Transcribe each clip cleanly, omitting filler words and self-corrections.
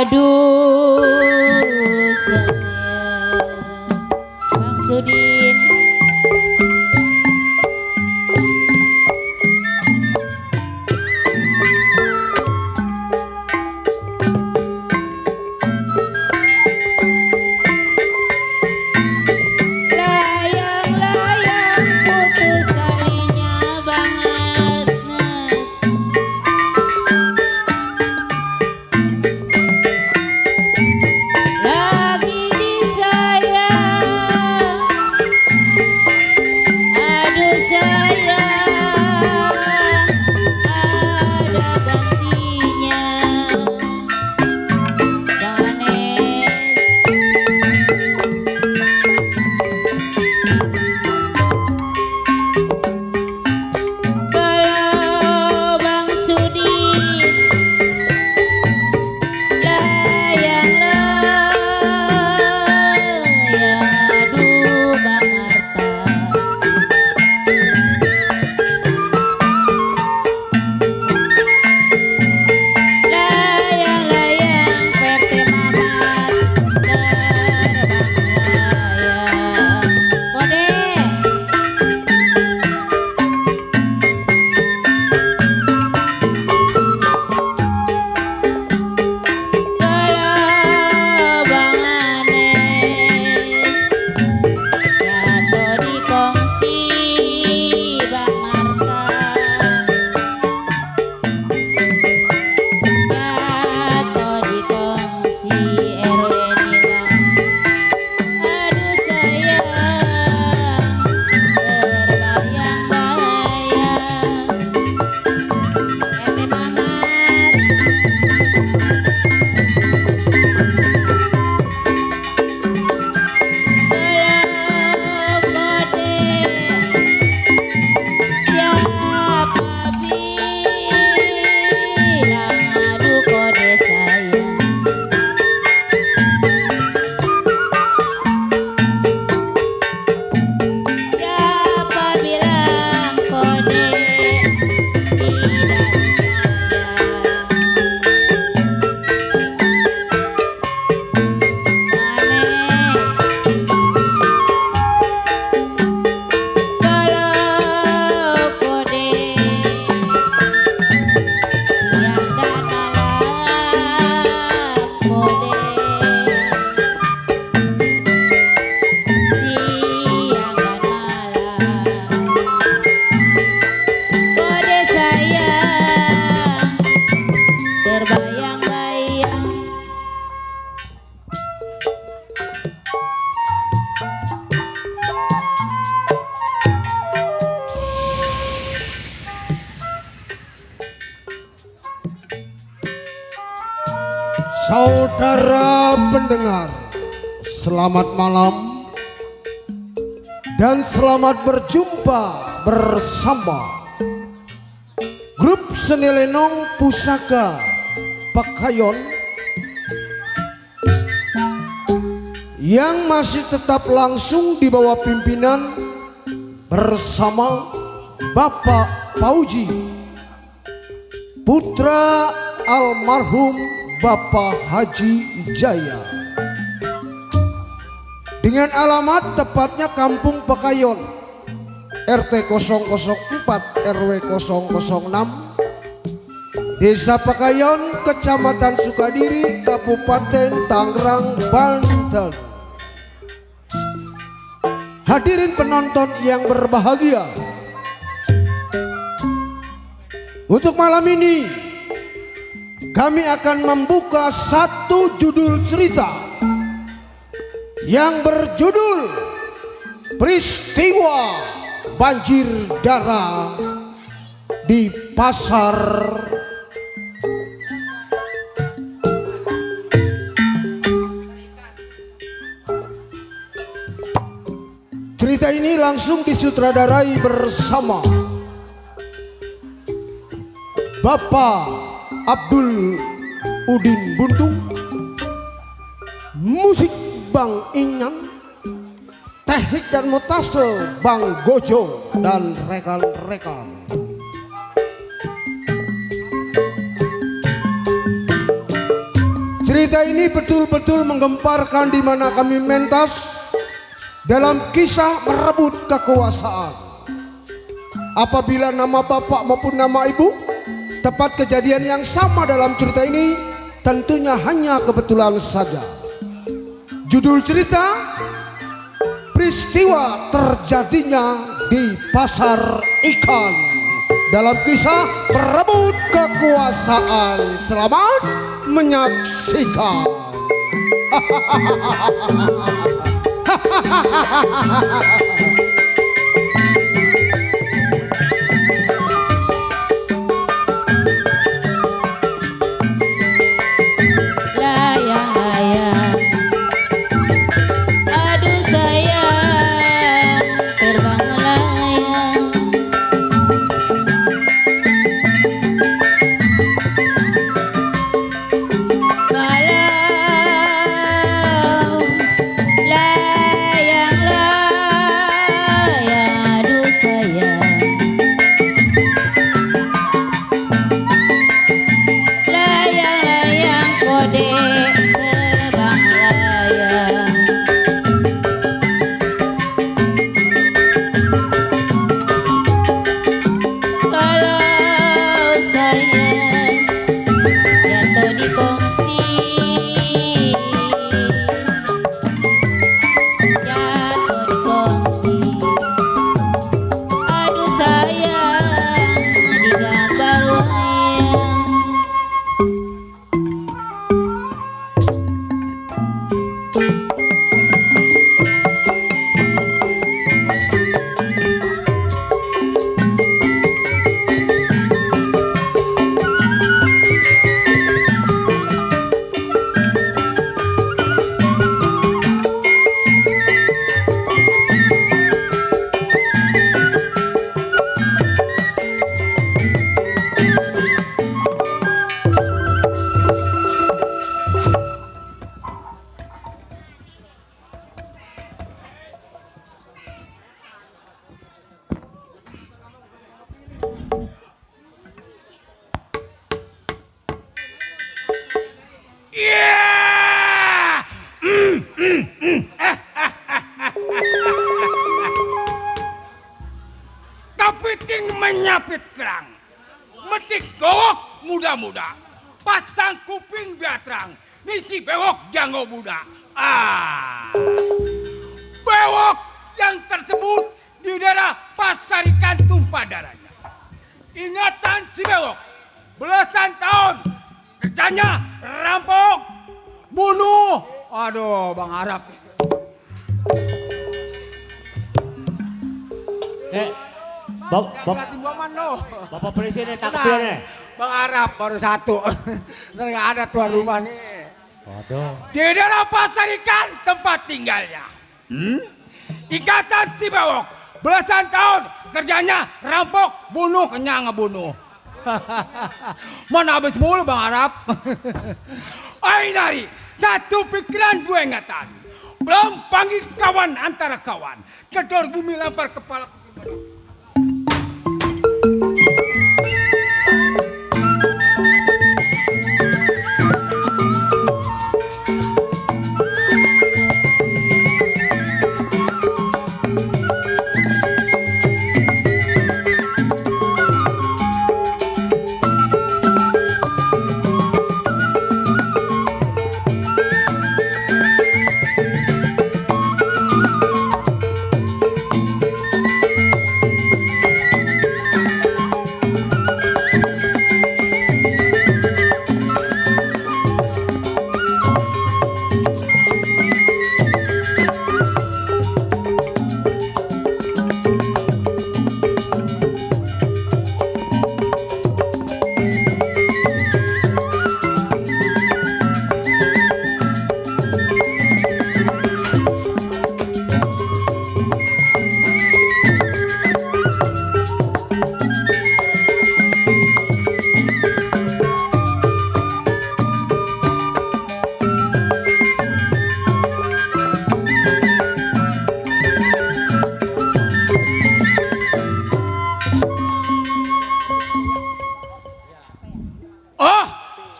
Aduh sayang Bang Sudin. Layang-layang putus talinya Bang Agnes. Lagi disayang, aduh sayang, ada gantinya. Ganes. Kalau Bang Sudin layang-layang, aduh Bang Marta. Layang-layang PT Mamat terbang layang. Kode. Kalau Bang Anes jatuh di kongsi Bang Marta, jatuh di kongsi RW Nilang. Aduh sayang, terbayang-bayang PT Mamat. Siapa bilang aduh kode sayang. Siapa bilang kode tidak disayang. Manes. Kalau kode siang dan malam, kode siang dan malam, kode sayang terbayang-bayang. Saudara pendengar, selamat malam dan selamat berjumpa bersama grup seni lenong pusaka Pekayon yang masih tetap langsung di bawah pimpinan bersama Bapak Pauji, putra almarhum Bapak Haji Jaya, dengan alamat tepatnya Kampung Pekayon, RT 004 RW 006, Desa Pekayon, Kecamatan Sukadiri, Kabupaten Tangerang, Banten. Hadirin penonton yang berbahagia, untuk malam ini kami akan membuka satu judul cerita yang berjudul Peristiwa Banjir Darah di Pasar. Cerita ini langsung disutradarai bersama Bapak Abdul Udin Buntung, musik Bang Ingan, teknik dan montase Bang Gojo dan rekan-rekan. Cerita ini betul-betul menggemparkan di mana kami mentas dalam kisah merebut kekuasaan. Apabila nama bapak maupun nama ibu tepat kejadian yang sama dalam cerita ini, tentunya hanya kebetulan saja. Judul cerita: peristiwa terjadinya di pasar ikan dalam kisah perebut kekuasaan. Selamat menyaksikan. Layang-layang, aduh sayang, terbang melayang. Kalau layang-layang, aduh sayang, layang-layang kode terbang layang. Kalau sayang jatuh di kongsi, jatuh di kongsi, aduh sayang di gambar wayang. Kepiting menyapit kerang, metik gowok muda-muda, pasang kuping biar terang, nisi bewok janggo budak. Bewok yang tersebut di daerah pasar ikan tumpah darahnya. Ingatan si bewok, belasan tahun kerjanya rampok, bunuh. Aduh, Bang Arab. Bapak polisi ini takbir nih. Bang Arab baru satu. Ntar nggak ada tuan rumah nih. Waduh. Di daerah pasar ikan tempat tinggalnya. Ikatan si bewok, belasan tahun kerjanya rampok, bunuh, kenyang ngebunuh. Mana habis mulu Bang Arab. Nari, satu pikiran dua ingatan. Belum panggil kawan antara kawan. Kedor bumi lempar kepala.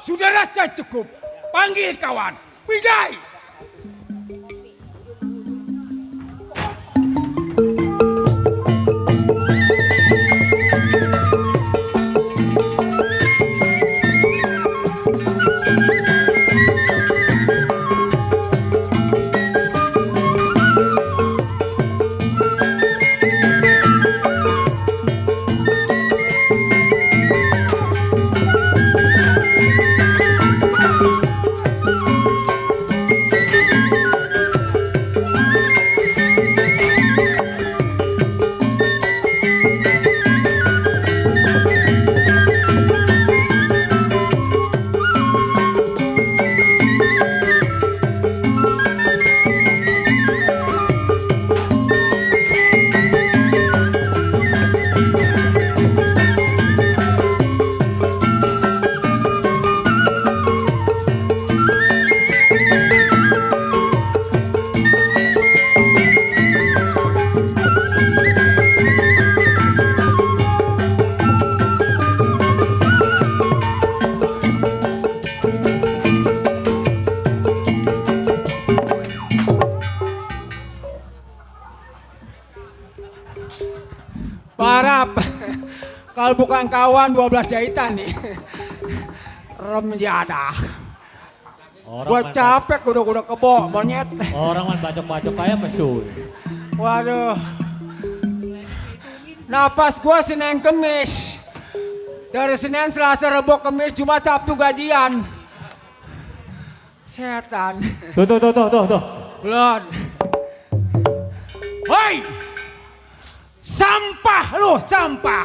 Sudah rasa cukup. Panggil kawan. Wijay. Parap. Kalau bukan kawan 12 jahitan nih. Rem ada. Gua capek udah kebo monyet. Orang man bacok-bacok kayak pesul. Waduh. Napas gua Senin Kemis. Dari Senin, Selasa, Rabu, Kemis, Jumat, Sabtu gajian. Setan. Tuh. Belum. Hoi! Sampah lu, sampah.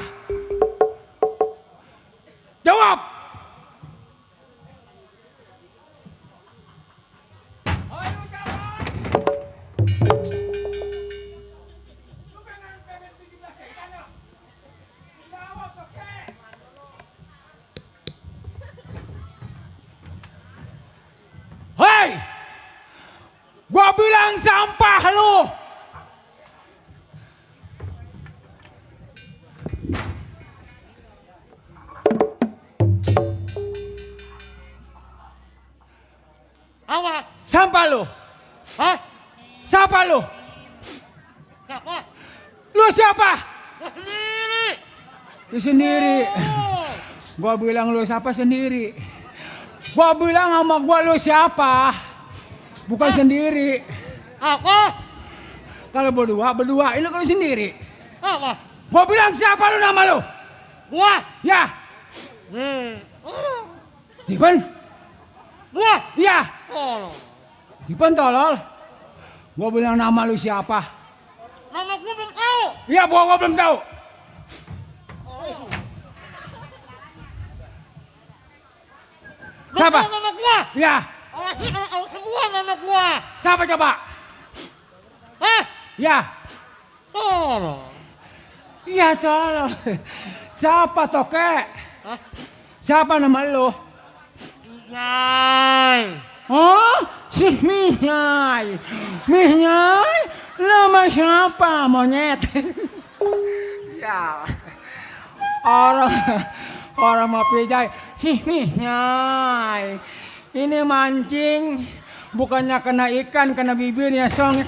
Jawab. Ayo kawan. Lu pengen payment 17 jahitan ya? Jawab oke. Hei! Gua bilang sampah lu. Apa? Sampah lu. Hah? Siapa lu? Siapa? Lu siapa? Sendiri. Lu sendiri. Gua bilang lu siapa sendiri. Gua bilang sama gua lu siapa. Bukan sendiri. Apa? Kalau berdua, ini kalau sendiri. Apa? Gua bilang siapa lu nama lu? Gua. Ya. Dipen? Gua. Ya. Oh. Dipen tolol. Gua bilang nama lu siapa? Nama gua belum tahu. Ya, gua belum tahu. Belum Siapa? tahu nama gua. Ya. Orang ini kalau semua nama gua. Siapa coba? Hah? Ya. Tolong. Iya tolol. Siapa toke? Hah? Siapa nama lu? Nyai. Oh, si Mihnai. Mihnai? Nama siapa monyet? Ya. Orang mau pijai. Si Mihnai. Ini mancing. Bukannya kena ikan, kena bibirnya song.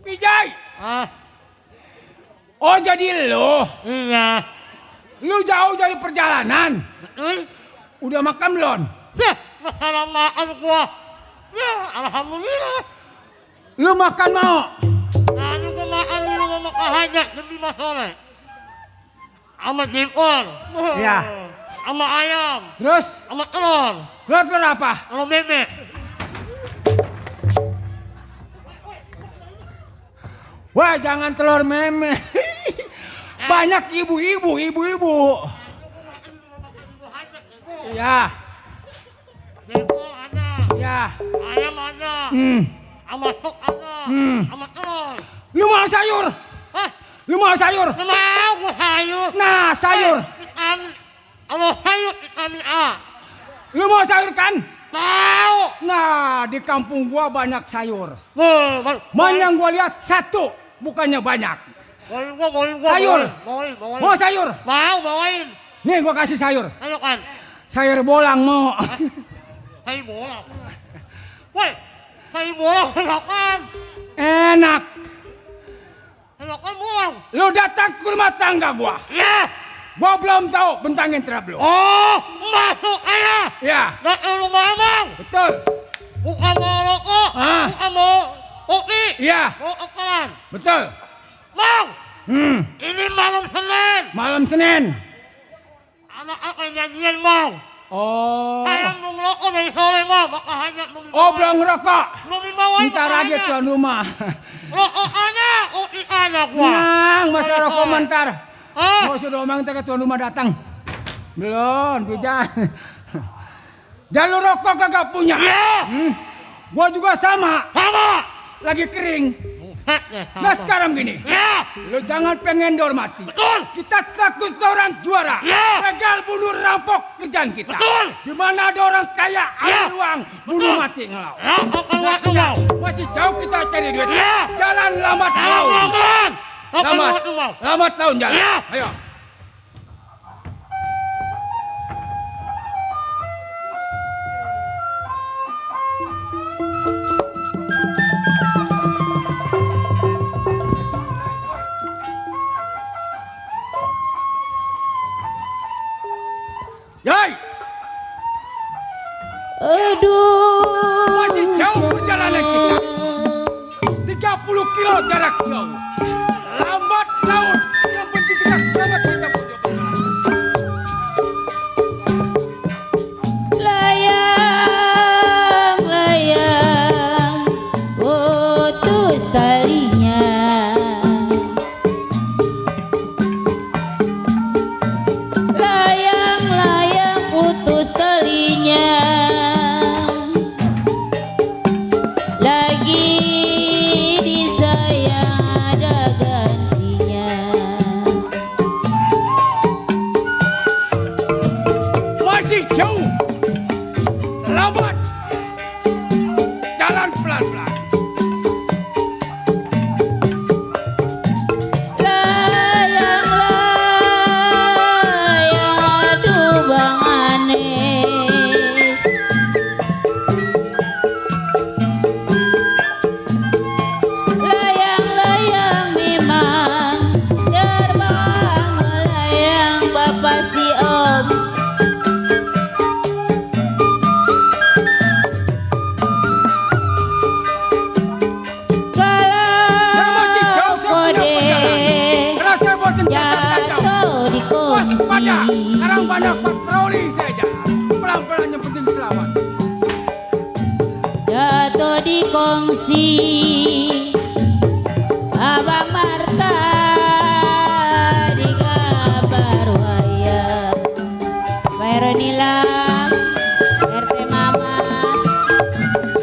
Pijai. Ah, Oh jadi lu. iya. Lu jauh dari perjalanan. Betul. Udah makan belum? Ya, masalah makan gua. Ya, alhamdulillah. Lu makan mau? Ano gua makan dulu sama kahanya demi masalah. Sama jengkol. Ya. Sama ayam. Terus? Sama telur. Telur apa? Sama bebek. Wah jangan telur meme. Banyak ibu-ibu. Ya, Jengkol ada. ya. Ayam ada. Sama stok ada. Sama telur. Lu mau sayur? Hah? Lu mau sayur? Nggak mau gua sayur. Nah, sayur. Ikan. Kalau sayur ikan A. Lu mau sayur kan? Tahu. Nah, di kampung gua banyak sayur. Mau Yang gua lihat satu, bukannya banyak. bawain gua. Sayur. Bawain. Mau sayur? Mau bawain. Nih gua kasih sayur. Ayo kan. sayur bolang mau. Sayur bolang. Woi, sayur bolang selokan. Enak. Selokan bolang. Lu datang ke rumah tangga gua. Ya. Gua belum tahu bentangin terap lu. Oh, masuk aja. Ya, Datang rumah abang. betul. Bukan mau rokok. Ah. Bukan mau kopi. Iya, Mau apaan? betul. Bang, Hmm, ini malam Senin. malam Senin. Anak apa yang janjian bang? Oh. Saya mau ngerokok dari sore bang. Maka hanya mau dibawain. Oh, belum ngerokok. Belum dibawain. Ntar aja tuan rumah. Rokok aja, kopi aja gua. Nang, masa rokok mentar. Ah, Mau sudah omong ke tuan rumah datang. Belum, pijan. Jalur rokok kagak punya. iya. Gua juga sama. Sama. Lagi kering. Buset deh, sama. Nah sekarang gini. Ya, Lu jangan pengen dormati. betul. Kita takut seorang juara. Ya. Gagal bunuh rampok kerjaan kita. Betul. Di mana ada orang kaya, Ya. ada uang, bunuh mati ngelau. Ya, apa waktu mau? Masih jauh kita cari duit. Ya. Jalan lambat laun. Bang. Apa Lambat, waktu mau? lambat laun jalan. Ya. Ayo. Yai, Aduh. masih jauh perjalanan kita. 30 kilo jarak jauh. Lambat laun. Yang penting kita selamat kita punya perjalanan. Layang, layang, putus talinya. Layang, layang, putus talinya. Lagi disayang ada gantinya. Masih jauh. Lambat. Jalan pelan-pelan. Layang, layang, aduh Bang Anes. Layang, layang memang terbang melayang Bapak si Om. Saya masih jauh, saya punya Kode perjalanan. Karena saya bosan jalan jauh. jatuh di Waspada. kongsi. Sekarang banyak patroli saya jalan. Pelan-pelan yang penting selamat. Jatuh di kongsi. Abang Marta di kabar wayang. Pernilam RT Mamat.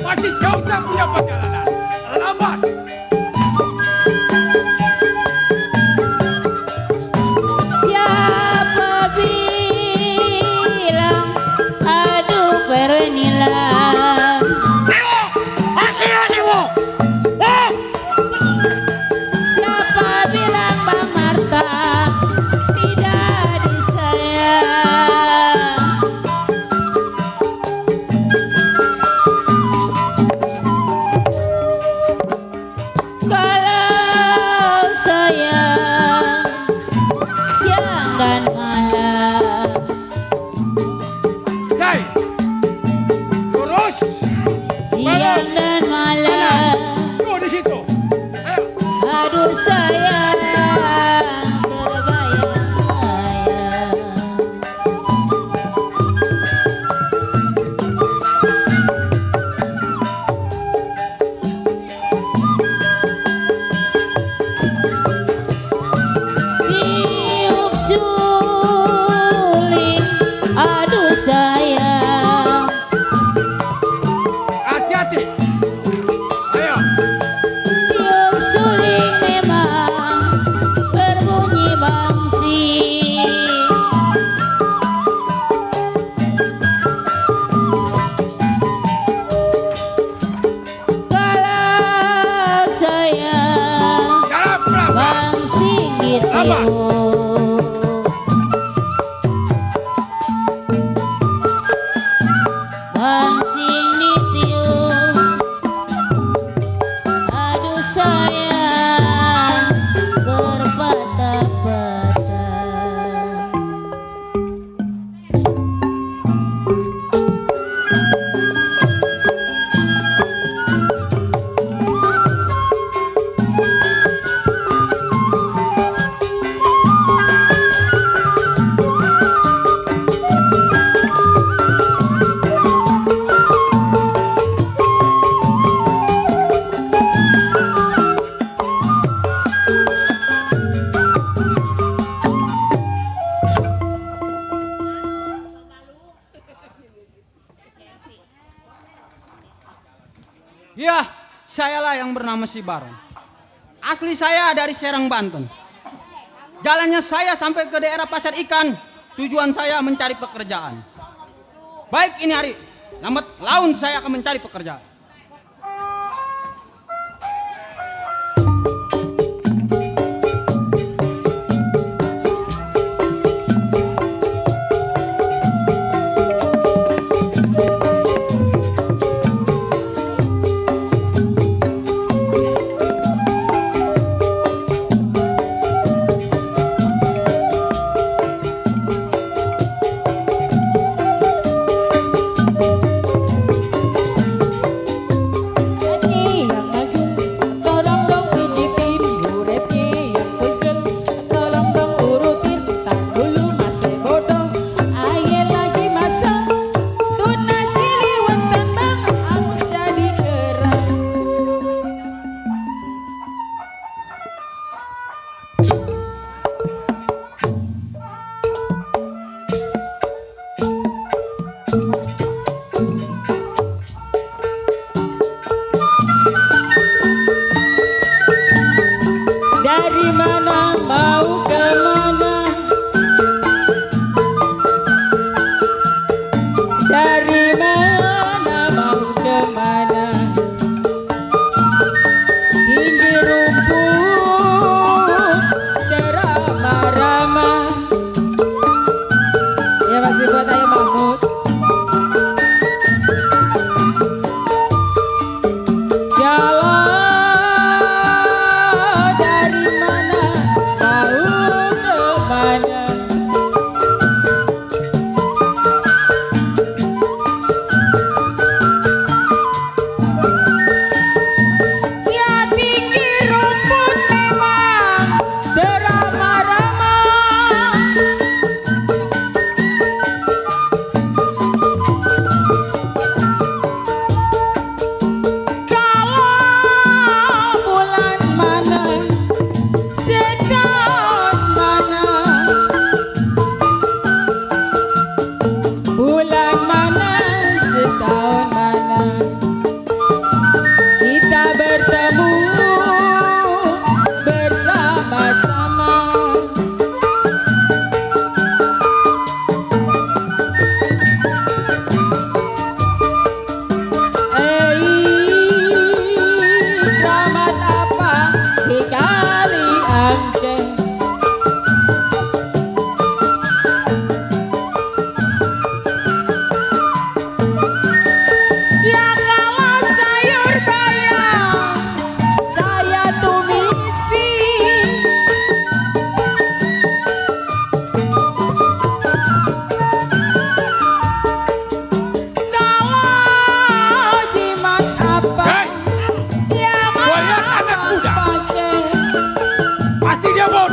Masih jauh saya punya perjalanan. Lambat. Siapa bilang aduh Pernilam. Ibu, akhirnya ibu. Eh, Siapa bilang Bang Marta tidak disayang? Kalau sayang siang dan malam. Dai. Lurus. Siang dan malam. Tuh di situ. Ayo. Aduh sayang terbayang-bayang. Tiup suling, aduh sayang. Hati-hati. Ayo. Tiup suling memang berbunyi bangsi. Kalau sayang Jalan pelan-pelan. bangsi gitu. Apa? sayang berpatah-patah. Ya, sayalah yang bernama Si Baron. Asli saya dari Serang, Banten. Jalannya saya sampai ke daerah pasar ikan. Tujuan saya mencari pekerjaan. Baik ini hari, lambat laun saya akan mencari pekerjaan. Dari mana mau kemana? Dari mana mau kemana? Tinggi rumput teramah-ramah. Ya masih buat Ayah Mahmud.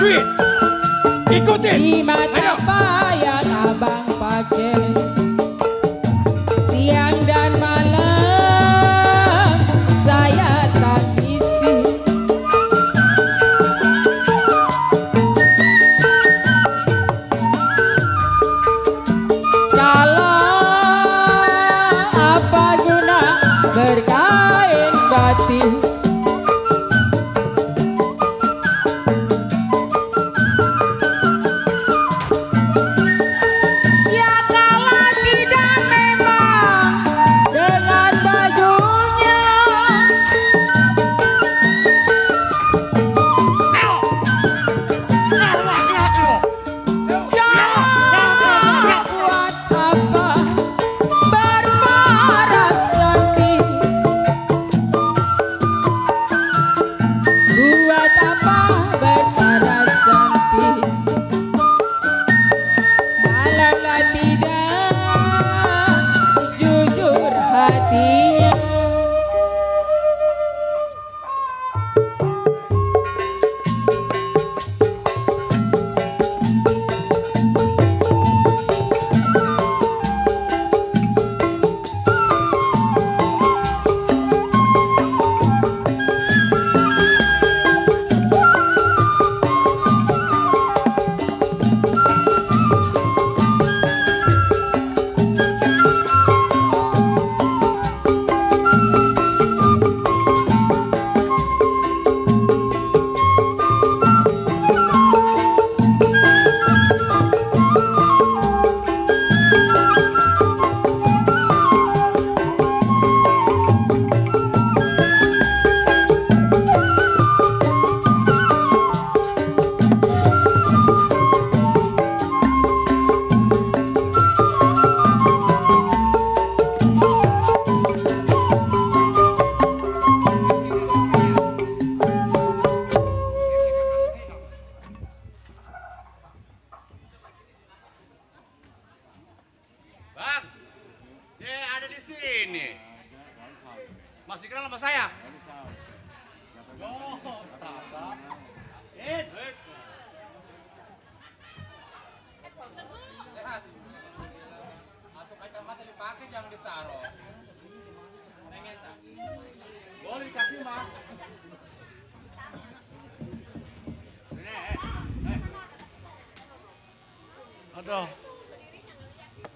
duit. Ikutin. Jimat Ayo. apa yang abang pakai? Siang dan malam saya tangisi. Kalau apa guna berkain batin? Ya kalau Boleh dikasih mah. Aduh,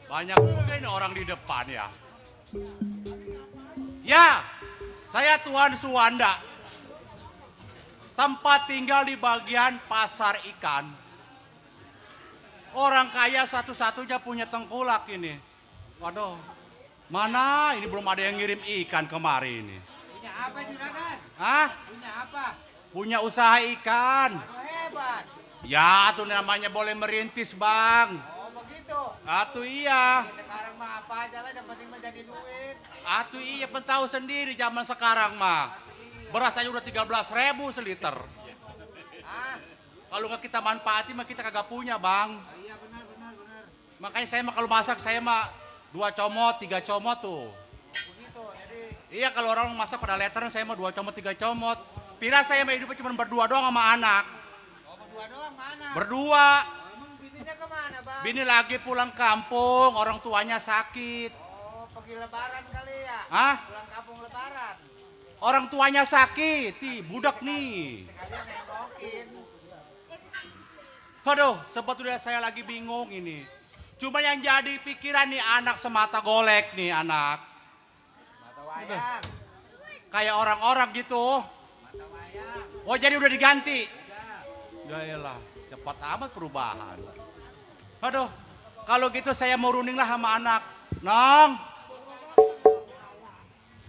banyak juga ini orang di depan ya. Ya, saya Tuan Suwanda. Tempat tinggal di bagian pasar ikan. Orang kaya satu-satunya punya tengkulak ini. Waduh, mana ini belum ada yang ngirim ikan kemari ini. Punya apa juragan? Hah? Punya apa? Punya usaha ikan. Oh, hebat. Ya, itu namanya boleh merintis, Bang. Oh begitu. Atuh iya. Sekarang mah apa aja lah yang penting menjadi duit. Atuh iya, tahu sendiri zaman sekarang mah. Beras aja udah 13.000 seliter. Ah, Kalau nggak kita manfaati mah kita kagak punya, Bang. iya benar. Makanya saya mah kalau masak saya mah 2 comot, 3 comot tuh. Begitu. Jadi Iya, kalau orang masak pada letteran saya mah 2 comot, 3 comot. Pira saya mah hidupnya cuma berdua doang sama anak. oh berdua doang mana? Berdua. Oh, emang bininya kemana bang? Bini lagi pulang kampung, orang tuanya sakit. Oh pergi lebaran kali ya? Hah? Pulang kampung lebaran. Orang tuanya sakit, budak nih. Kalian nengokin. Aduh, sebetulnya saya lagi bingung ini. Cuma yang jadi pikiran nih anak semata golek nih anak. Mata wayang. Kayak orang-orang gitu. Mata wayang. Oh jadi udah diganti? Ya elah, cepat amat perubahan. Aduh, kalau gitu saya mau runding lah sama anak. Nong.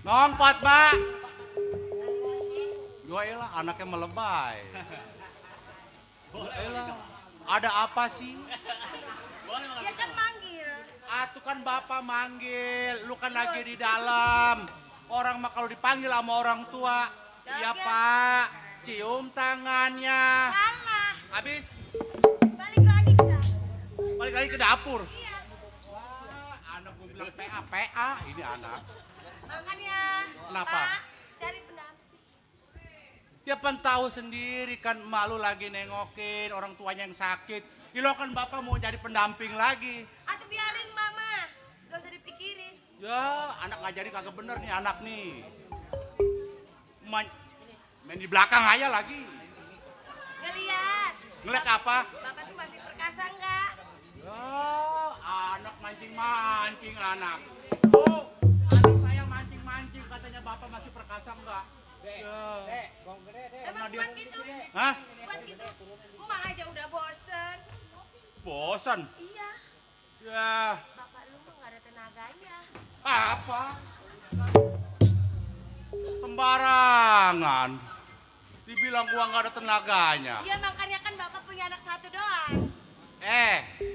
Nong, Fatma. Ya elah, anaknya melebay. Ya elah, ada apa sih? Dia kan manggil. Atuh kan bapak manggil, lu kan lagi di dalam. Orang mah kalau dipanggil sama orang tua, iya pak, cium tangannya. Salah. Habis Balik lagi ke dapur. balik lagi ke dapur. Iya. Wah, anak gue bilang PA, ini anak. Makanya. Kenapa? Pak, cari pendamping. Ya pan tahu sendiri kan emak lu lagi nengokin orang tuanya yang sakit. Lo kan bapak mau jadi pendamping lagi. Atau biarin mama. Gak usah dipikirin. Ya, anak ngajarin kagak bener nih anak nih. Main di belakang aja lagi. Ngeliat. Ngeliat apa? Bapak tuh masih perkasa enggak? Ya, anak mancing-mancing anak. Oh, anak saya mancing-mancing katanya bapak masih perkasa enggak? Ya. Emang dia- buat gitu? Hah? Buat gitu? Emak aja udah bosen. Bosan? Iya. Ya, Bapak lu mah gak ada tenaganya. apa? Sembarangan. Dibilang gua nggak ada tenaganya. Iya makanya kan bapak punya anak satu doang.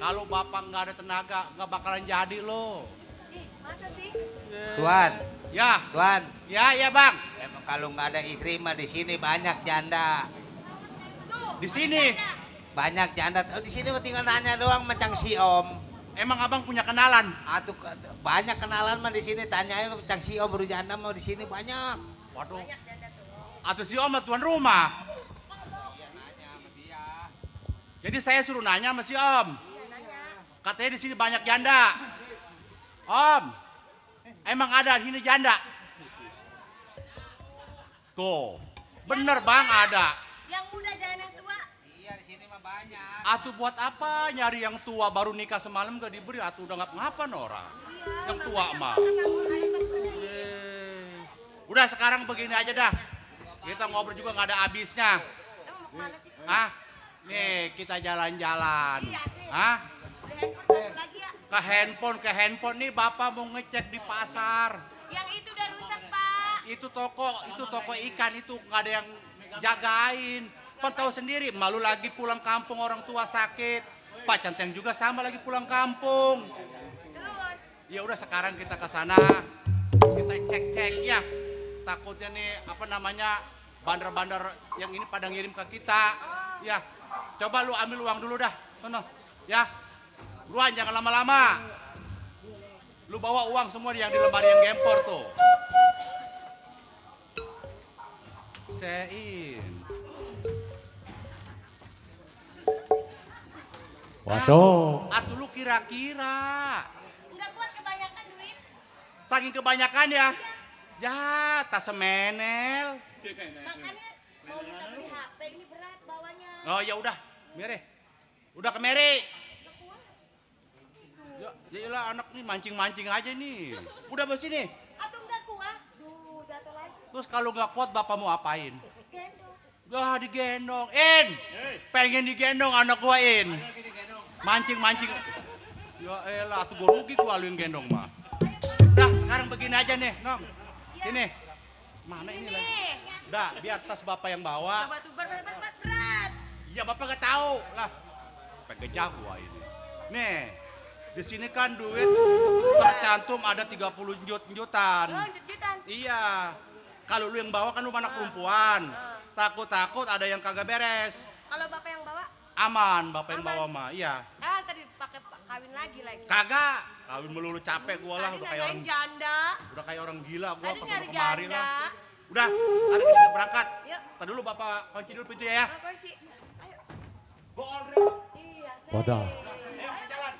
Kalau bapak nggak ada tenaga, nggak bakalan jadi lo. Ih, masa sih? Tuan, Ya, Tuan, ya bang. emang kalau nggak ada istri mah di sini banyak janda. Tuh. Di sini. Banyak janda. Oh, di sini mah tinggal nanya doang macam si Om. Emang abang punya kenalan? Atuh banyak kenalan mah di sini, tanya aja macam si Om baru janda mah di sini banyak. Waduh. Atau si om atau tuan rumah? Jadi saya suruh nanya sama si om. Katanya di sini banyak janda. Om, emang ada di sini janda? Tuh, bener bang ada. Yang muda jangan yang tua. Iya di sini mah banyak. Atuh buat apa nyari yang tua baru nikah semalam gak diberi? Atuh udah ngap ngapa Nora? Yang tua mah. Udah sekarang begini aja dah. Kita ngobrol juga nggak ada habisnya. Emang mau kemana sih? Hah? Nih kita jalan-jalan. Iya sih. Hah? Beli handphone satu lagi ya. Ke handphone nih bapak mau ngecek di pasar. Yang itu udah rusak pak. Itu toko ikan itu nggak ada yang jagain. Kan tahu sendiri, malu lagi pulang kampung orang tua sakit. Pak Centeng juga sama lagi pulang kampung. Terus. Ya udah sekarang kita ke sana. Kita cek-cek ya. Takutnya nih apa namanya bandar-bandar yang ini pada ngirim ke kita. Ya, coba lu ambil uang dulu dah. Sono. Ya. Luan jangan lama-lama. Lu bawa uang semua yang di lemari yang gempor tuh. Sein. Waduh. Atuh lu kira-kira. Nggak kuat kebanyakan duit. saking kebanyakan ya. Ya, tas semenel. Makanya mau minta beli HP ini berat bawanya. Oh ya udah, Mere. Udah ke Mere. Ya, iyalah anak nih mancing-mancing aja nih. Udah bos ini. Atau enggak kuat? Duh, jatuh lagi. Terus kalau nggak kuat bapak mau apain? Gendong. Wah digendong. Pengen digendong anak gua In. Mancing-mancing. Ya elah, tuh gua rugi gua lu yang gendong mah. Udah sekarang begini aja nih, Nong. Sini. Mana ini lagi? Udah, biar tas bapak yang bawa. Coba tuh berat. Iya bapak nggak tahu lah. Pakai jago ini. Nih, di sini kan duit tercantum ada 30 jutaan. Oh, jutaan. Iya. Kalau lu yang bawa kan lu anak perempuan. Takut-takut ada yang kagak beres. Kalau bapak yang bawa, Aman, bapak yang bawa mah. Iya. tadi pakai kawin lagi. Kagak. Kawin melulu capek gua lah, Tadi udah kayak orang janda. udah kayak orang gila gua Tadi pakai nyari kemari janda. lah. Udah, hari kita berangkat. Yuk. Tadi dulu bapak kunci dulu pintunya ya. Oh, kunci. Ayo. Go on, Rio. Iya, Wadah. Ayo kita jalan.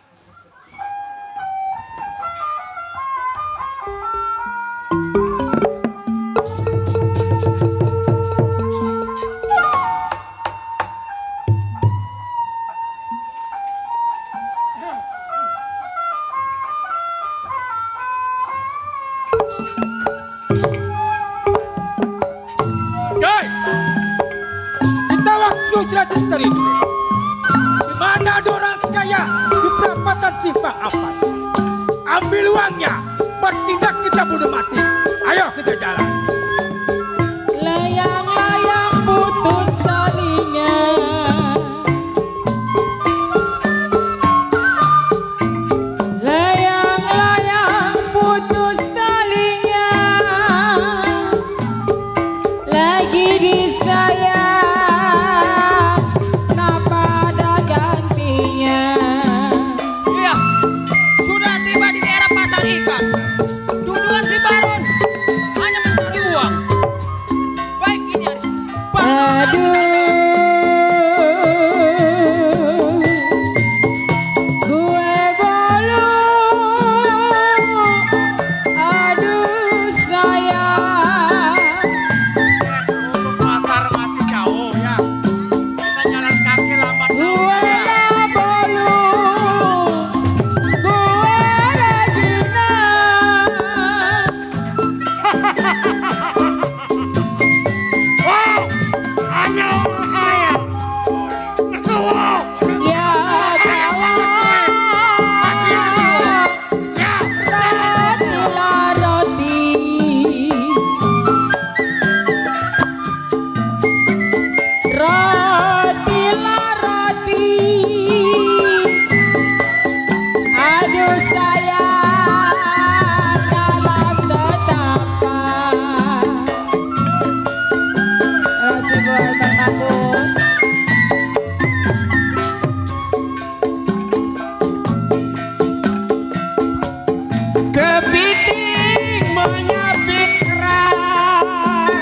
Doi, kita waktu sudah dari itu. Di mana ada orang kaya di perapatan Simpang Apat. Ambil uangnya, bertindak kita bunuh mati. Ayo kita jalan. Layang-layang putus talinya, layang-layang putus talinya, lagi disayang, kenapa ada gantinya? Iya, sudah tiba di daerah pasar ikan. Tujuan si Baron hanya mencari uang. Baik ini hari. Aduh, gue bolu, aduh sayang, Untuk pasar masih jauh ya. Kita jalan kaki lambat gue laun ya. lah bolu, gue Regina. Hanya orang kaya. Wow. Ya kawan, rotilah roti, rotilah roti, aduh sayang dalam tetapan. Terima kasih buat Bang Mahfud. Kepiting menyapit kerang.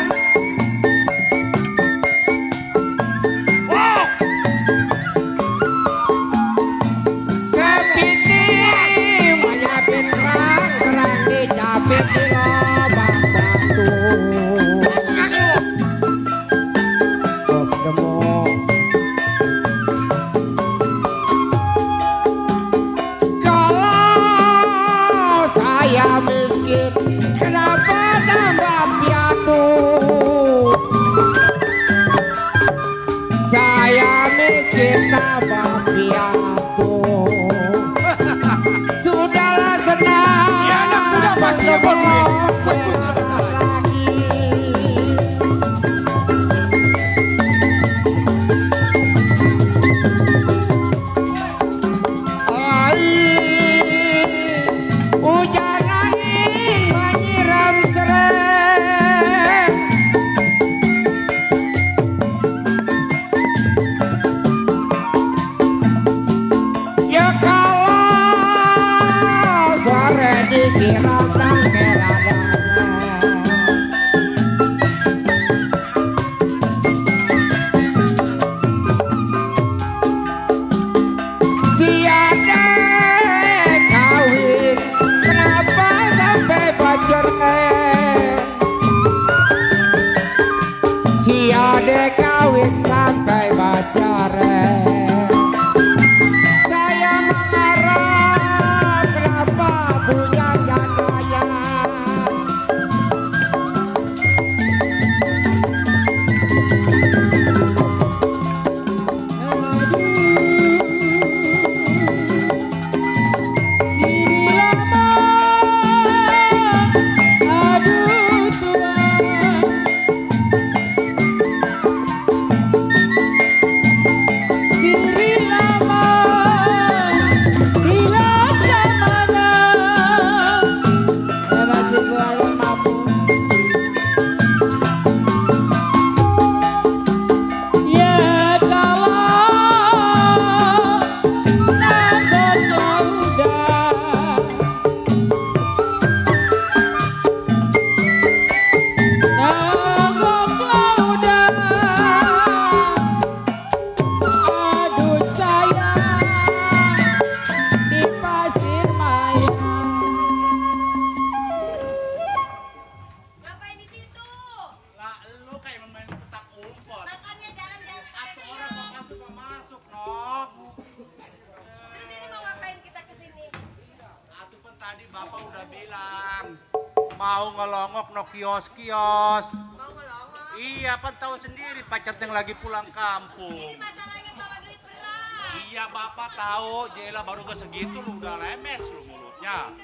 Kepiting menyapit kerang, kerang dicapit di lubang batu. Bos gemuk. Kalau saya miskin, kenapa tambah piatu? Saya miskin tambah piatu. Sudahlah senang. Ya, anak muda pasti dapat duit. lagi. Hujan angin menyiram serai. Bapak udah bilang mau ngelongok no kios-kios. Mau ngelongok. Iya, kan tahu sendiri pacat yang lagi pulang kampung. Ini masalahnya bawa duit berat. Iya, Bapak tahu, Jela baru ke segitu lu udah lemes lu mulutnya.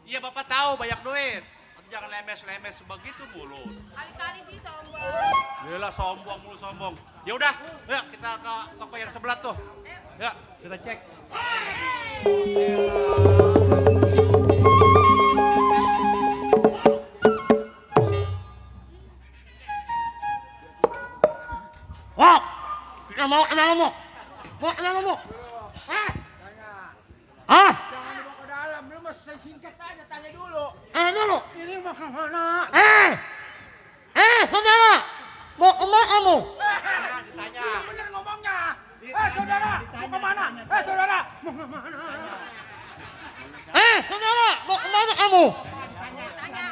Iya, Bapak tahu banyak duit. Tapi jangan lemes-lemes begitu mulut. Kali-kali sih sombong. Jela sombong mulu sombong. Ya udah, yuk kita ke toko yang sebelah tuh. Ya, kita cek. Wah, kita mau kenal mau. Mau kenal mau. Hah? Hah? Jangan dibawa ke dalam, lu mesti singkat aja, tanya dulu. Dulu. Ini mau kemana? Saudara. Mau kemana kamu? Ditanya. Ini bener ngomongnya. Saudara, mau kemana? Saudara, mau kemana? Saudara, mau kemana kamu? Ditanya.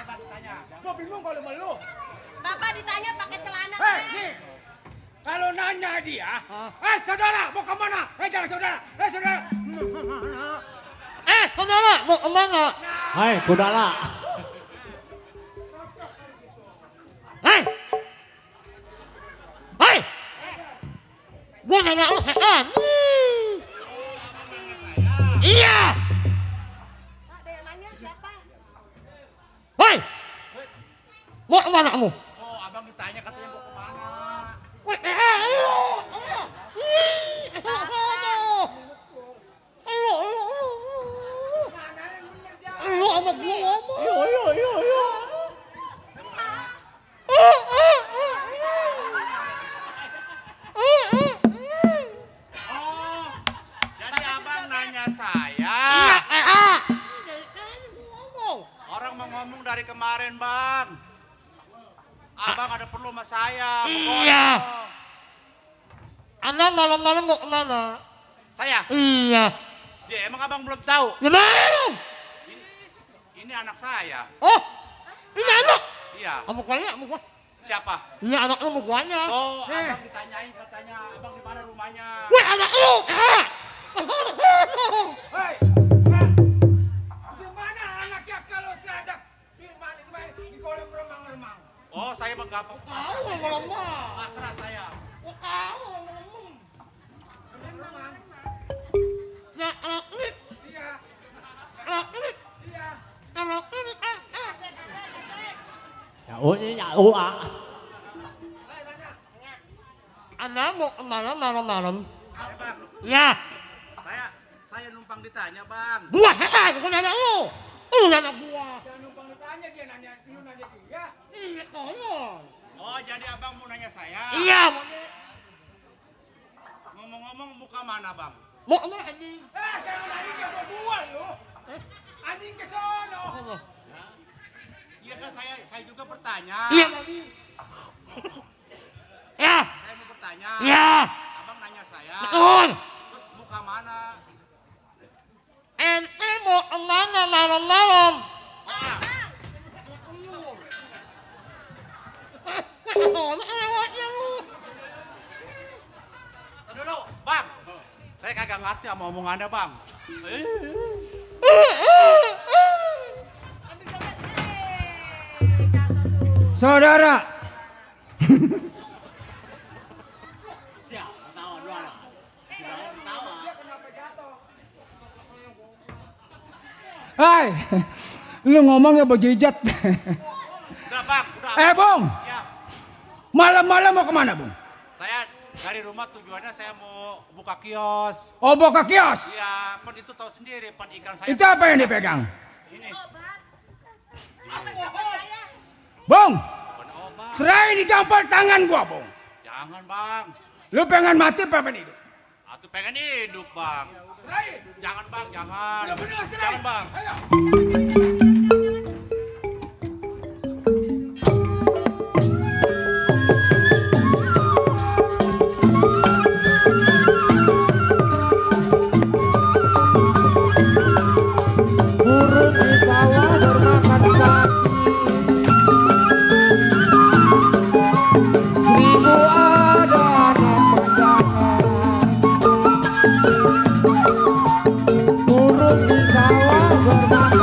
Gua bingung kalau sama lu. Bapak ditanya pakai celana. Nih. Kalau nanya dia, saudara, mau kemana? Jangan saudara, saudara. Saudara, mau kemana? Hai, kudala. Hei! Gua nanya lu hean. Iya! Pak, ada yang nanya siapa? Hei! Mau kemana kamu? Oh, abang ditanya katanya mau kemana? Lu sama gua ngomong. Oh, jadi abang nanya saya. Orang mau ngomong dari kemarin, Bang. Abang ada perlu sama saya. Iya. Anda malam-malam mau kemana? Saya? Iya. Ya, emang abang belum tahu? Belum. Ini anak saya. Oh, ini anak. Iya. Kamu kaya, kamu kaya. Siapa? Ini anak lu buahnya. Oh, abang ditanyain katanya, abang di mana rumahnya? Weh, anak lu. Hei, di mana anaknya kalau saya ada di mana di kolam remang-remang? Oh, saya menggapai. Tahu lama-lama. Pasrah saya. Tahu lama-lama. Remang. Ya, anak ini. Iya, Anak ini. iya. Anak ini. Ya, ah. Anda mau kemana malam-malam? Eh, Bang, Ya. saya numpang ditanya, Bang. Gua heran, bukan anak lu. Lu anak gua. Jangan numpang ditanya dia nanya, lu nanya dia. Iya, tolong. Oh, jadi abang mau nanya saya? Iya. Ngomong-ngomong muka mana, Bang? Mau kemana anjing? Jangan nanya dia gua buang lu. Anjing ke sono. Iya kan saya juga bertanya. Iya, Mami. Ya. Saya mau bertanya. Ya. Abang nanya saya. Betul. Terus muka mana? Ente mau kemana malam-malam? Ah, Lewatnya lu. Tunggu dulu, Bang. Saya kagak ngerti sama omongannya, Bang. Ambil dompet. Jatuh tuh. Saudara. Hai, lu ngomong ya bejijat. Udah, Bang, udah. Bung, Ya, malam-malam mau kemana, Bung? saya dari rumah tujuannya saya mau buka kios. Oh, bawa ke kios. Iya, pan itu tahu sendiri, pan ikan saya. Itu apa yang dipegang? Ini, Obat. Obat bapak saya. Bung, pan obat. serahin dicampur tangan gua, Bung. Jangan, Bang. Lu pengen mati apa pengen hidup? Atuh pengen hidup, Bang. Serahin. Jangan, Bang, jangan. Udah bener, serahin. Jangan, Bang. Ayo. Burung di sawah bermakan padi. Seribu ada anak jangan. Burung di sawah bermakan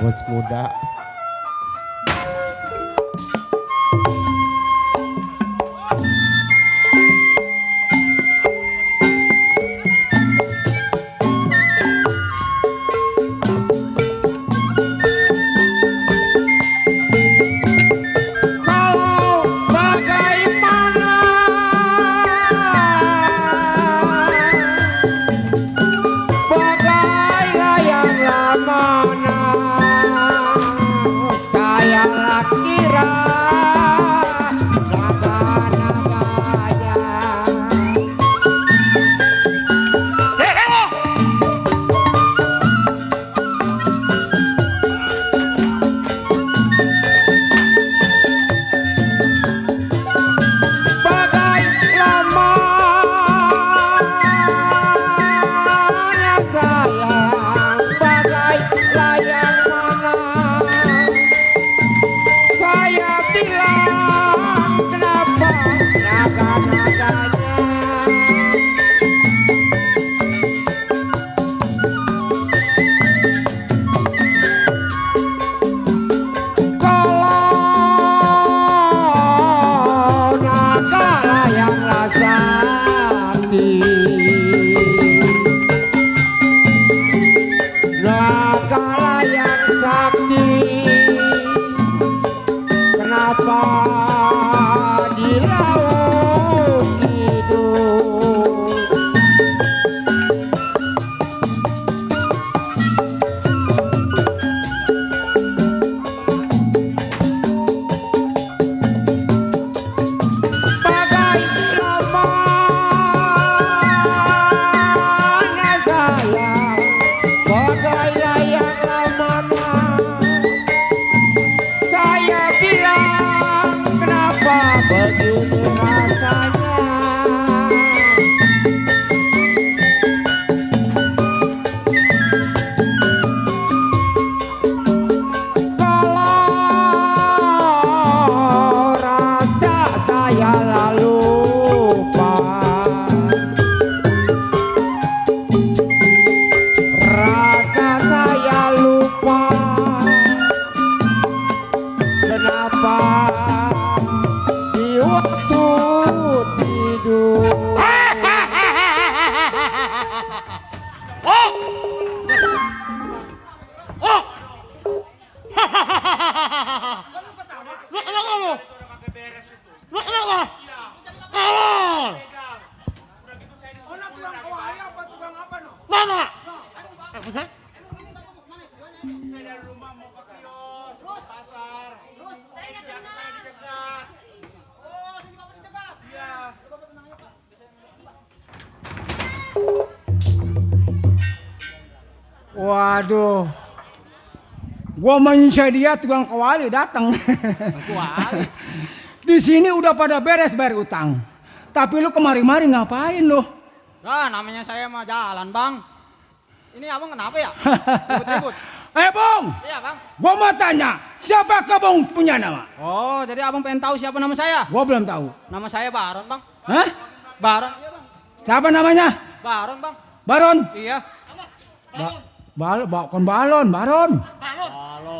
Bos muda. Kalau bagaimana bagai layang mana saya kira naga-naganya. Bagai lama sayang, bagai layang mana saya bilang kenapa naga-naganya. Kalau naga layang sakti, naga layang sakti, kenapa di laut hidup? Bagai lamanya sayang, bagai layang lamanya saya bilang kenapa begini rasanya. Kalau rasa saya lalu lupa, rasa saya lupa, kenapa di waktu tidur. Oh! Oh! Lu kenapa lu? Lu kenapa? Kalau! Mana? Waduh, gua menyisai dia tukang kawali datang. Di sini udah pada beres bayar utang. Tapi lu kemari-mari ngapain lu? Nah, namanya saya mah jalan, Bang. Ini abang kenapa ya? Ribut-ribut. Bung, Iya, Bang. gua mau tanya, siapa Bung punya nama? Oh, jadi abang pengen tahu siapa nama saya? Gua belum tahu. Nama saya Baron, Bang. Hah? Baron. Iya, Bang. Siapa namanya? Baron, Bang. Baron? Iya. Baron. Baron. Baron.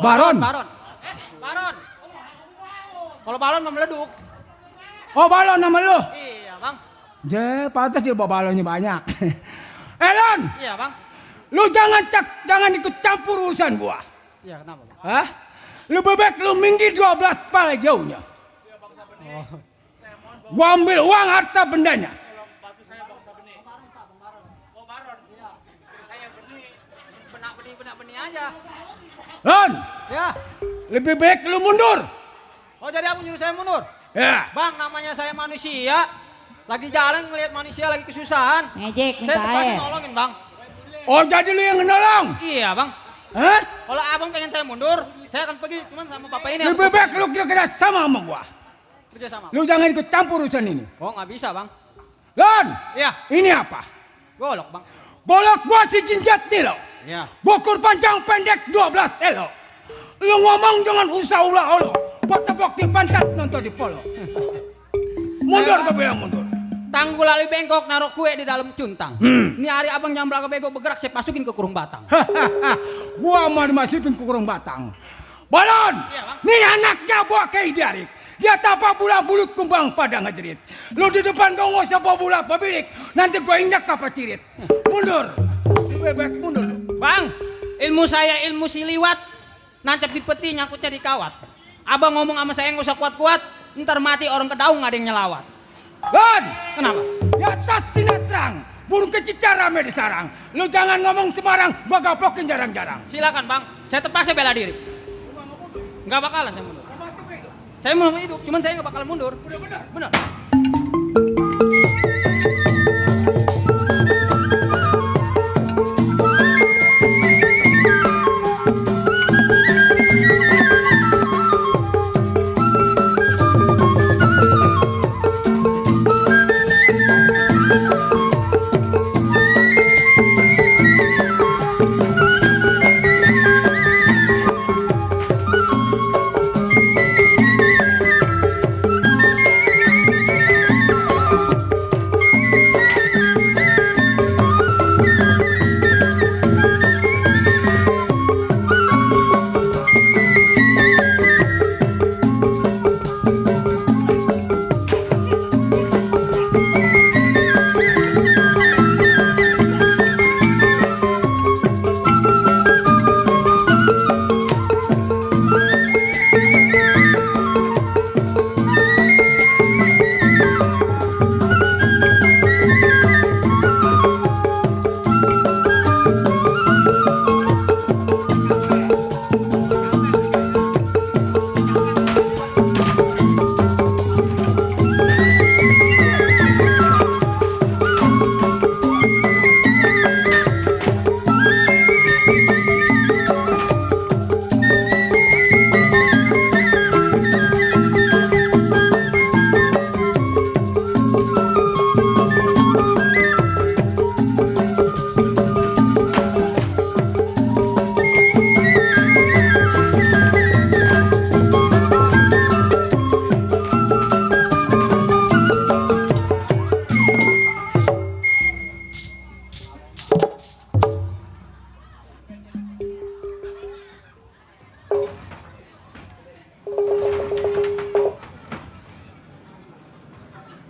Baron. Baron. Kalau balon mah meleduk. Oh, balon nama lu? Iya, Bang. Pantas dia bawa balonnya banyak. Elon, Iya, Bang. lu jangan ikut campur urusan gua. Iya, kenapa, Bang? Hah? Lu bebek lu minggir 12 pala jauhnya. Gua ambil uang harta bendanya. Benih aja. Lon, Ya. lebih baik lu mundur. Oh, jadi abang nyuruh saya mundur? Ya. Bang, namanya saya manusia. Lagi jalan ngelihat manusia lagi kesusahan. Ngejek, Saya minta terpaksa air. nolongin, Bang. Oh, jadi lu yang nolong? Iya, Bang. Hah? Kalau abang pengen saya mundur, saya akan pergi cuman sama bapak ini. Lebih baik lu kira-kira sama gua. Kerja sama. Lu jangan ikut campur urusan ini. Oh, nggak bisa, Bang. Lon, Iya, ini apa? golok, Bang. Golok gua si jinjat nih lo. Iya. Bukur panjang pendek 12 elo. Lu ngomong jangan usah ulah-ulah. Buat tebok di pantat nonton di polo. Mundur, gua bilang mundur. Tanggul lalu bengkok naruh kue di dalam cuntang. Ini hari abang yang belakang bengkok bergerak saya masukin ke kurung batang. Gua mau dimasukin ke kurung batang. Balon, Iya, Bang. nih anaknya buah keidarik. Dia tapak bulan bulut kumbang pada ngejerit. Lu di depan gua nggak usah bawa bulat pabirik. Nanti gua injak kapal cirit. Mundur. Bebek mundur lu. Bang, ilmu saya ilmu siliwat. Nancap di peti nyangkutnya di kawat. Abang ngomong sama saya nggak usah kuat-kuat. Ntar mati orang kedaung ada yang nyelawat. Lon, Kenapa? di atas sinar terang. Burung kecicir rame di sarang. Lu jangan ngomong sembarang. Gua gaplokin jarang-jarang. Silakan bang, saya terpaksa bela diri. Nggak bakalan saya mundur. Saya mau hidup, cuman saya nggak bakalan mundur. Benar.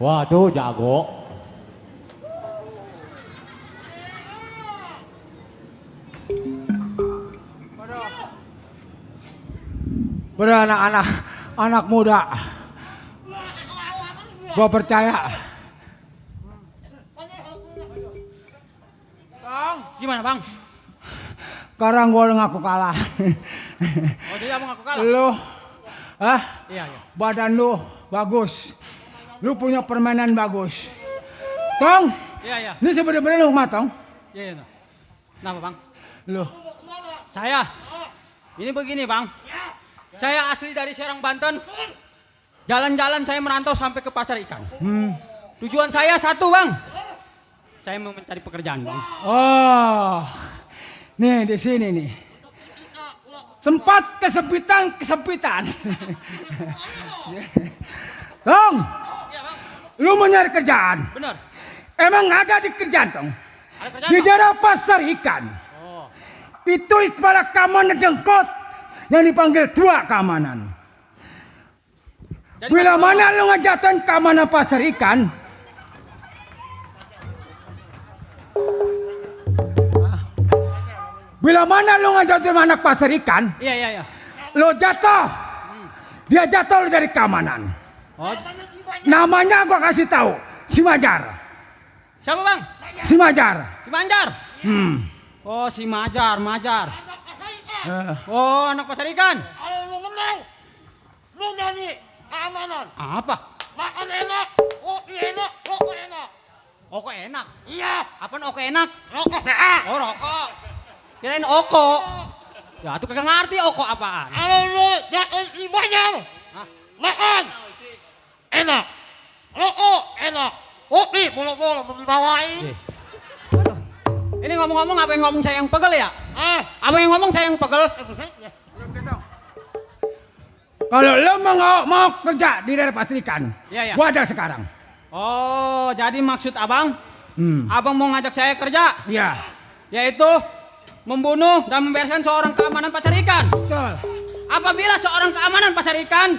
Waduh, jago. Beranak-anak, anak muda. Gua percaya. Gimana bang? Sekarang gua udah ngaku kalah. Oh jadi abang aku kalah? Lu, Iya. badan lu bagus. Lu punya permainan bagus. Tong, Iya. ini sebenarnya lu matong. Iya. Kenapa bang? Lu, Saya, ini begini bang. Saya asli dari Serang, Banten. Jalan-jalan saya merantau sampai ke pasar ikan. Tujuan saya satu bang. Saya mau mencari pekerjaan bang. oh, nih di sini nih. Sempat kesempitan. Tong, Iya bang. lu mau nyari kerjaan? Benar. Emang ada di kerjaan, Tong? Ada kerjaan Di bang? daerah pasar ikan. Oh. Itu istilah keamanan jengkot yang dipanggil dua keamanan. Jadi Bila maksud mana lu ngajatan keamanan pasar ikan, bila mana lu ngajatan anak pasar ikan, Iya. lu jatuh, dia jatuh lu dari keamanan. Oh. Namanya gua kasih tahu, si Majar. Siapa bang? Si Majar. Si Manjar. Oh si Majar. Oh anak pasar ikan. Ayo lu menang. Lu nyanyi keamanan. Apa? Makan enak. Kopi enak. Rokok enak. Oko enak. Iya. Apaan oko enak? Rokok enak. Oh rokok. Kirain oko. Ya tuh kagak ngerti oko apaan. Ayo lu dapat banyak. Hah? Makan. Enak. Rokok enak. Kopi bolo-bolo mau dibawain. Ini ngomong-ngomong apa yang ngomong saya yang pegel ya? Ah. Apa yang ngomong saya yang pegel? Kalau lu mau kerja di daerah pasar ikan, Iya. gua ada sekarang. Oh, jadi maksud abang, abang mau ngajak saya kerja, Ya, yaitu membunuh dan membereskan seorang keamanan pasar ikan. betul. Apabila seorang keamanan pasar ikan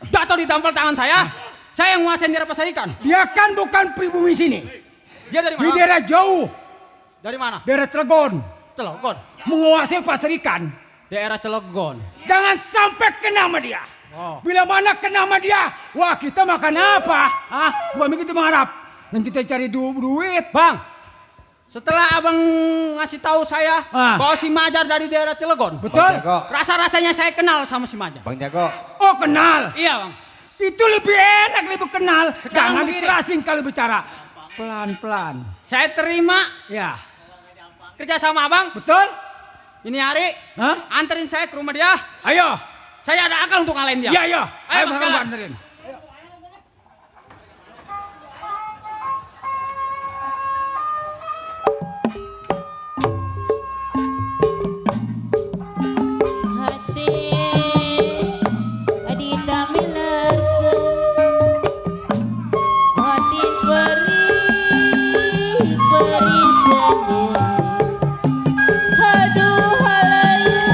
jatuh di tampal tangan saya yang menguasai daerah pasar ikan. Dia kan bukan pribumi sini. Dia dari Di mana? daerah jauh, Dari mana? daerah Cilegon. Cilegon. Menguasai pasar ikan. Daerah Cilegon. Jangan sampai kena sama dia. Oh. Bila mana kena sama dia, wah kita makan apa? Hah? Bukan begitu mengharap. Dan kita cari duit. Bang, setelah abang ngasih tahu saya bahwa si Majar dari daerah Cilegon, Betul? rasa-rasanya saya kenal sama si Majar. Bang Jago. Oh kenal. Iya bang. Itu lebih enak, lebih kenal. Sekarang Jangan begini. dikerasin kalau bicara. Pelan-pelan. Saya terima Ya. kerja sama abang. Betul? Ini hari, Hah? anterin saya ke rumah dia. Ayo. Saya ada akal untuk ngalahin dia. Iya, iya. Ayo, Bang, jalan. bantuin. hati adita milarkeun hati peri sendiri aduh halayu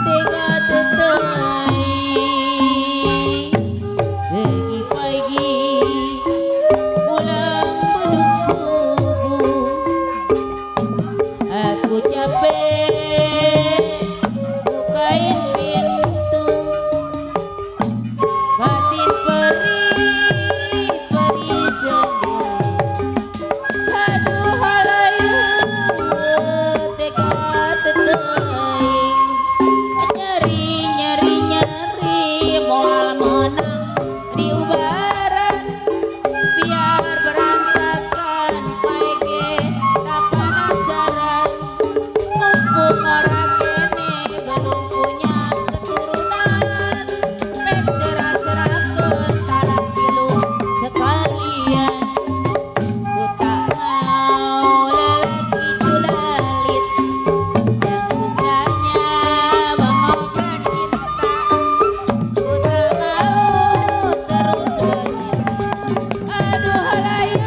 tega tetai pergi pagi pulang beduk subuh aku capek bukain pintu batin peri sendiri aduh halayu tega tetai nyari moal menang di ubaran biar berantakan paege tak penasaran mumpung orang kene belum punya keturunan pek serah-serahkeun tanah pilu sekalian ku tak mau lelaki culalit yang sukanya mengobrak cinta ku tak mau terus begini aduh halayu.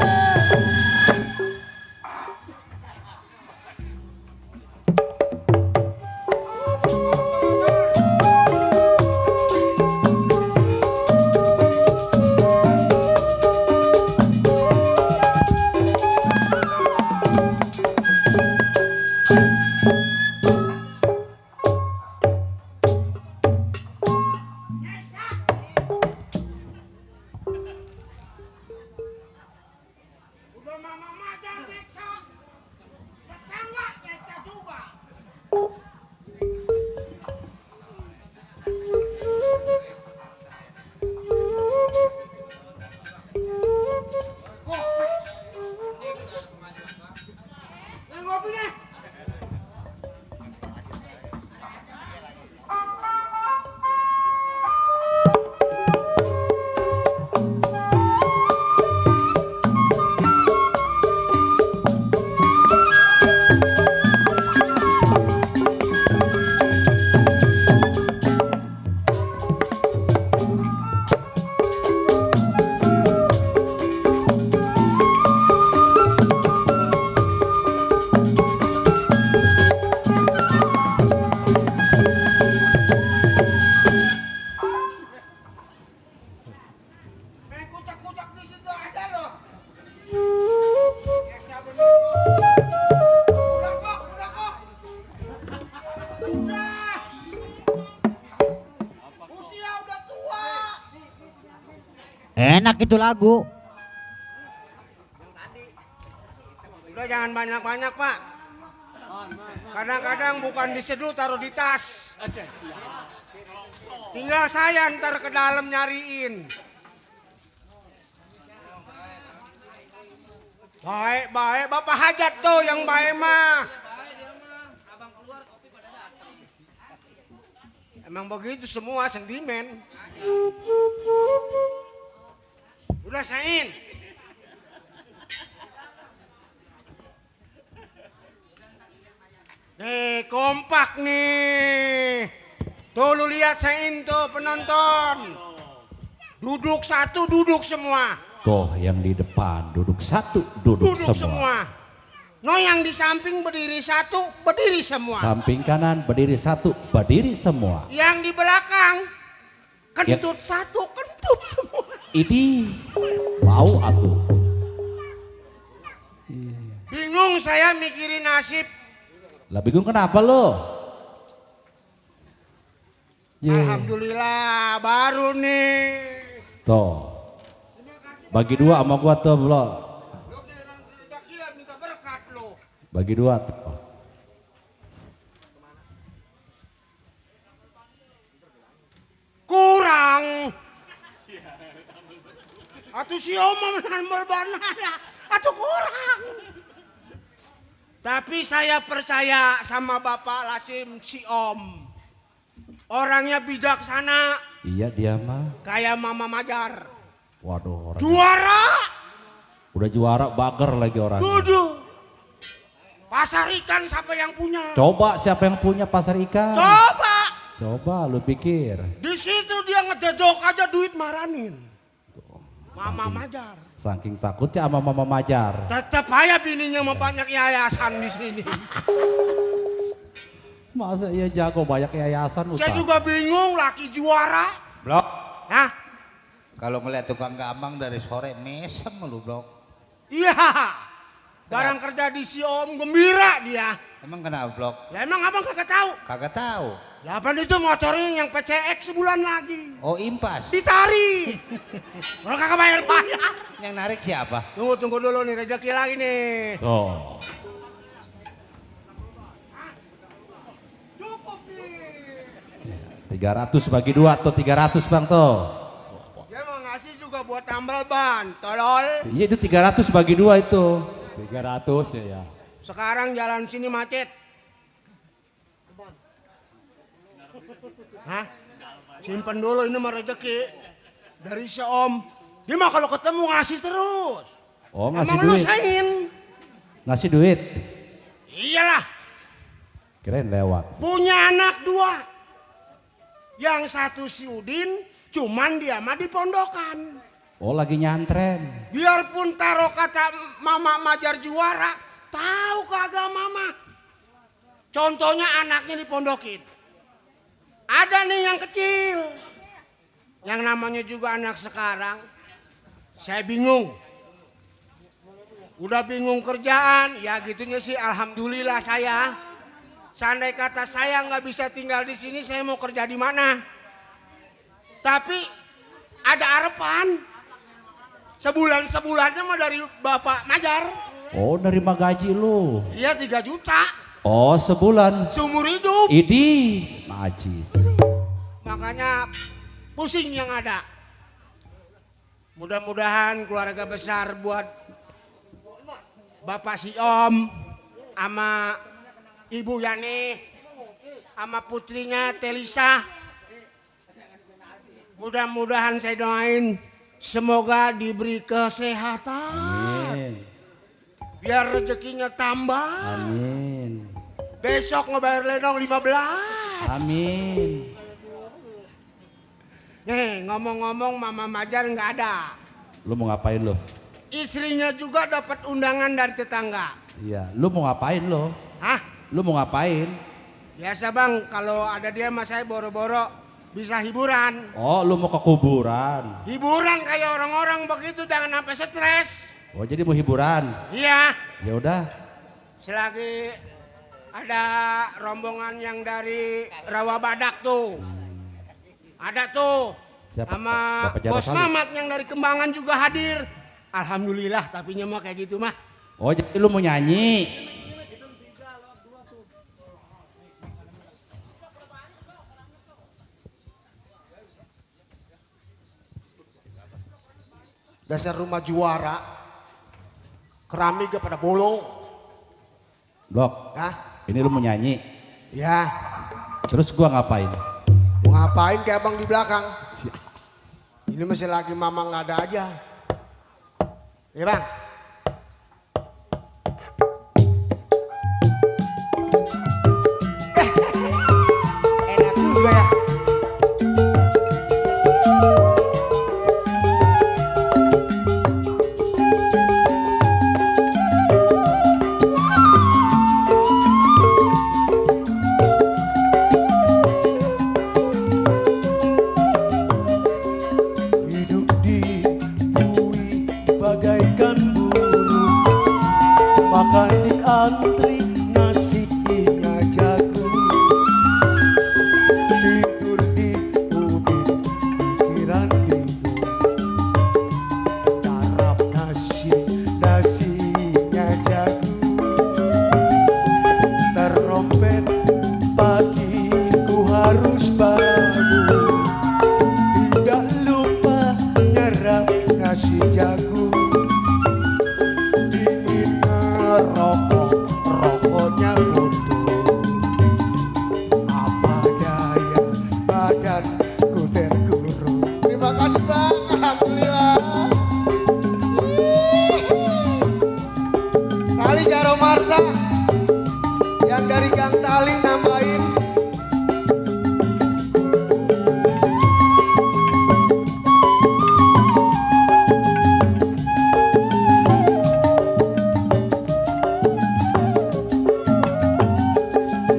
Enak itu lagu. Udah jangan banyak-banyak pak. Kadang-kadang bukan diseduh taruh di tas. Tinggal saya ntar ke dalam nyariin. Baik, bapak hajat tuh yang baik mah. Emang begitu semua sentimen. Udah Sain. Nih kompak nih. Tuh lu lihat Sain tuh penonton. Duduk satu, duduk semua. Tuh yang di depan duduk satu, duduk semua. No yang di samping berdiri satu, berdiri semua. Samping kanan berdiri satu, berdiri semua. Yang di belakang kentut satu, kentut semua. Ini mau atuh. Bingung saya mikirin nasib. Lah bingung kenapa lo? Alhamdulillah baru nih. Tuh. Bagi dua sama gua tuh, Bro. Lo rezeki minta berkat lo. Bagi dua tuh. Kurang. Atuh si Om menahan berbanana. Atuh kurang. Tapi saya percaya sama Bapak Lasim si Om. Orangnya bijaksana. Iya dia mah. Kayak Mama Majar. Waduh orang. Juara. Udah juara bager lagi orang. Duduh. Pasar ikan siapa yang punya? Coba siapa yang punya pasar ikan? Coba. Coba lu pikir. Di situ dia ngededok aja duit maranin. Mama Majar. Saking takutnya sama Mama Majar. Tetap aja bininya mau banyak yayasan di sini. Masa iya jago banyak yayasan Ustaz? Saya juga bingung laki juara. Blok. Hah? Kalau ngeliat tukang gambang dari sore mesem lu Blok. Iya. Barang kerja di si Om gembira dia. Emang kenapa Blok? Ya emang abang kagak tahu. Kagak tahu. Lapan itu motorin yang PCX sebulan lagi. Oh impas. Ditarik. Orang kagak bayar-bayar. Yang narik siapa? Tunggu dulu nih rezeki lagi nih. Oh. Cukup nih. 300 bagi 2 atau 300 Bang tuh. Dia mau ngasih juga buat tambal ban, tolol. Iya itu 300 bagi 2 itu. 300 ya. Sekarang jalan sini macet. Hah? Simpen dulu ini mah rezeki dari si Om. Dia mah kalau ketemu ngasih terus. Oh ngasih Emang duit. lu sain? Ngasih duit. Iyalah. Kirain lewat. Punya anak 2. Yang satu si Udin, cuman dia mah di pondokan. Oh lagi nyantren. Biarpun taruh kata Mama Majar juara, tahu kagak Mama. Contohnya anaknya dipondokin. Ada nih yang kecil. Yang namanya juga anak sekarang. Saya bingung. Udah bingung kerjaan, ya gitunya sih alhamdulillah saya. Seandai kata saya nggak bisa tinggal di sini, saya mau kerja di mana? Tapi ada harapan. Sebulannya mah dari Bapak Majar. Oh nerima gaji lu. Iya 3 juta. Oh sebulan. Seumur hidup. Idi. Najis. Makanya pusing yang ada. Mudah-mudahan keluarga besar buat Bapak si Om sama Ibu Yani sama putrinya Telisa. Mudah-mudahan saya doain semoga diberi kesehatan. Amin. Biar rezekinya tambah. Amin. Besok ngebayar lenong 15. Amin. Nih ngomong-ngomong Mama Majar nggak ada. Lu mau ngapain lu? Istrinya juga dapat undangan dari tetangga. Iya. Lu mau ngapain lu? Hah? Lu mau ngapain? Biasa bang, kalau ada dia sama saya boro-boro bisa hiburan. Oh lu mau ke kuburan. Hiburan kayak orang-orang begitu, jangan sampai stres. Oh jadi mau hiburan. Iya, Ya udah. selagi ada rombongan yang dari Rawabadak tuh. Ada tuh. Siapa? Sama Bapak Jarod Bos Salih? Mamat yang dari Kembangan juga hadir. Alhamdulillah, tapinya mah kayak gitu mah. Oh jadi lu mau nyanyi? Dasar rumah juara. Keramik pada bolong. Blok. Hah? Ini lu mau nyanyi? Ya. Terus gua ngapain? Mau ngapain kayak abang di belakang? Ini masih lagi mama nggak ada aja. Ya bang. Enak juga ya. pagiku harus bangun, tidak lupa nyerap nasi jagung, ingin ngerokok, rokoknya butuh, apa daya badanku terkurung. Terima kasih Bang, alhamdulillah. Tali Jaro Marta yang dari Gang Tali nambahin.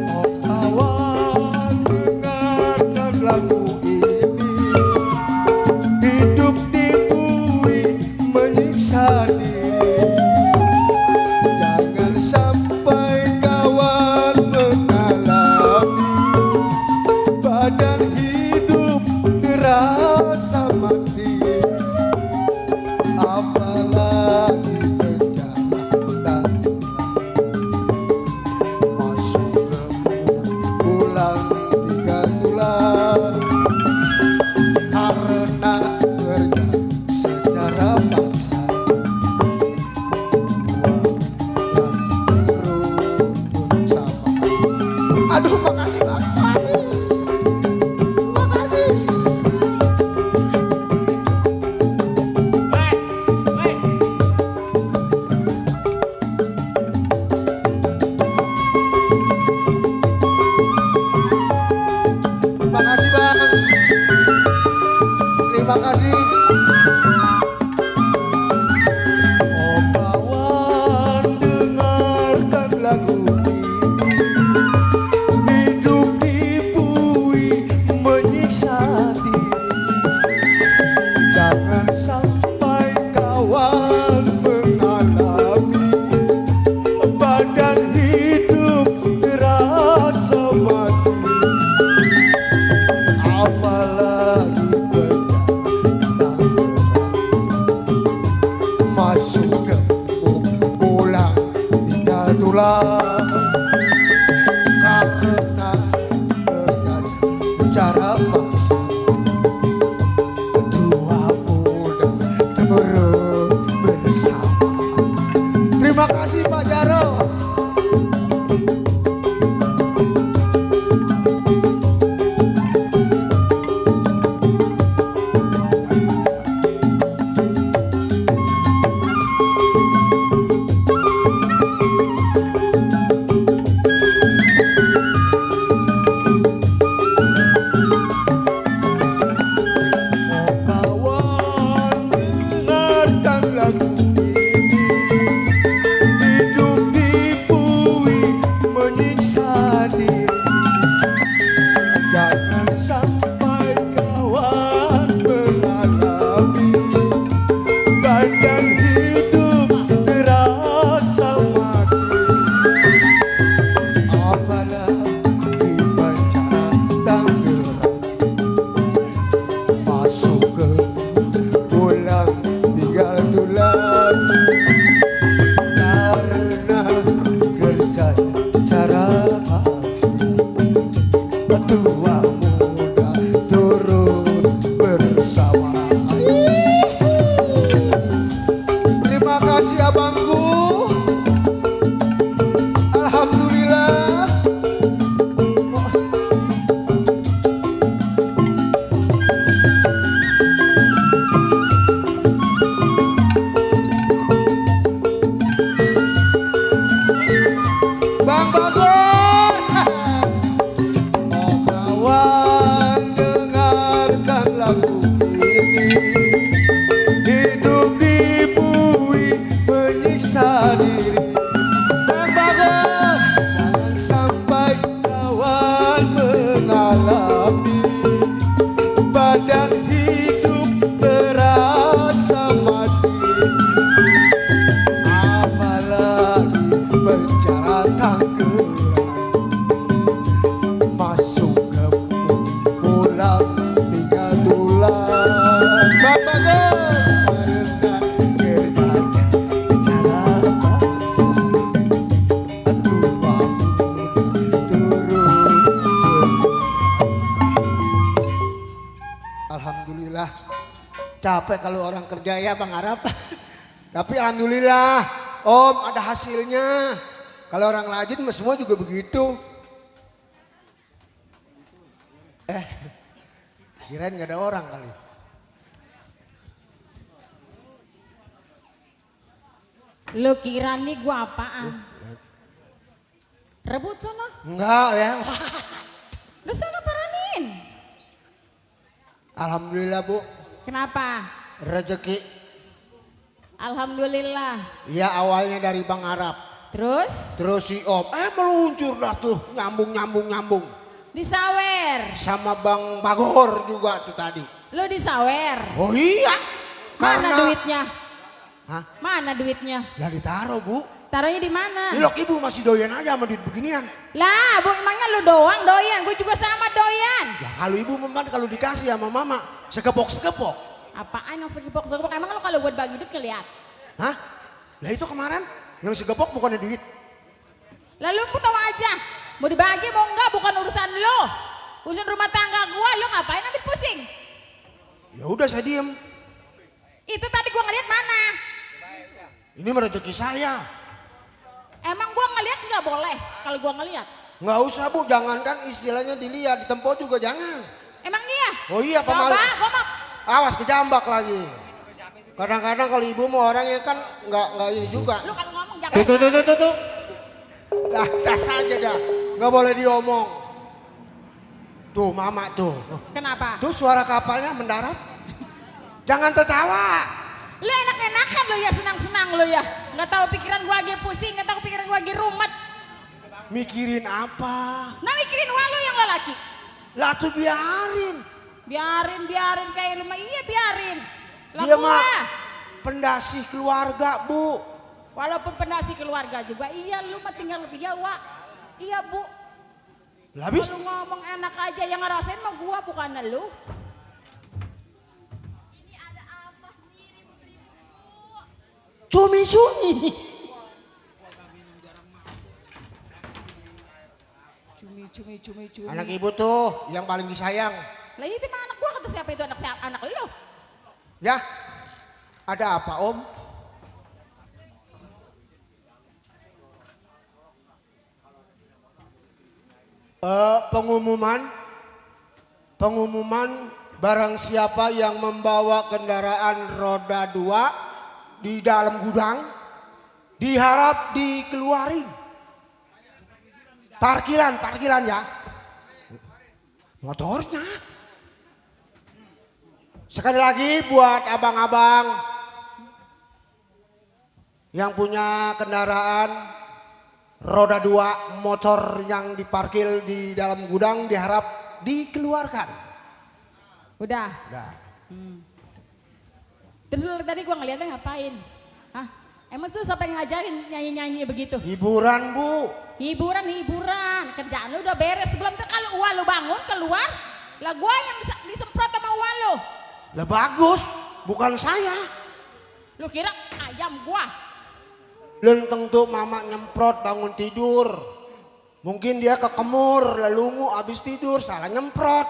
Oh kawan, dengarkan lagu ini, hidup di bumi menyiksa diri. Jangan sampai kawan mengalami badan hidup terasa mati, apalagi penjara tadi masuk gemuk pulang 3 bulan karena kerja secara paksa. Aduh, makasih Bang, makasih. Makasih. Makasih Bang. Terima kasih. Oh kawan, dengarkan lagu ini, hidup di Ya, capek kalau orang kerja ya Bang Arab. Tapi alhamdulillah, Om ada hasilnya. Kalau orang rajin mah semua juga begitu. Kirain nggak ada orang kali. Lu kira nih gua apaan? Rebut sono. Enggak ya. Lu sono paranin. Alhamdulillah Bu, Kenapa? rezeki. Alhamdulillah. Ya awalnya dari Bang Arab. Terus Terus si Om, meluncur dah tuh nyambung. disawer. Sama Bang Bagor juga tuh tadi. Lu disawer. Oh iya. Mana duitnya? Hah? Mana duitnya? Ya ditaruh Bu. Taruhnya di mana? Ilok ibu masih doyan aja sama duit beginian. Lah, Bu, emangnya lu doang doyan? Gue juga sama doyan. Ya kalau ibu memang kalau dikasih sama mama segepok. Apaan yang segepok-segepok? Emang lu kalau buat bagi duit keliat? Hah? Lah itu kemarin yang segepok bukannya duit. Lalu lu tahu aja. Mau dibagi mau enggak bukan urusan lu. Urusan rumah tangga gua, lu ngapain ambil pusing? Ya udah saya diem. Itu tadi gua ngeliat mana? Ini mah rezeki saya. Emang gua ngeliat nggak boleh kalau gua ngeliat? Nggak usah Bu, jangankan istilahnya dilihat, ditempo juga jangan. Emang iya? Oh iya Coba, pemalu. gua mau. Awas kejambak lagi. Kadang-kadang kalau ibu mau orang yang kan nggak ini juga. Lu kalau ngomong jangan. Tuh. Lah tas aja dah, nggak boleh diomong. Tuh mama tuh, Kenapa? tuh suara kapalnya mendarat. Jangan tertawa. Lu enak-enakan lu ya, senang-senang lu ya. Nggak tahu pikiran gua lagi pusing, nggak tahu pikiran gua lagi rumet. Mikirin apa? Nah mikirin walu yang lelaki. Lah tuh biarin. Biarin kayak lu mah iya biarin. Lah Dia gua. mah pendasi keluarga Bu. Walaupun pendasi keluarga juga, iya lu mah tinggal iya Wak. Iya Bu. Lah habis Kalau ngomong enak aja yang ngerasain mah gua bukan lu. Ini ada apa sih ribut-ribut, Bu? cumi. Cumi. Anak ibu tuh yang paling disayang. Lah itu mah anak gua kata siapa itu anak lu. Ya, ada apa Om? Pengumuman barang siapa yang membawa kendaraan roda 2 di dalam gudang diharap dikeluarin. Parkiran ya. Motornya. Sekali lagi buat abang-abang yang punya kendaraan roda 2 motor yang diparkir di dalam gudang diharap dikeluarkan. Udah. Udah. Terus lu tadi gua ngeliatnya ngapain? Hah? Emang tuh siapa yang ngajarin nyanyi-nyanyi begitu? Hiburan Bu. Hiburan. Kerjaan lu udah beres. Sebelum itu kalau uang lu bangun keluar, lah gua yang disemprot sama uang lu. Lah bagus, bukan saya. Lu kira ayam gua? Lenteng tuh mama nyemprot bangun tidur. Mungkin dia kekemur, lelungu abis tidur salah nyemprot.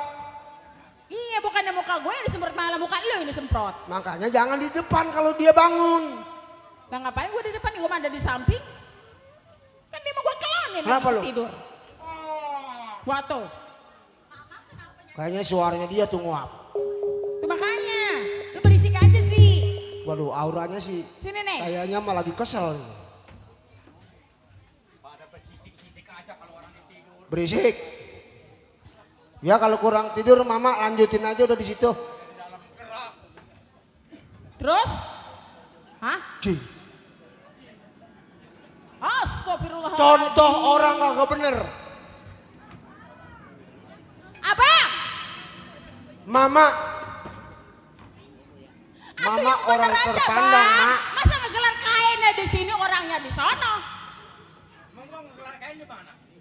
Iya bukannya muka gue yang disemprot malah muka lu yang disemprot. Makanya jangan di depan kalau dia bangun. Lah ngapain gue di depan, gue mah ada di samping. Kan dia mau gue kelonin Kenapa lu? tidur. Wah tuh. Kayaknya suaranya dia tuh nguap. Tuh makanya, lu berisik aja sih. Waduh auranya sih Sini nih. kayaknya malah lagi kesel. Berisik. Ya kalau kurang tidur mama lanjutin aja udah di situ. Terus? Hah? Cing. Astagfirullah. Contoh orang kagak bener. Abang. Mama Atuh yang bener orang aja, terpandang Bang. Mak. Masa ngegelar kainnya di sini orangnya di sono?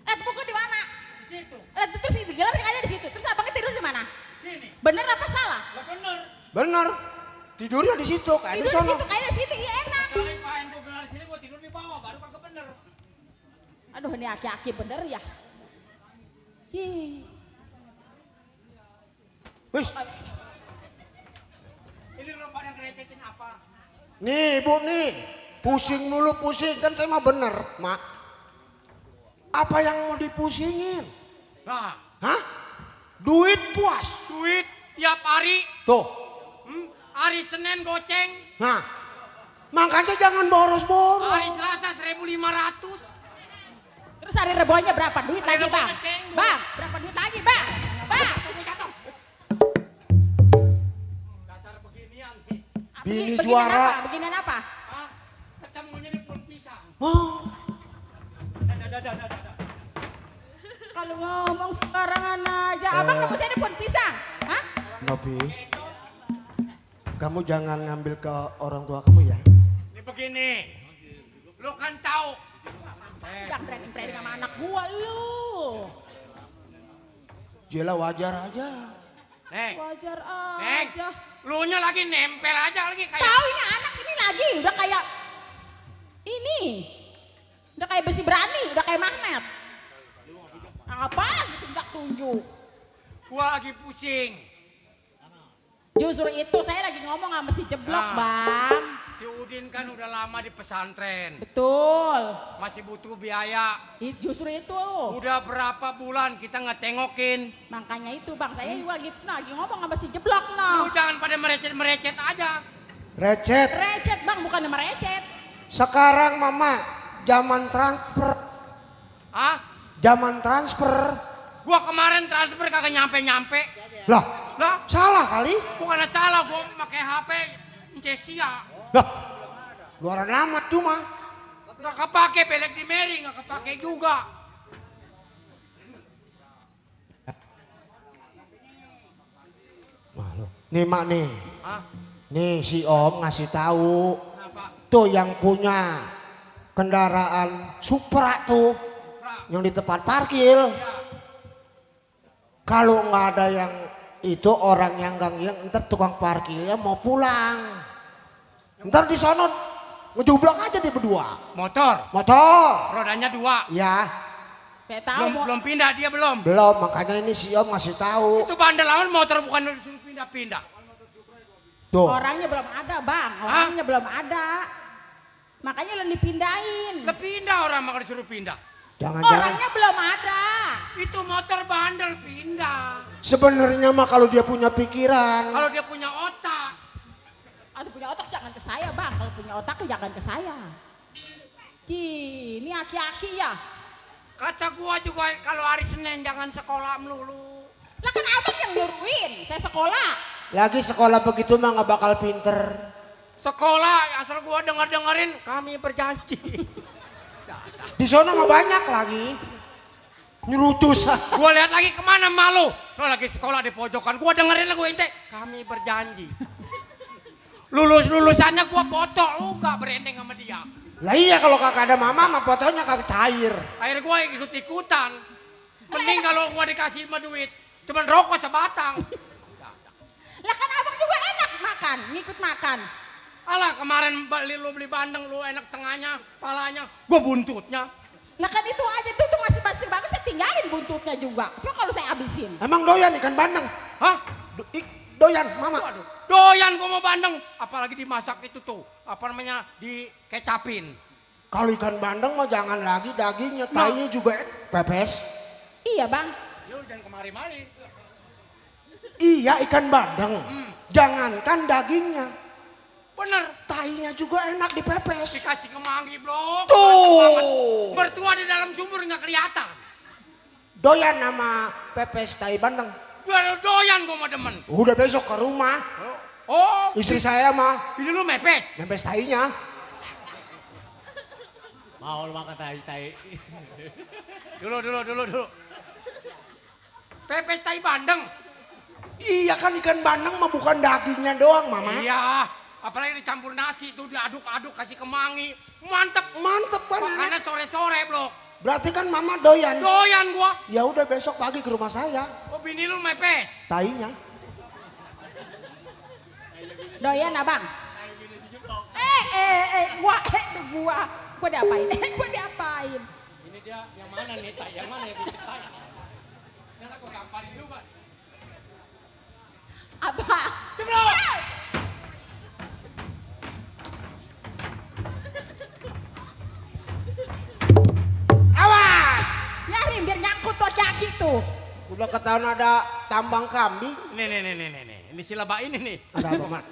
Pukul di mana? Di situ. Terus digelar kainnya di situ. Terus abangnya tidur di mana? Sini. Bener apa salah? Bener. Tidurnya di situ kayak Tidur di di sono. situ kainnya di situ iya enak. Aduh ini aki-aki bener ya. Hi. Wis. ngerecetin apa? Nih ibu nih, pusing mulu pusing kan saya mah bener mak. Apa yang mau dipusingin? Nah, Hah? Duit puas. duit tiap hari, Tuh, hari Senin goceng, nah makanya jangan boros-boros. hari Selasa 1.500. Terus hari Rebonya berapa duit Hari lagi bang? Rebonya cendol. Bang, berapa duit lagi bang? Bang, Dasar beginian nih. Bini beginian juara. apa? Beginian apa? Hah? Ketemunya di pohon pisang. Oh, Kalau ngomong sembarangan aja, abang nggak bisa pohon pisang? Hah? Nopi, kamu jangan ngambil ke orang tua kamu ya. Ini begini, lu kan tahu. Jangan berani-berani sama anak gua lu. Jela wajar aja. Neng, Wajar Neng, aja. lu nya lagi nempel aja lagi kayak. Tahu ini anak ini lagi udah kayak ini. Udah kayak besi berani, udah kayak magnet. Apa gitu nggak tunjuk. Gua lagi pusing. Justru itu saya lagi ngomong sama si Jeblok, Nah. Bang. Si Udin kan udah lama di pesantren, Betul. masih butuh biaya. Justru itu. Udah berapa bulan kita ngetengokin. Makanya itu, Bang. Saya juga gitu lagi ngomong sama si Jeblok, Lu no. jangan pada merecet-merecet aja. Recet. Recet, Bang, bukan merecet. Sekarang mama zaman transfer. Ah, Zaman transfer. gua kemarin transfer kagak nyampe-nyampe. Lah, Lah, salah kali. bukan salah gua pakai HP Cesia. Lah, luaran amat cuma. Gak kepake belek di Mary, gak kepake juga. Nih mak nih. Hah? Nih si Om ngasih tahu. Kenapa? Tuh yang punya kendaraan Supra tuh yang di tempat parkir. Kalau nggak ada yang itu orang yang gang ntar tukang parkirnya mau pulang. Ntar di sono ngejublak aja dia berdua. Motor, Motor. rodanya 2. Ya, Saya tahu Belum pindah dia belum. belum makanya ini si Om ngasih tahu. Itu bandel amat motor bukan disuruh pindah-pindah. Tuh. orangnya belum ada, Bang. Orangnya belum ada. Makanya lo dipindahin. Lah pindah orang maka disuruh pindah. Jangan-jangan Orangnya belum ada. Itu motor bandel pindah. sebenarnya mah kalau dia punya pikiran. Kalau dia punya otak. Atau punya otak jangan ke saya, Bang. Kalau punya otak jangan ke saya. Ini aki-aki ya. Kata gua juga kalau hari Senin jangan sekolah melulu. Lah kan abang yang nyuruhin. Saya sekolah. Lagi sekolah begitu mah nggak bakal pinter. Sekolah asal gua denger-dengerin kami berjanji. Di sana mah banyak lagi. Nyurucus. Gua lihat lagi kemana malu. Lo lagi sekolah di pojokan. Gua dengerin lagu ente. Kami berjanji. Lulusannya gua foto. Lu gak berendeng sama dia. Lah iya kalau kakak ada mama mah fotonya kagak cair. Akhirnya gua ikut-ikutan. Mending kalau gua dikasih sama duit. Cuman rokok sebatang. Lah kan abang juga enak makan. Ngikut makan. Alah kemarin lu beli bandeng. Lu enak tengahnya, palanya. Gua buntutnya. Lah kan itu aja tuh masih pasti bagus. Saya tinggalin buntutnya juga. Cuma kalau saya habisin. Emang doyan ikan bandeng? Hah? Doyan mama. Waduh, doyan gua mau bandeng. Apalagi dimasak itu tuh. Apa namanya? Dikecapin. Kalau ikan bandeng mah jangan lagi dagingnya, tainya juga pepes. Iya, Bang. Lu jangan kemari-mari. Iya ikan bandeng. Jangankan dagingnya, Bener. tainya juga enak dipepes. Dikasih kemangi blok. Tuh. Mertua di dalam sumur nggak kelihatan. Doyan nama pepes tai bandeng. Gua doyan gua mah demen. Udah besok ke rumah, Oh, istri saya mah ini lu mepes. pepes tainya. Mau makan tai-tai. Dulu. Pepes tai bandeng. Iya kan ikan bandeng mah bukan dagingnya doang mama. Iya. Apalagi dicampur nasi tuh diaduk-aduk kasih kemangi. Mantep. Mantep kan Makannya enak. sore-sore blok. Berarti kan mama doyan. Doyan gua. Ya udah besok pagi ke rumah saya, Oh bini lu mepes. tainya. Doyan, Abang. Gua diapain? Gua diapain? Ini dia yang mana nih tai? Yang mana yang bikin tai? Yang aku gamparin juga. Abang. Ceblok. Udah ketahuan ada tambang kambing. Nih. Ini silaba ini nih. Ada apa, Mak?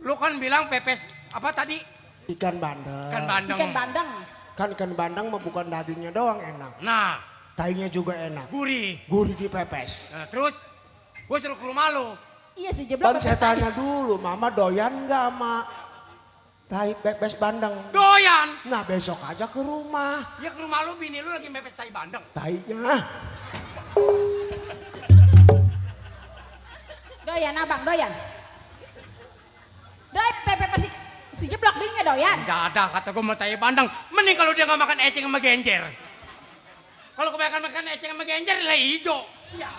Lu kan bilang pepes apa tadi? Ikan bandeng. Ikan bandeng. Ikan bandeng. Kan ikan bandeng mah bukan dagingnya doang enak. Nah, Tainya juga enak. gurih. Gurih dipepes. Nah, terus gue suruh ke rumah lu. Iya sih jeblok Kan saya pepes tanya dulu, Mama doyan nggak sama tai pepes bandeng? Doyan. Nah besok aja ke rumah. Ya ke rumah lu, bini lu lagi mepes tai bandeng. Tainya. Doyan abang, doyan. Pepes si jeblok bininya doyan. Gak ada kata gue mau tai bandeng. Mending kalau dia gak makan eceng sama genjer. Kalau kebanyakan makan eceng sama genjer, lah hijau. Siap.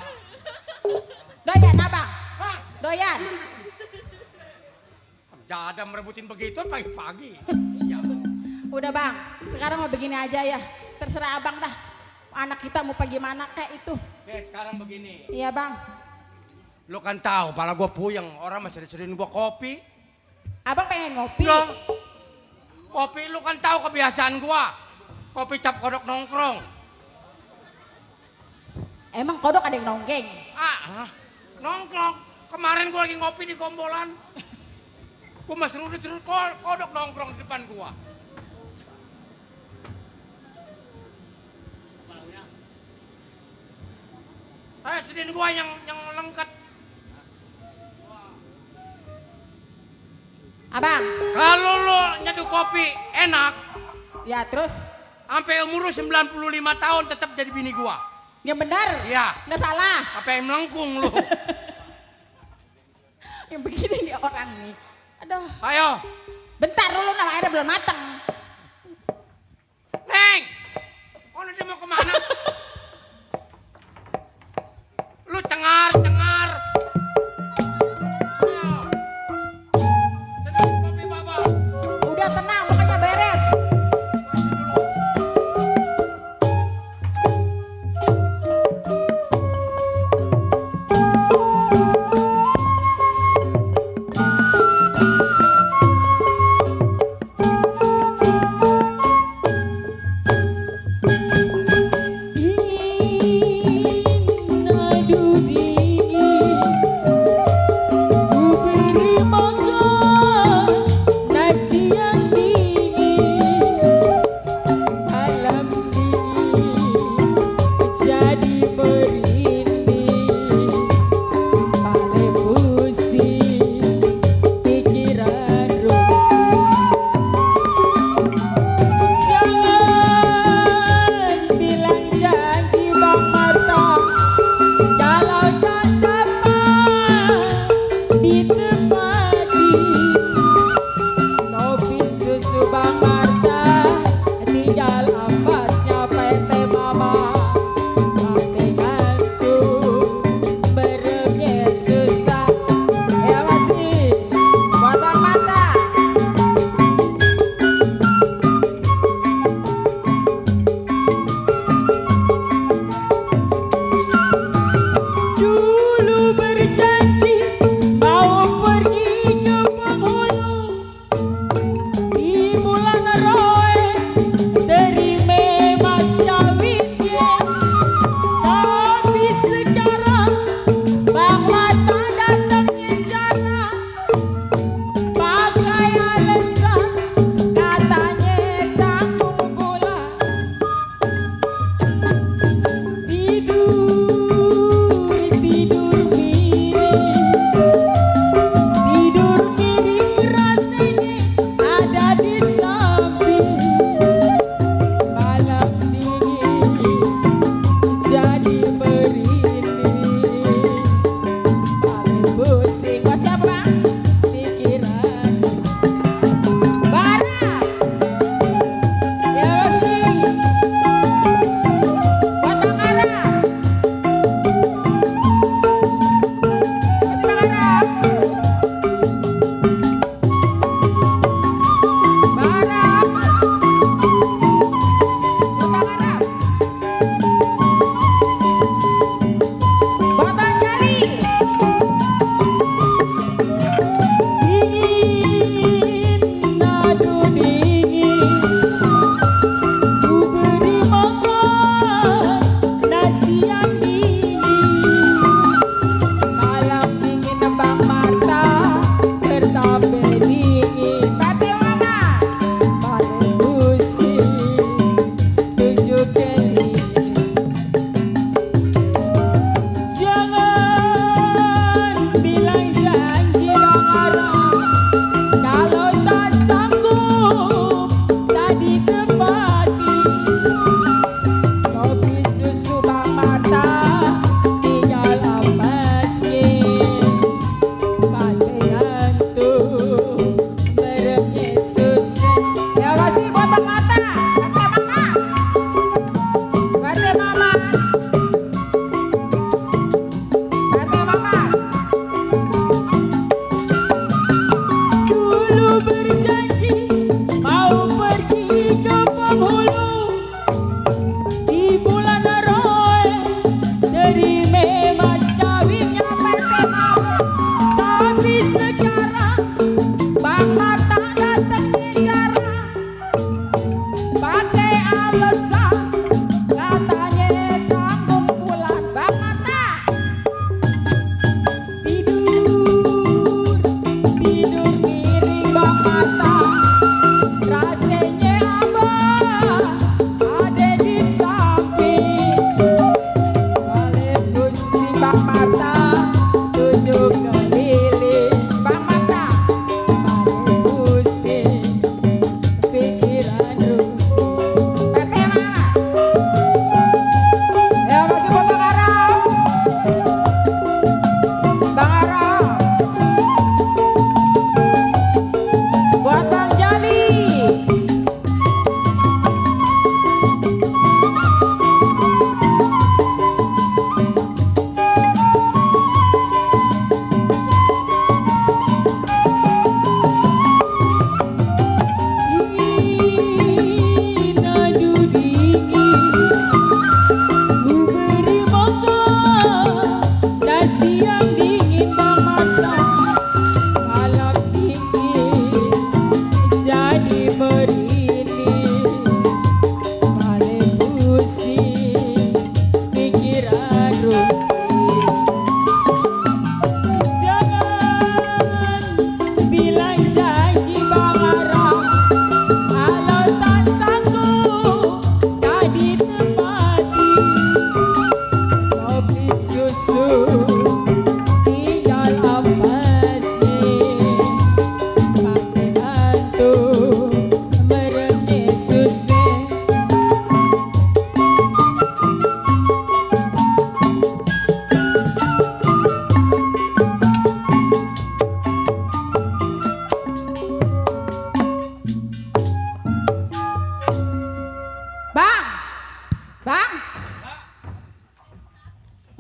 Doyan abang. Hah? Doyan. Gak ada merebutin begitu pagi-pagi. Siap. Udah bang, sekarang mau begini aja ya. Terserah abang dah. Anak kita mau bagaimana kayak itu. Nih sekarang begini. Iya bang. Lu kan tahu, pala gue puyeng. Orang masih disediain gua kopi. Abang pengen ngopi. Loh, kopi lu kan tahu kebiasaan gua. Kopi cap kodok nongkrong. Emang kodok ada yang nongkeng? Nongkrong. Kemarin gua lagi ngopi di Gombolan. Gua masih suruh kodok nongkrong di depan gua. Ayo sediain gua yang lengket. Abang. Kalau lu nyeduh kopi enak, Ya terus? sampai umur lu 95 tahun tetap jadi bini gua. Yang benar? Iya. Nggak salah. Apa yang melengkung lu? Yang begini nih orang nih. Aduh. Ayo, Bentar dulu nama airnya belum matang. Neng! Oh, dia mau kemana? Lu cengar. Ayo. Sedang kopi baba. Udah tenang, pokoknya beres.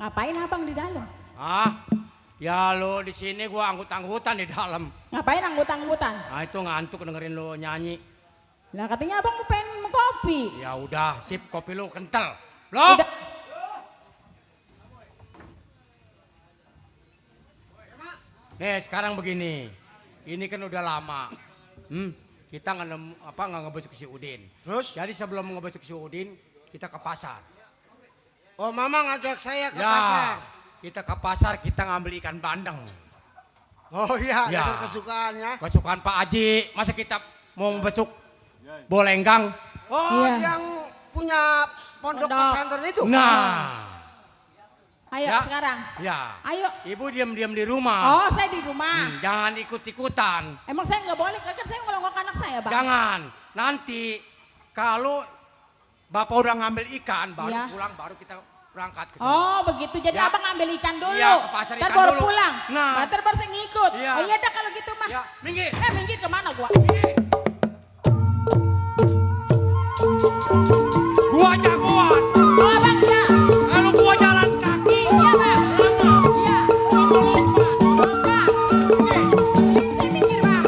Ngapain abang di dalam? Ah, ya lo di sini gua anggut-anggutan di dalam. Ngapain anggut-anggutan? Nah itu ngantuk dengerin lo nyanyi. Lah katanya abang mau pengen kopi. Ya udah, sip kopi lo kental. Lo. Udah. Nih sekarang begini, ini kan udah lama. Kita nggak ngebesuk si Udin. Terus? Jadi sebelum ngebesuk si Udin, kita ke pasar. Oh, Mama ngajak saya ke Ya, pasar. kita ke pasar, kita ngambil ikan bandeng. Oh iya, Ya. dasar kesukaannya. Kesukaan Pak Haji, masa kita mau ngebesuk bolenggang? Oh, Iya. yang punya pondok Pondok. pesantren itu. Nah, Ayo Ya. sekarang. ya. Ayo. Ibu diam-diam di rumah. Oh saya di rumah. Jangan ikut-ikutan. Emang saya nggak boleh, kan saya ngelonggok anak saya bang. Jangan. Nanti kalau Bapak udah ngambil ikan, baru Iya. pulang, baru kita berangkat ke sana. Oh begitu, jadi Ya. abang ngambil ikan dulu. Iya, ke pasar Ntar ikan baru dulu. pulang. Nah. Ntar baru saya ngikut. Iya. Oh iya dah kalau gitu mah. Ya, minggir. Minggir kemana gua? Gua jagoan. Oh abang ya. Kalau gua jalan kaki, Iya bang. Iya. Lomba. Saya minggir bang.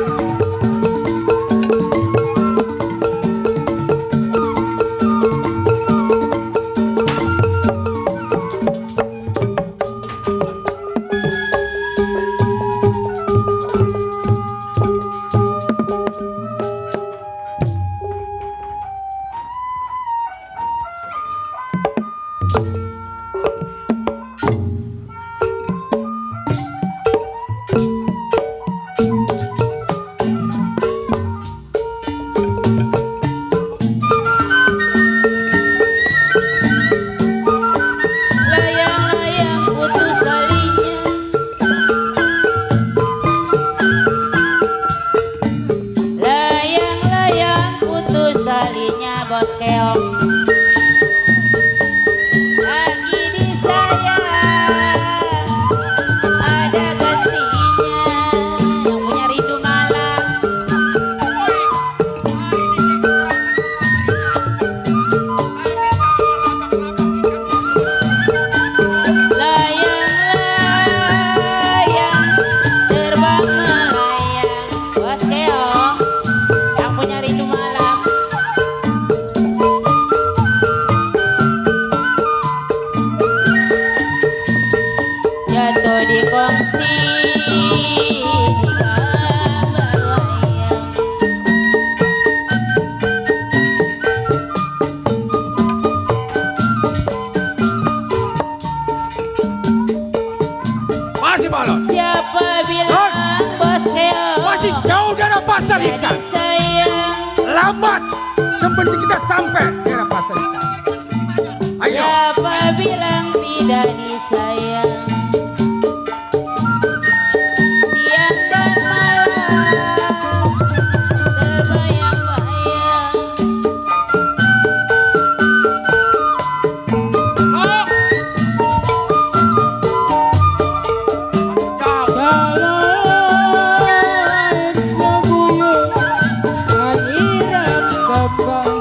Layang-layang putus talinya. Layang-layang putus talinya bos keong. Lagi disayang ada gantinya yang punya rindu malam. Layang-layang terbang melayang bos keong yang punya rindu malam. Jatuh di kongsi di gambar wayang. Masih balon. Siapa bilang bos keong Masih jauh dari pasar jadi ikan. sayang? Lambat. Yang penting kita sampai di pasar ikan. Ayo. Siapa bilang tidak disayang? Siang dan malam terbayang-bayang. Jalan seguyur menyiram kembang.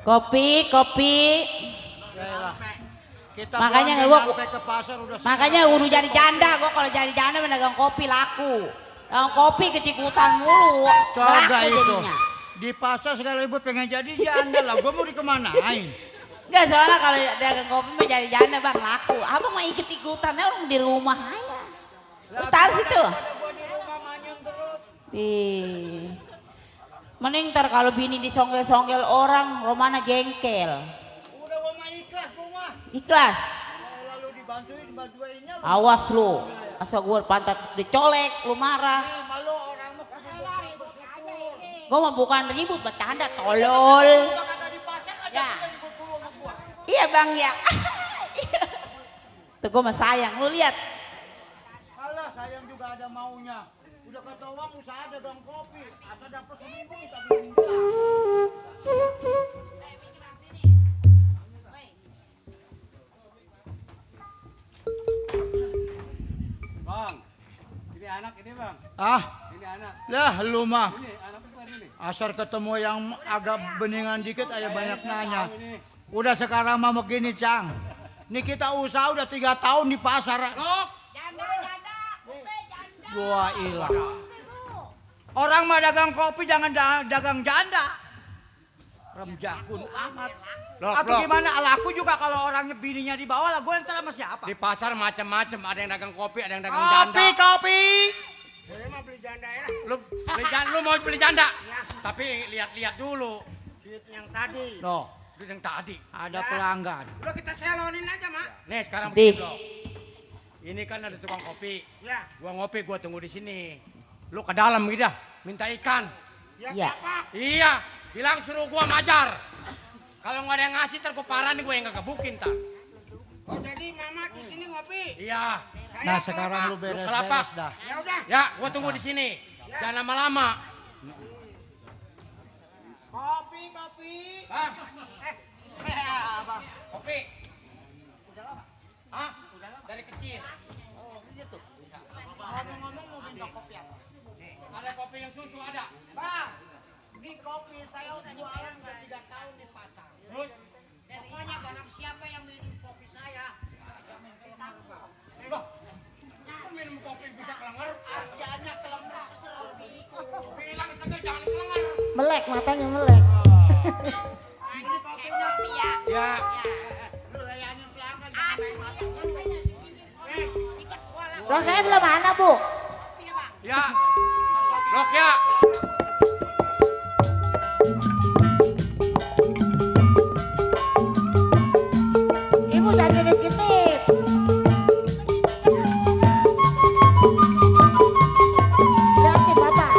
Kopi. Kita Makanya belum gua- sampai ke pasar udah Makanya udah jadi janda, gua kalau jadi janda mendagang kopi laku. Dagang kopi ketikutan mulu, coba laku itu. jadinya. Di pasar segala ibu pengen jadi janda lah, gua mau dikemanain? Enggak, soalnya kalau dagang kopi mah jadi janda bang laku. Abang mah ikut-ikutannya orang di rumah aja. Putar situ. Mending ntar kalau bini disonggel-songgel orang, Romana jengkel. Udah gua mah ikhlas gua mah. Ikhlas. Lalu dibantuinnya lu. Awas lu. Asal gue pantat dicolek, lu marah. Malu orang mah kudu bersyukur. Gue mah bukan ribut, bercanda, tolol. Kagak di pasar aja Ya. udah dipukul sama gua. Iya bang ya. Tuh gue mah sayang, lu lihat. Alah sayang juga ada maunya. Udah kata uang usaha dagang kopi. Asal dapat seminggu minta beliin gelas. Bang, ini anak ini bang. Ah, Ini anak. lah lu mah. Ini anak bukan ini. Asal ketemu yang agak beningan dikit aja banyak nanya. Udah sekarang mah begini Cang. Nih kita usaha udah 3 tahun di pasar. Gua ilah. Orang mah dagang kopi jangan dagang janda. Remjakun amat. Loh, Atau loh. gimana? Aku juga kalau orangnya bininya di bawah lah, gue ntar sama siapa? Di pasar macam-macam, ada yang dagang kopi, ada yang dagang janda. Kopi. Saya mah beli janda ya. Lu mau beli janda? Tapi lihat-lihat dulu. Duit yang tadi. Loh, Duit yang tadi. ada pelanggan. Udah kita selonin aja, Mak. Nih, sekarang Di. begini, Bro. Ini kan ada tukang kopi. Ya. Gua ngopi, gua tunggu di sini. Lu ke dalam gitu dah, minta ikan. Ya. Iya, bilang suruh gua majar. Kalau nggak ada yang ngasih, ntar gua parahin gua yang nggak gebukin, tar. Oh jadi mama di sini ngopi. Iya. Nah sekarang lu kelapa. beres-beres dah. Ya udah. Ya, gua tunggu di sini. Jangan lama-lama. Kopi. Bang. Abang. Kopi. Udah lama? Hah? Udah lama? Dari kecil. Oh, gitu. Ngomong-ngomong mau minta kopi apa? Ada kopi yang susu ada. Bang, ini kopi saya jualan udah 3 tahun di pasar. Terus? Pokoknya barang siapa yang minum kopi saya, jamin kelengar Bang. Loh, kok minum kopi bisa kelengar? Artinya kelengar seger. Bilang seger jangan kelengar. Melek, matanya melek. Ini kopinya. Ya. Lu layanin pelanggan jangan main mata dulu. Lah saya belum mana bu? Ya. Lok ya. Ibu jangan genit-genit. Lihatin bapak.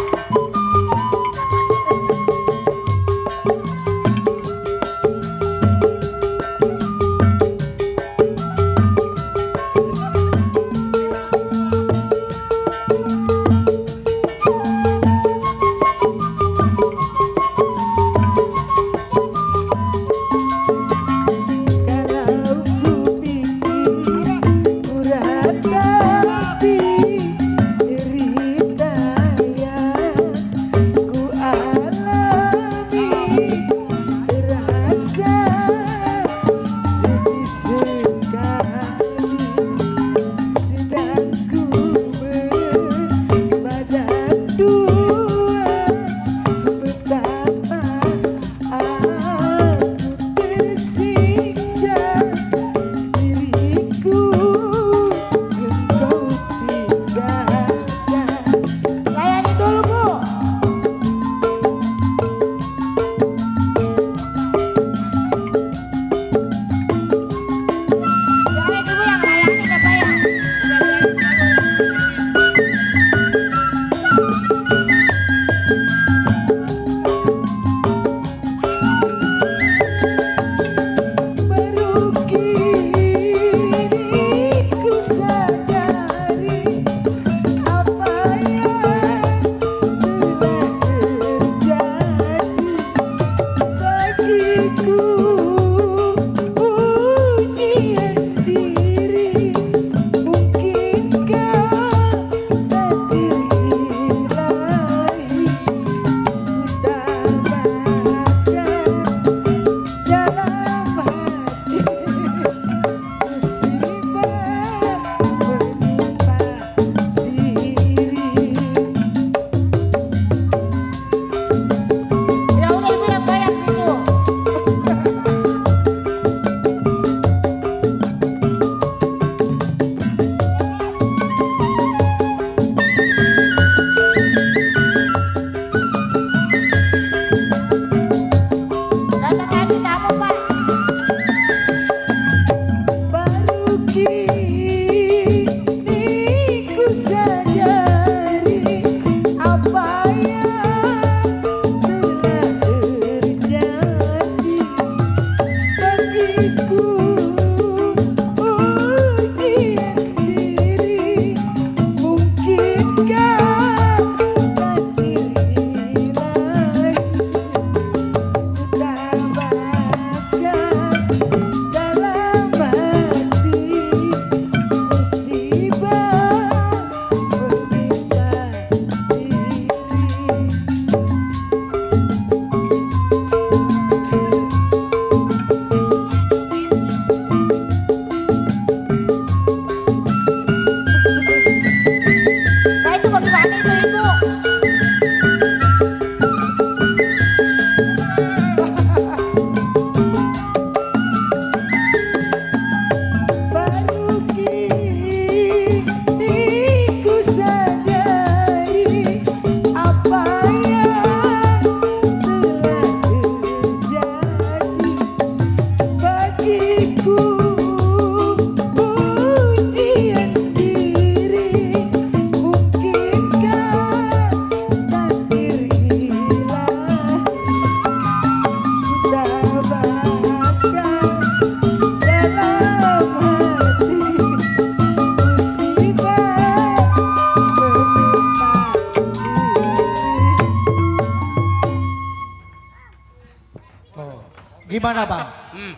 Gimana bang? Hmm.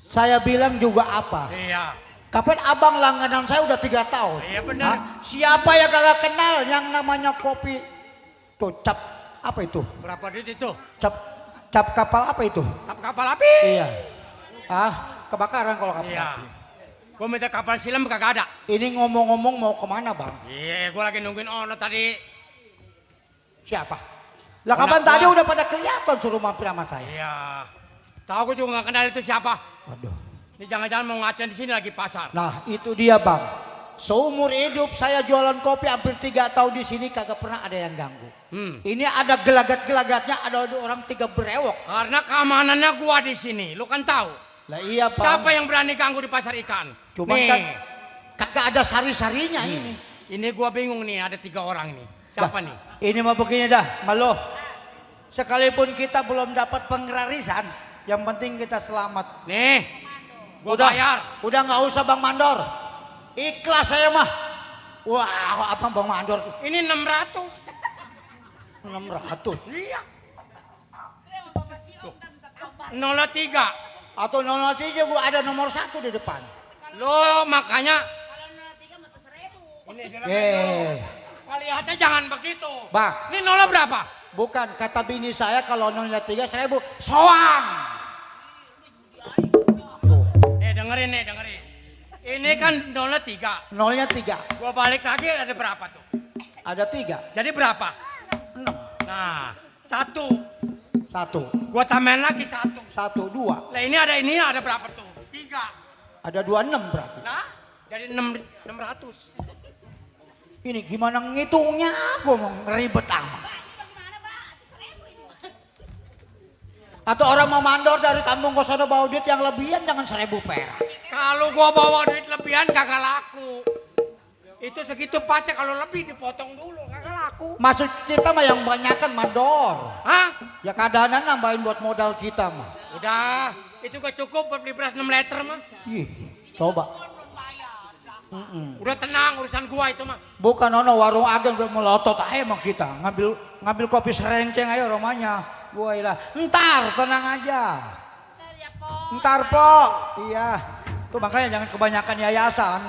Saya bilang juga apa? Iya. Kapan abang langganan saya udah 3 tahun. Iya benar. Hah? Siapa yang kagak kenal yang namanya kopi? Tuh cap apa itu? Berapa duit itu? Cap kapal apa itu? Kapal api. Iya. Kebakaran kalau kapal Iya. api. Gua minta kapal silam kagak ada. Ini ngomong-ngomong mau kemana bang? Iya, gua lagi nungguin Ono tadi. Siapa? Lah kapan Anak tadi gua. udah pada kelihatan suruh mampir sama saya. Iya. Tahu gua juga nggak kenal itu siapa. Waduh. Ini jangan-jangan mau ngacen di sini lagi pasar. Nah itu dia bang. Seumur hidup saya jualan kopi hampir 3 tahun di sini kagak pernah ada yang ganggu. Ini ada gelagat-gelagatnya, ada orang 3 berewok. Karena keamanannya gua di sini, lu kan tahu. Lah iya bang. Siapa yang berani ganggu di pasar ikan? Cuman nih, kan kagak ada sari-sarinya ini. ini gua bingung nih, ada 3 orang ini. Siapa Bah, nih? Ini mah begini dah, malu. Sekalipun kita belum dapat penggratisan, yang penting kita selamat. Nih, gua Udah, bayar. udah nggak usah bang Mandor. Ikhlas saya mah. Wah, apa bang Mandor? Ini 600. 600 Iya. 03. atau 003 gua ada nomor 1 di depan. Lo makanya lihatnya jangan begitu. Bang. Ini nolnya berapa? Bukan, kata bini saya kalau 003 1000 soang. Dengerin nih, dengerin. Ini kan 03. 0-3. Gua balik lagi ada berapa tuh? Ada 3. Jadi berapa? 6. Nah, 1. 1. Gua tambahin lagi 1. 1, 2. Lah ini ada berapa tuh? 3. Ada 26 berarti. Nah, jadi 600. Ini gimana ngitungnya? Gua mau ngeribet amat. Atau orang mau mandor dari kampung ke sono bawa duit yang lebihan jangan 1000 perak. Kalau gua bawa duit lebihan kagak laku. Itu segitu pasnya, kalau lebih dipotong dulu kagak laku. Maksud kita mah yang banyakan mandor. Hah? Ya keadaan nambahin buat modal kita mah. Udah, itu gak cukup buat beli beras 6 liter mah. Ih, coba. Udah tenang urusan gua itu mah. Bukan ono warung agen melotot aja emang kita. Ngambil kopi serenceng aja romanya. Gua ilah. Ntar tenang aja. Ntar po. Iya. Tuh makanya jangan kebanyakan yayasan.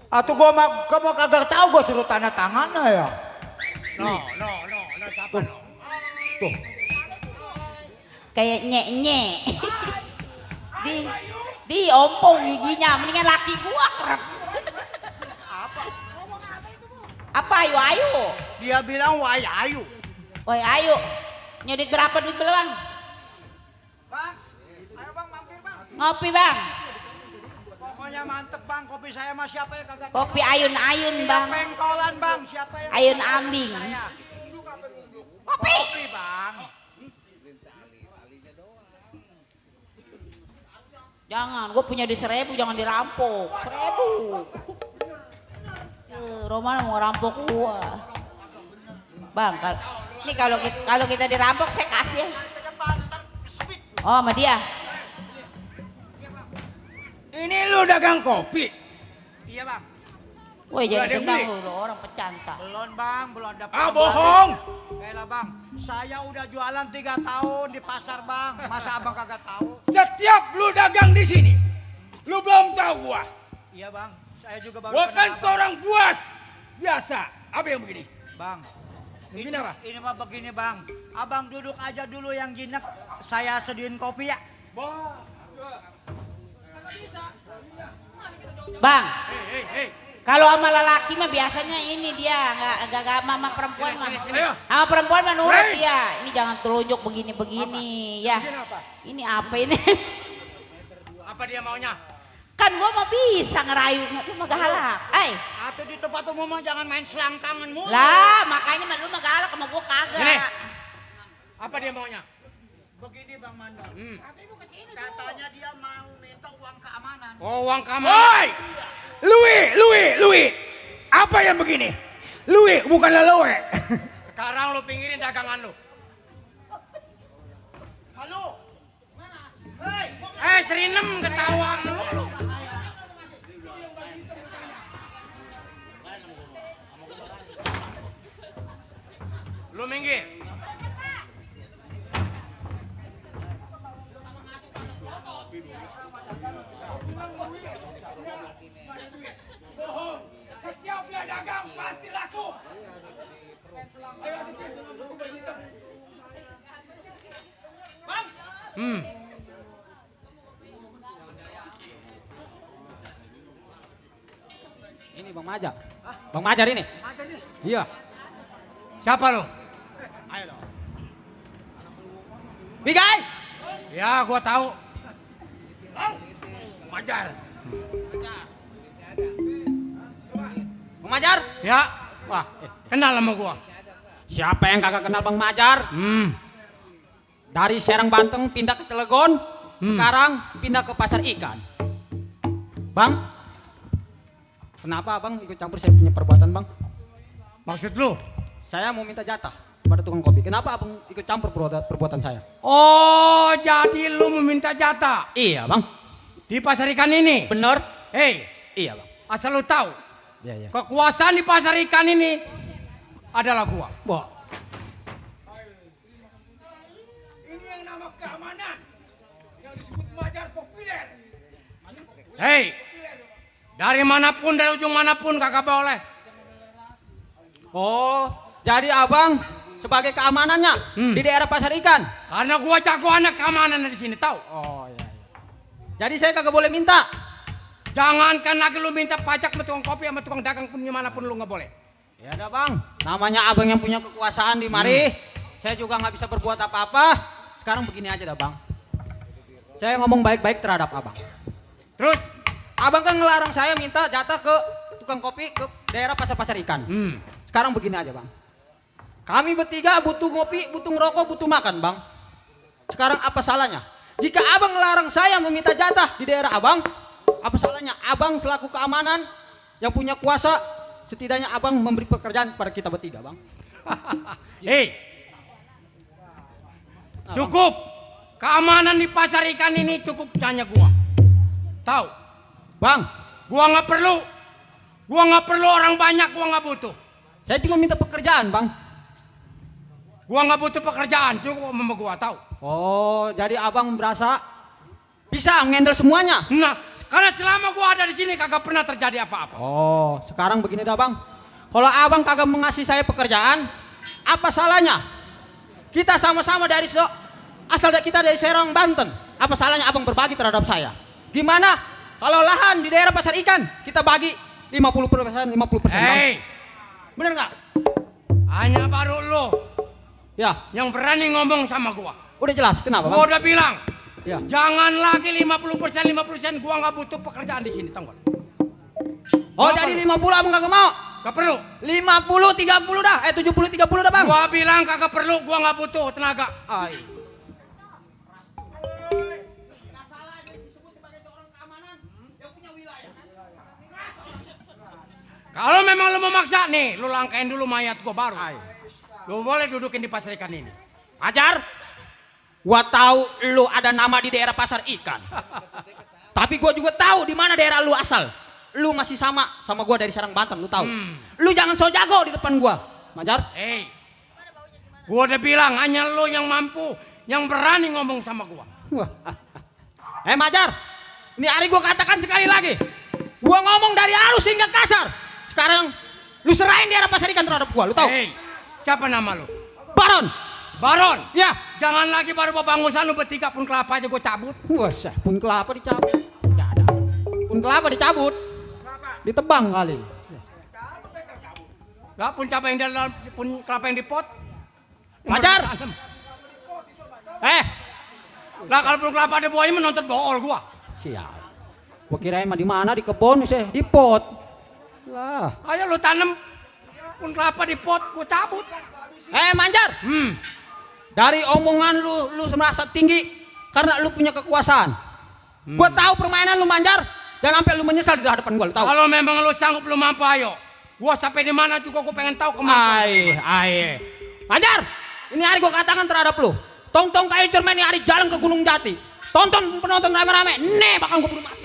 Atau gua mah kamu kagak tahu gua suruh tanda tangan ya. No, siapa no? Tuh. Kayak nyek-nyek. di ompong giginya, mendingan laki gua kerep. Apa ayu? Dia bilang wah ayu. Woi ayu, nyedit berapa duit bang? Bang, ayo bang mampir bang. Ngopi bang. Pokoknya mantep bang, kopi saya mah siapa yang kagak tahu. Kopi ayun-ayun bang. Pengkolan bang, siapa yang Ayun ambing. saya? Kopi. Kopi bang. Jangan, gue punya di 1000, jangan dirampok. 1000. Roman mau rampok gua. Bang, ini kalau kita dirampok saya kasih ya. Oh, sama dia. Ini lu dagang kopi. Iya bang. Woi, Udah ada jadi yang tentang beli? lu orang pecanta. Belum bang, belum ada. Ah, bohong. Kayaklah bang, saya udah jualan 3 tahun di pasar bang. Masa abang kagak tahu? Setiap lu dagang di sini, lu belum tahu gua. Iya bang, saya juga baru Gua kenal kan abang. seorang buas biasa. Apa yang begini? Bang, Begini apa? ini mah begini bang. Abang duduk aja dulu yang jinak. Saya sediain kopi ya. Bang, Hei. kalau sama lelaki mah biasanya ini dia nggak sama perempuan mah. Ayo. Sama perempuan mah nurut Hei. dia. Ini jangan telunjuk begini-begini ya. Begini apa? Ini apa ini? Apa dia maunya? Kan gua mah bisa ngerayu, lu mah galak. Atau di tempat umum mah jangan main selangkangan mulu. Lah, makanya mah lu mah galak sama gua kagak. Gini. Apa dia maunya? Begini bang Mandor. Katanya dia mau minta uang keamanan. Oh, uang keamanan. Oi! Lui! Apa yang begini? Lui, bukan leloe. Sekarang lu pinggirin dagangan lu. Halo. Serinem ketahuan lu. Lu minggir. Ini Bang Majar. Bang Majar ini. Iya. Siapa lo? Ayo dong. Bigai. Ya, gua tahu. Majar. Bang Majar. Ya, Wah, kenal sama gua. siapa yang kagak kenal Bang Majar? Dari Serang Banten pindah ke Cilegon, sekarang pindah ke pasar ikan. Bang, kenapa Bang ikut campur saya punya perbuatan Bang? Maksud lu? Saya mau minta jatah pada tukang kopi. Kenapa Abang ikut campur perbuatan saya? Oh, jadi lu meminta jatah Iya Bang, di pasar ikan ini? bener? Hei, Iya Bang. asal lu tahu, Iya iya. kekuasaan di pasar ikan ini adalah gua. Wah, Ini yang nama keamanan yang disebut Majar populer. Hei, dari manapun, dari ujung manapun kagak boleh. oh, jadi Abang sebagai keamanannya di daerah pasar ikan? Karena gua jago anak keamanan di sini, tahu? Oh iya. Jadi saya kagak boleh minta. Jangankan lagi lu minta pajak sama tukang kopi sama tukang dagang pun manapun lu nggak boleh. Ya udah Bang, namanya Abang yang punya kekuasaan di mari. Saya juga nggak bisa berbuat apa-apa. Sekarang begini aja dah Bang. Saya ngomong baik-baik terhadap Abang. Terus? Abang kan ngelarang saya minta jatah ke tukang kopi ke daerah pasar-pasar ikan. Sekarang begini aja Bang. Kami bertiga butuh ngopi, butuh ngerokok, butuh makan Bang. Sekarang apa salahnya? Jika Abang ngelarang saya meminta jatah di daerah Abang, apa salahnya Abang selaku keamanan yang punya kuasa, setidaknya Abang memberi pekerjaan kepada kita bertiga Bang. Hei, cukup. Keamanan di pasar ikan ini cukup hanya gua. Tahu? Bang, Gua nggak perlu. Gua nggak perlu orang banyak. Gua nggak butuh. saya cuma minta pekerjaan Bang. Gua nggak butuh pekerjaan. Cukup sama gua, tahu? Oh, jadi Abang berasa bisa ngendel semuanya? Nah, karena selama gua ada di sini kagak pernah terjadi apa-apa. Oh, sekarang begini dah Bang. Kalau Abang kagak mengasih saya pekerjaan, apa salahnya? Kita sama-sama dari kita dari Serang, Banten. Apa salahnya Abang berbagi terhadap saya? Gimana kalau lahan di daerah pasar ikan kita bagi 50%, 50% Bang? Hei, Bener nggak? hanya baru lo Ya, yang berani ngomong sama gua. udah jelas. Kenapa Gua Bang? udah bilang, Ya. jangan lagi 50%, gua nggak butuh pekerjaan di sini, tahu nggak? Oh, Gua jadi perlu. 50 Abang kagak mau? Gak perlu. 50 30 dah. 70 30 dah Bang. Gua bilang kagak perlu, gua nggak butuh tenaga. Ay. Kalau memang lu mau maksa nih, lu langkain dulu mayat gua baru. Lu boleh dudukin di pasar ikan ini. Ajar, gua tahu lu ada nama di daerah pasar ikan. Tapi gua juga tahu di mana daerah lu asal. Lu masih sama gua dari Serang Banten, lu tahu. Lu jangan so jago di depan gua, Majar. Hei, gua udah bilang hanya lu yang mampu, yang berani ngomong sama gua. Wah. Majar, ini hari gua katakan sekali lagi. Gua ngomong dari halus hingga kasar. Sekarang lu serahin daerah pasar ikan terhadap gua, lu tahu? Hei, siapa nama lu? Baron. Baron. Ya. Jangan lagi baru babangusan lu bertiga pun kelapa aja gua cabut. Wah, pun kelapa dicabut. Enggak ada. Pun kelapa dicabut. Ditebang kali. Lah pun kelapa yang dalam, pun kelapa yang di pot. Majar. Lah kalau pun kelapa ada buahnya menonton bool gua. Siap. Gua kirain mah di mana di kebun sih, di pot. Lah. Ayo lu tanam pun kelapa di pot, gua cabut. Manjar. Dari omongan lu merasa tinggi karena lu punya kekuasaan. Gua tahu permainan lu Manjar. Jangan sampai lu menyesal di hadapan gua, lu tahu? Kalau memang lu sanggup lu mampu ayo. Gua sampai di mana juga gua pengen tahu kemana. Manjar, ini hari gua katakan terhadap lu. Tong-tong kayu cermen ini hari jalan ke Gunung Jati. Tonton penonton rame-rame. Nih bakal gua bunuh mati.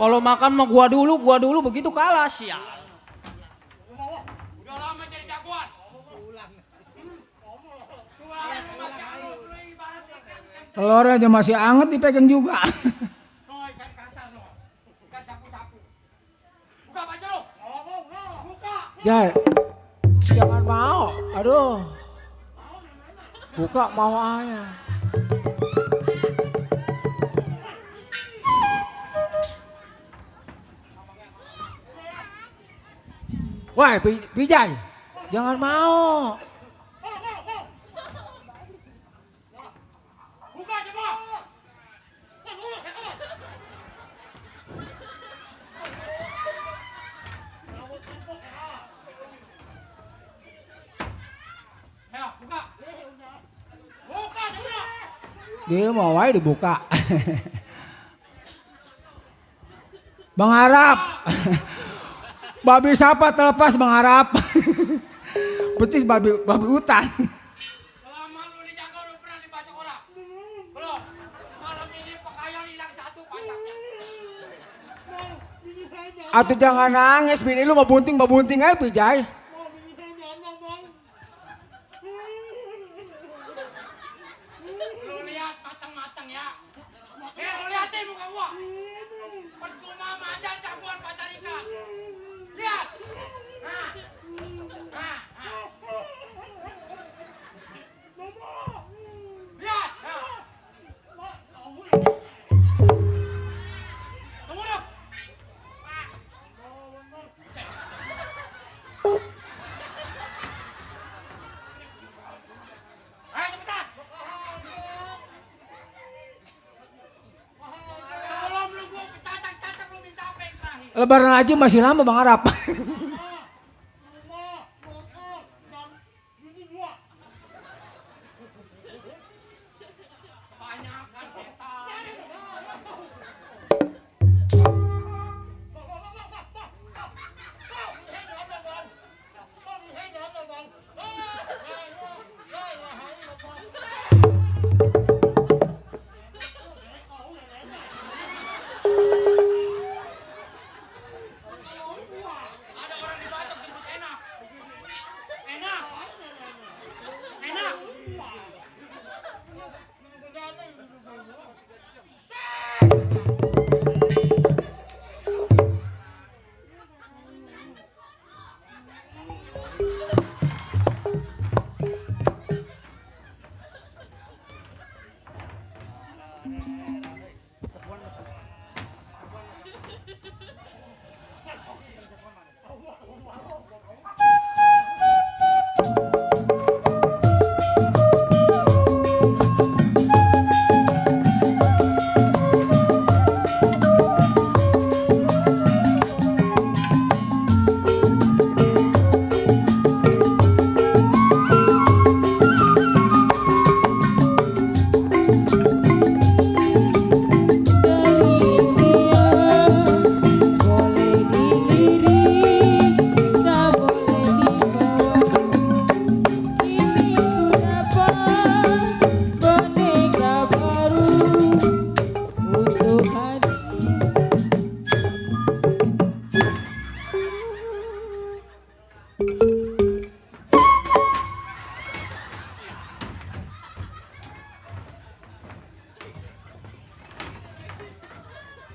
Kalau makan mah gua dulu begitu kalah sial. Udah lama jadi jagoan. Telurnya aja masih anget dipegang juga. Buka baju lu. Buka. Jai, jangan mau. Aduh. Buka mau ayah. Wah, Pijay, jangan mau. Buka semua. Ayo, buka. Buka semua. Dia mau wae dibuka. Bang Arap. Babi siapa terlepas Bang Arap. Betis babi hutan. Selama lu dijaga udah pernah dibacok orang? Belum. Malam ini pakaian hilang satu pajaknya. Atuh jangan nangis, bini lu mau bunting aja Pijay. Lu lihat matang-matang ya. Lu liatin muka gua. Percuma majar jagoan pasar ikan. Lihat. Nah. Nah. Lihat. Tunggu dong. Ayo cepetan. Sebelum lu gua catak-catak lu minta apa yang terakhir? Lebaran aja masih lama Bang Arap. Kebanyakan setan. Ada orang dibacok jemput enak. Enak. Enak.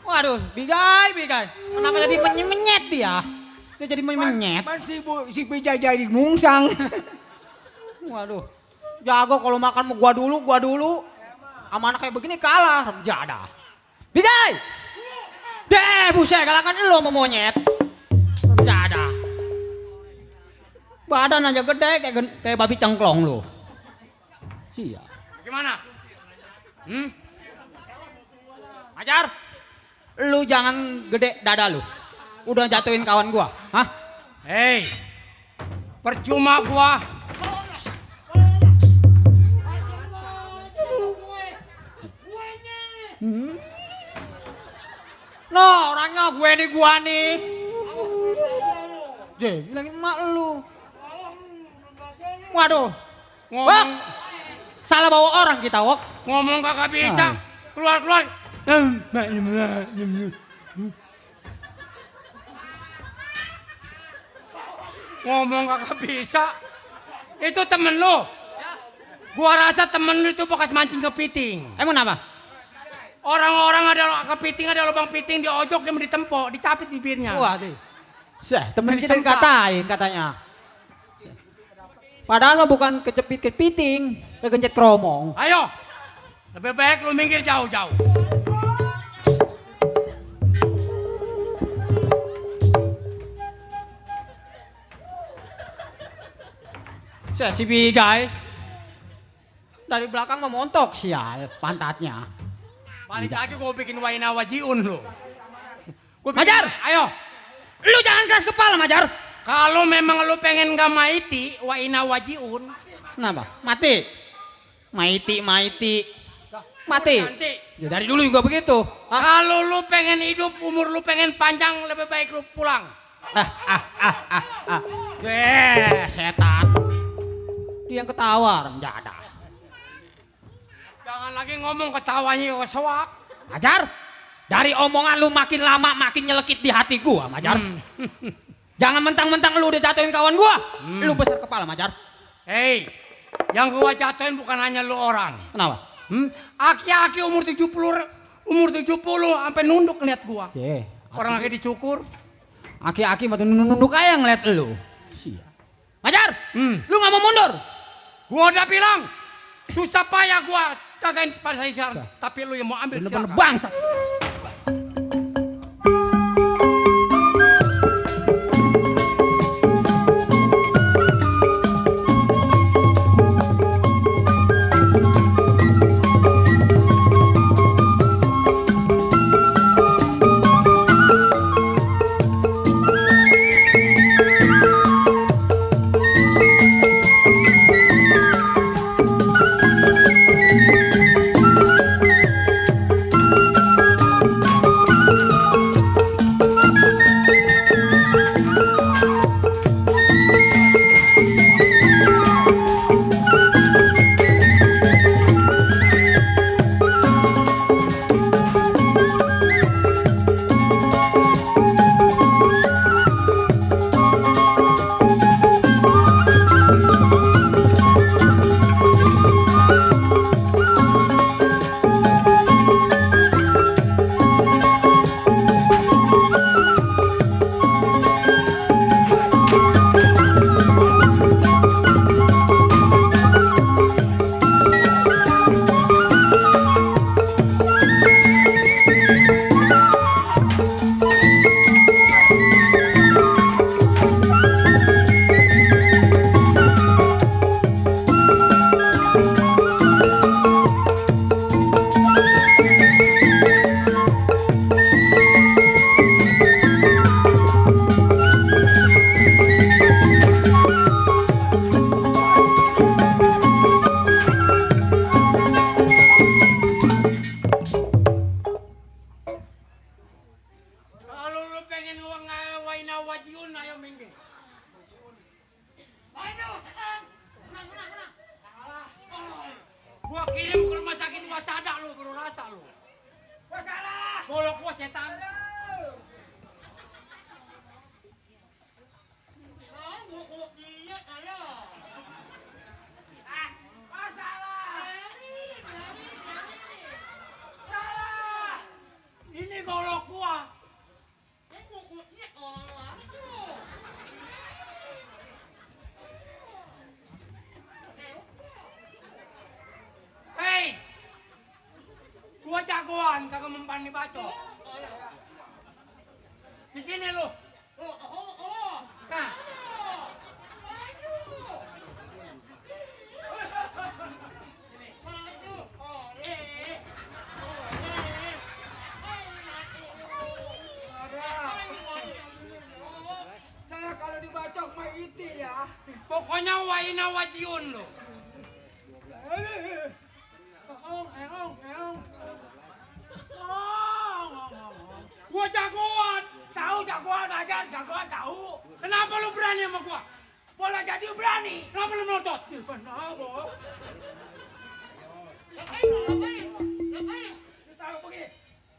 Waduh, Bigai. Kenapa jadi menyet dia? Dia jadi menyet. Pan si Pijay jadi mungsang. Waduh. Jago kalau makan mau gua dulu. Sama anak kayak begini kalah, jada. Bigai! Deh, buset, kalahkan lo mau monyet. Jada. Badan aja gede kayak babi cengklong lo. Sia. Gimana? Ajar. Lu jangan gede dada lu. Udah jatuhin kawan gua. Hah? Hei, percuma gua. No, orangnya gua nih. Bilangin emak lu. Waduh. Wak. Salah bawa orang kita, Wak. Ngomong kagak bisa. Keluar. Ngomong kagak bisa. Itu temen lu. Gua rasa temen lu itu bekas mancing kepiting. Emang apa? Orang-orang ada kepiting, ada lubang piting, diojok dia ditempo, dicapit bibirnya. Wah, sih. Temen Jadi kita sempat. dikatain katanya. Padahal mah bukan kecepit kepiting, kegencet kromong. Ayo, lebih baik lu minggir jauh-jauh. Si Bigai dari belakang memontok sial pantatnya. Balik lagi gua bikin waina wajiun lu. Majar! Ayo, Lu jangan keras kepala, Majar. kalau memang lu pengen gak maiti, waina wajiun. Kenapa? Mati. Maiti. Mati. Nanti. Ya dari dulu juga begitu. Kalau lu pengen hidup, umur lu pengen panjang, lebih baik lu pulang. Setan. Dia yang ketawa, orang jadah. Jangan lagi ngomong ketawanya sewak. Majar, dari omongan lu makin lama makin nyelekit di hati gua, Majar. Jangan mentang-mentang lu udah jatuhin kawan gua. Lu besar kepala, Majar. Hei, yang gua jatuhin bukan hanya lu orang. Kenapa? Aki-aki umur 70 sampai nunduk ngeliat gua. Orang lagi dicukur. Aki-aki mah nunduk aja ngeliat lu. Majar, lu gak mau mundur? Gua udah bilang, susah payah gua jagain pada saya, tapi lu yang mau ambil Bener-bener silakan. bangsat. Kalau lu pengen waina wajiun, ayo minggir. Ayo. Gua kirim ke rumah sakit wasada lu, baru rasa lu. Wasalah. Golok gua setan. Ini golok gua. Hei, gua jagoan kagak mempan dibacok. Di sini lu. Nah. Saya kalau dibacok mah iti ya. Pokoknya waina wajiun lu. Gua jagoan. Tahu jagoan aja, jagoan tahu. Kenapa lu berani sama gua? Bola jadi berani. Kenapa lu melotot? Kenapa? Ditaruh begini.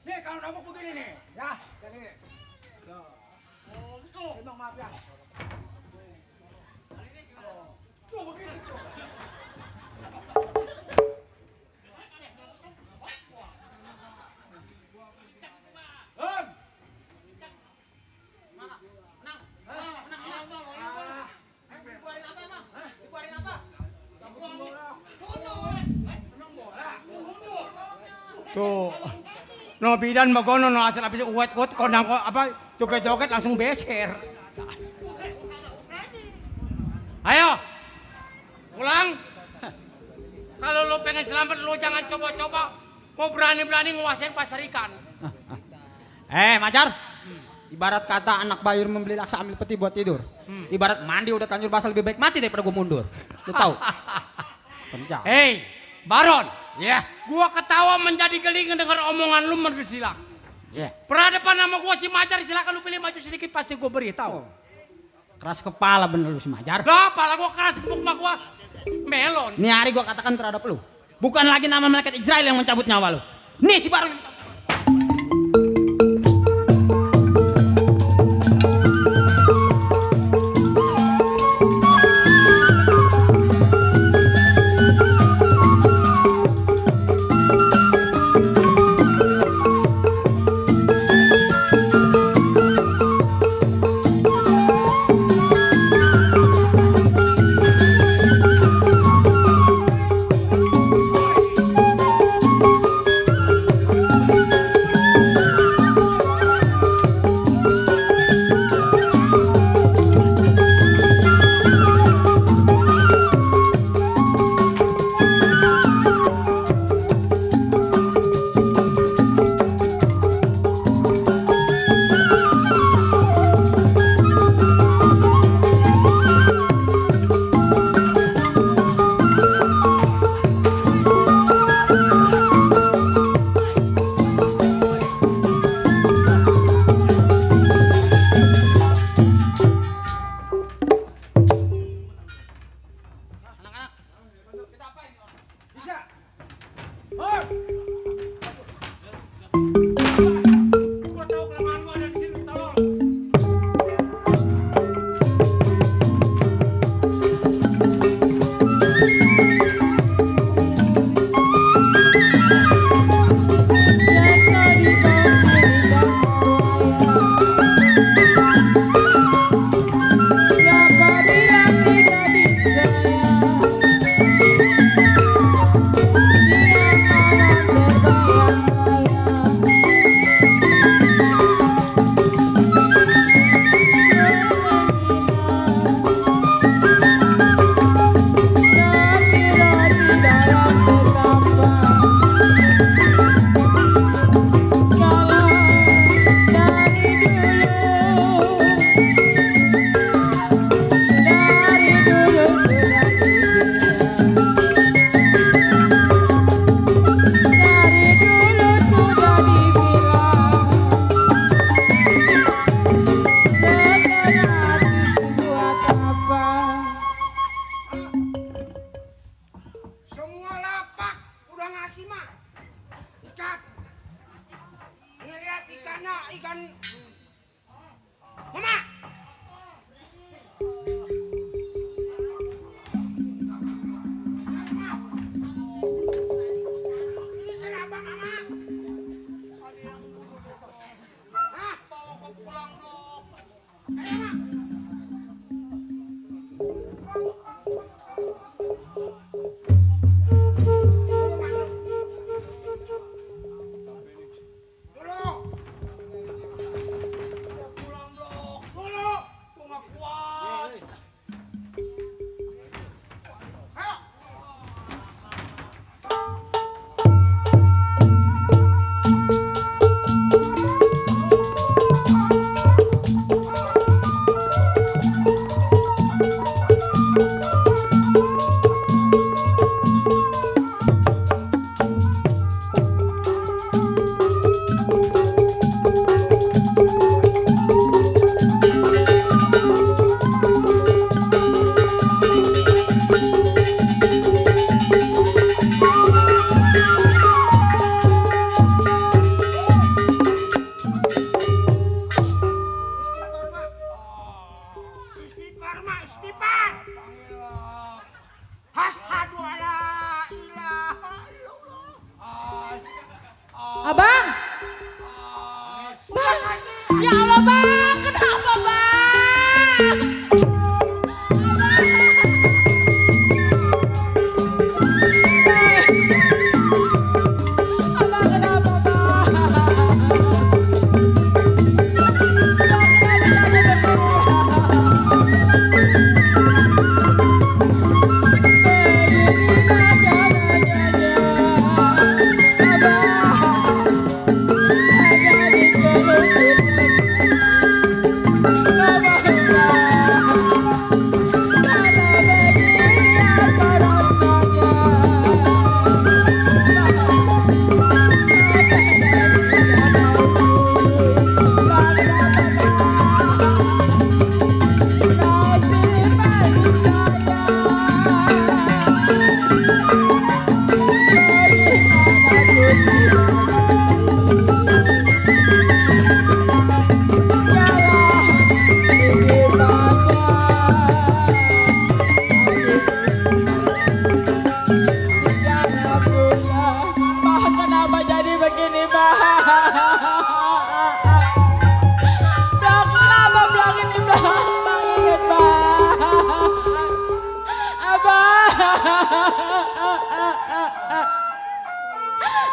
Nih kalau nabok begini nih. Ya, jadi. Emang maaf ya. Tuh. No bidan magono no asal habis uwet-uwet kondang ko apa joget-joget langsung beser. Ayo. Pulang. Kalau lu pengen selamat lu jangan coba-coba mau berani-berani nguasain pasar ikan. Majar. Ibarat kata anak bayur membeli laksa ambil peti buat tidur. Ibarat mandi udah tanjur basah lebih baik mati daripada gue mundur. Lu tahu? Penjam. Hei, Baron. Ya. Gua ketawa menjadi geli dengar omongan lu Silang. Ya. Peradaban nama gua si Majar, silakan lu pilih maju sedikit pasti gua beritahu. Keras kepala bener lu si Majar. Lah, pala gua keras gemuk mah gua melon. Nih hari gua katakan terhadap lu. Bukan lagi nama malaikat Israel yang mencabut nyawa lu. Nih si Baron.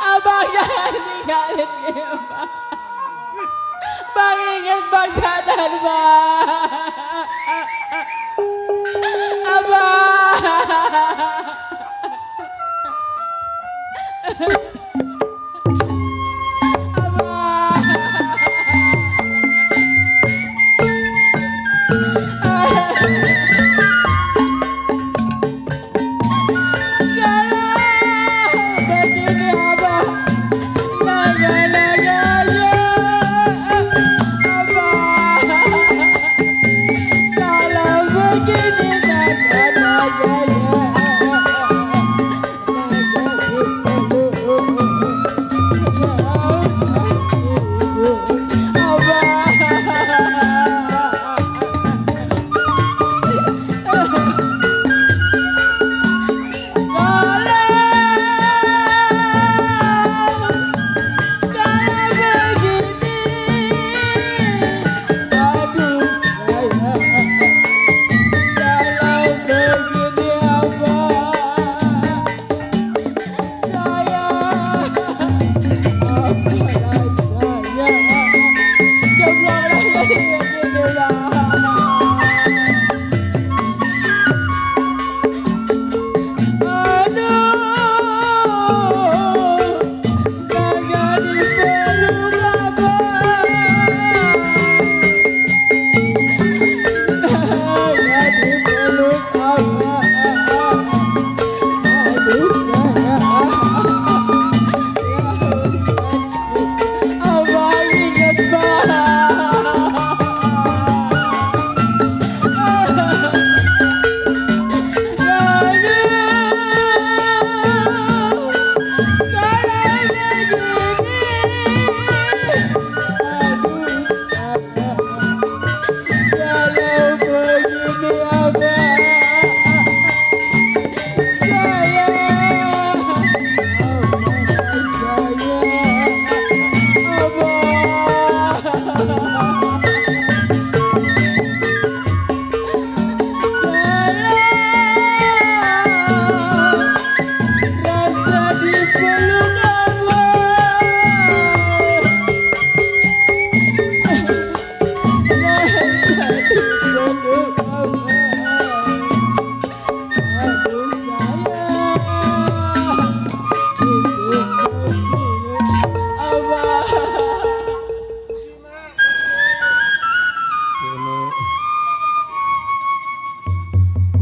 Abang jangan tinggalin dia, Bang. Bang ingat Bang sadar, Bang. Abang.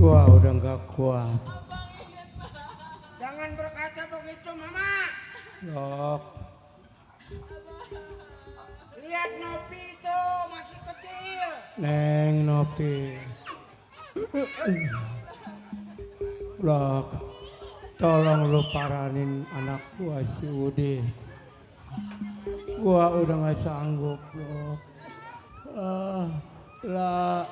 Wah, udah nggak kuat. Jangan berkata begitu, Mama. Yok. Lihat Nopi itu masih kecil. Neng Nopi. Lok, tolong lu paranin anak gua si Udi. Gua udah nggak sanggup, Lok. La,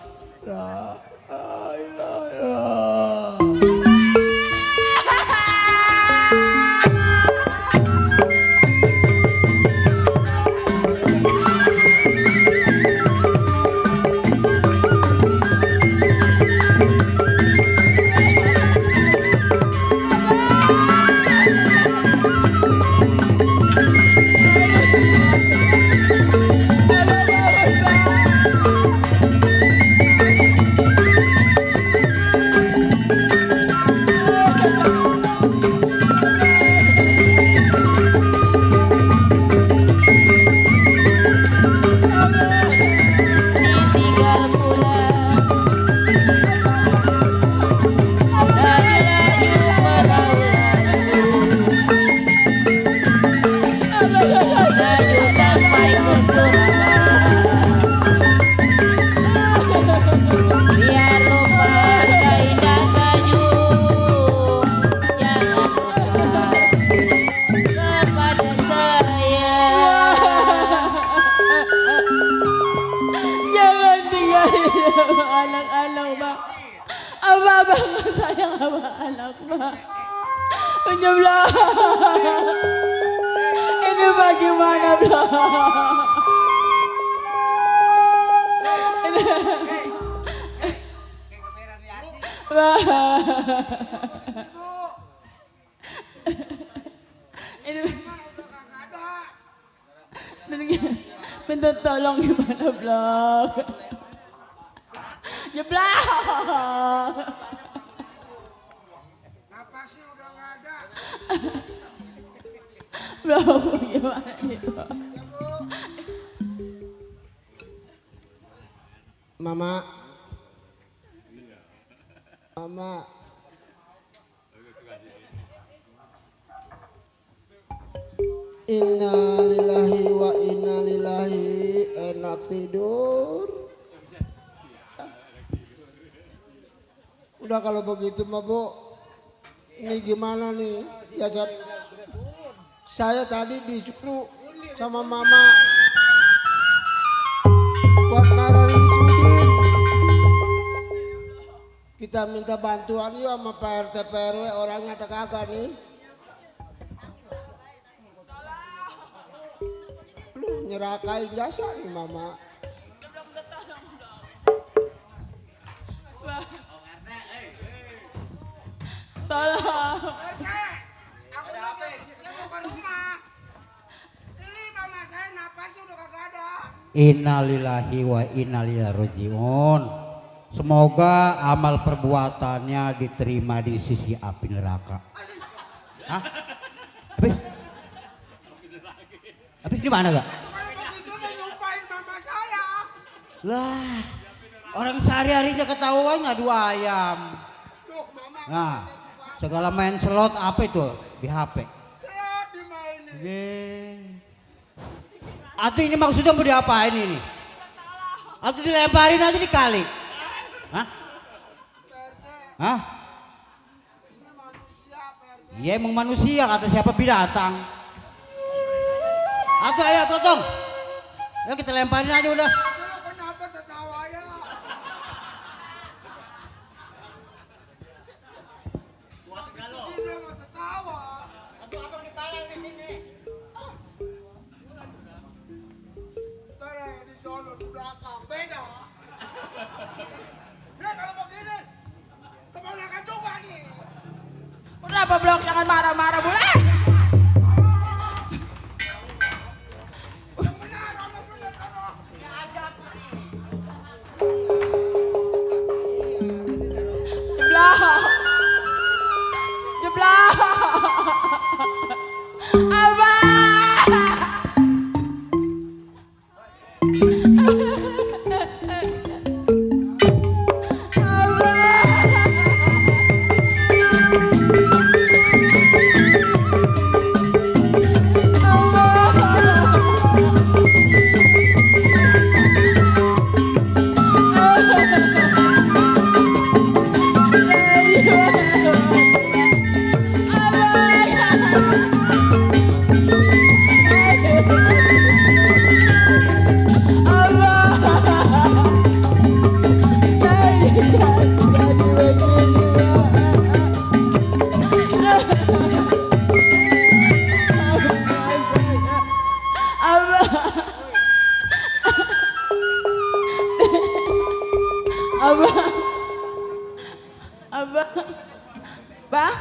anak-anak, Bang. Abang sayang sama anak, Bang. Penyeblah. Ini bagaimana, Bang? Bang. Minta tolong gimana blok? Jeblak. Napasnya udah nggak ada. Blok gimana nih? Mama. Mama. Innalillahi wa innalillahi, enak tidur. Udah kalau begitu mah Bu, ini gimana nih? Ya saya tadi disuruh sama Mama buat marahin Sudin. Kita minta bantuan yuk sama Pak RT PRW, orangnya ada kagak nih. Lu nyerakain jasa nih Mama. Tolong. Saya mau ke rumah. Ini mama saya napasnya udah kagak ada. Innalillahi wa inna ilaihi rajiun. Semoga amal perbuatannya diterima di sisi api neraka. Hah? Habis? Habis gimana gak? Kalau begitu mau nyumpain mama saya. Lah, orang sehari-harinya ketahuan ngadu ayam. Nah, segala main slot apa itu di HP? Slot dimainin. Atau ini maksudnya mau diapain ini? Atau dilemparin aja dikali? Hah? Hah? Iya emang manusia kata siapa binatang. Atau ayo Totong. Ya kita lemparin aja udah. Lu kenapa tertawa ya? Dia mau tertawa. Aduh abang dipalang di sini. Ntar ya di sono di belakang beda. Nih kalau begini, keponakan juga nih. Udah apa blok, jangan marah-marah boleh. Jeblak. Jeblak. Abang. Abang, abang, bang,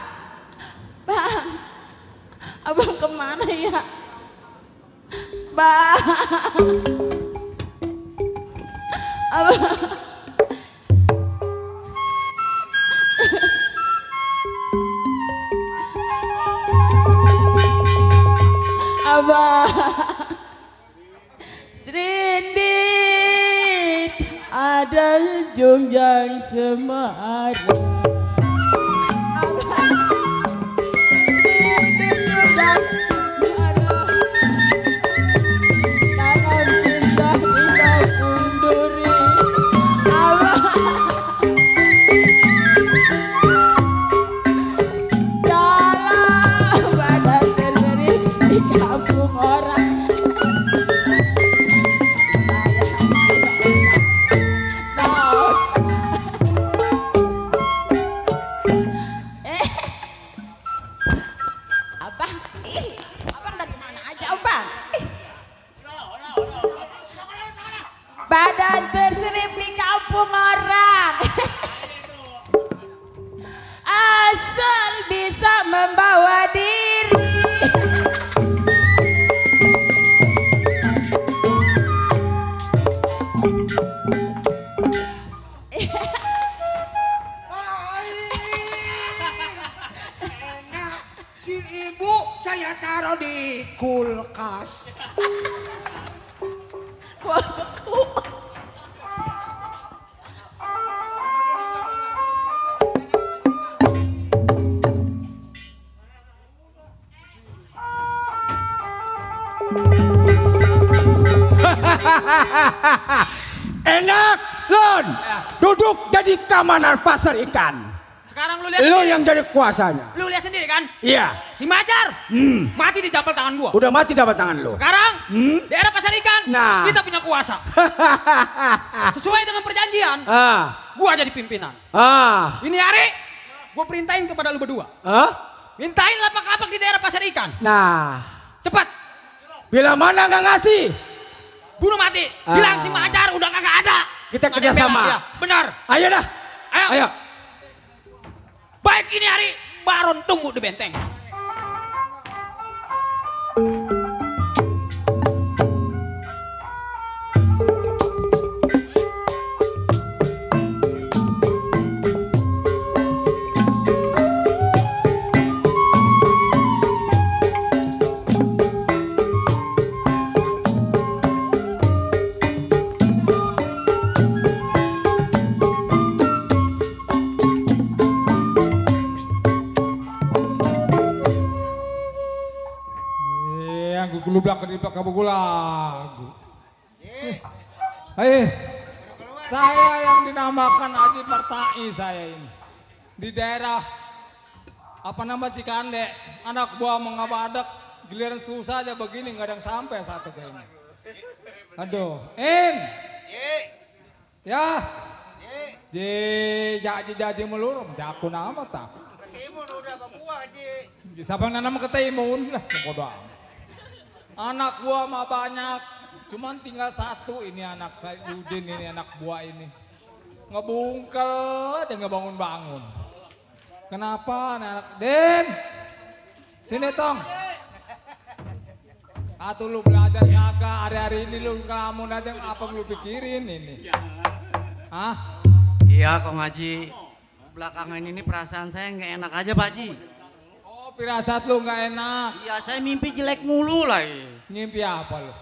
bang, abang kemana ya? Bang, abang, abang, Serindit ada jungjang Semarang. Badan terserip di kampung orang. Asal bisa membawa diri. Si ibu saya taruh di kulkas. Enak, Lon. Duduk jadi keamanan pasar ikan. Sekarang lu lihat Lu sendiri. yang jadi kuasanya. Lu lihat sendiri kan? Iya. Si Majar mati di jampel tangan gua. Udah mati dapat tangan lu. Sekarang daerah pasar ikan Nah. kita punya kuasa. Sesuai dengan perjanjian, gua jadi pimpinan. Ini hari gua perintahin kepada lu berdua. Mintain lapak-lapak di daerah pasar ikan. Nah, Cepat, bila mana nggak ngasih, bunuh mati. Bilang si Majar udah kagak ada. kita Nggak ada yang kerjasama. bela dia. Benar. Ayo dah. Ayo. Ayo. Baik ini hari Baron tunggu di benteng. Yang gugulubak kedibak kabugulagu. Hei, saya yang dinamakan Haji Partai saya ini. Di daerah apa nama Cikande, anak buah mengabadak, giliran susah aja begini nggak ada yang sampai satu kayaknya. Aduh, ya, jaji melurum, jaku nama tak. Ketimun udah babuah Haji. Siapa yang nanam ketimun lah, bodoh amat. Anak buah mah banyak, cuman tinggal satu ini anak saya Udin ini anak buah ini. Ngebungkel aja nggak bangun-bangun. Kenapa anak Den? Sini tong. Atau lu belajar kagak hari-hari ini lu ngelamun aja apa lu pikirin ini? Hah? Iya Kong Haji. Belakangan ini perasaan saya nggak enak aja Pak Haji. Oh firasat lu nggak enak. Iya saya mimpi jelek mulu lah. Ngimpi apa lu?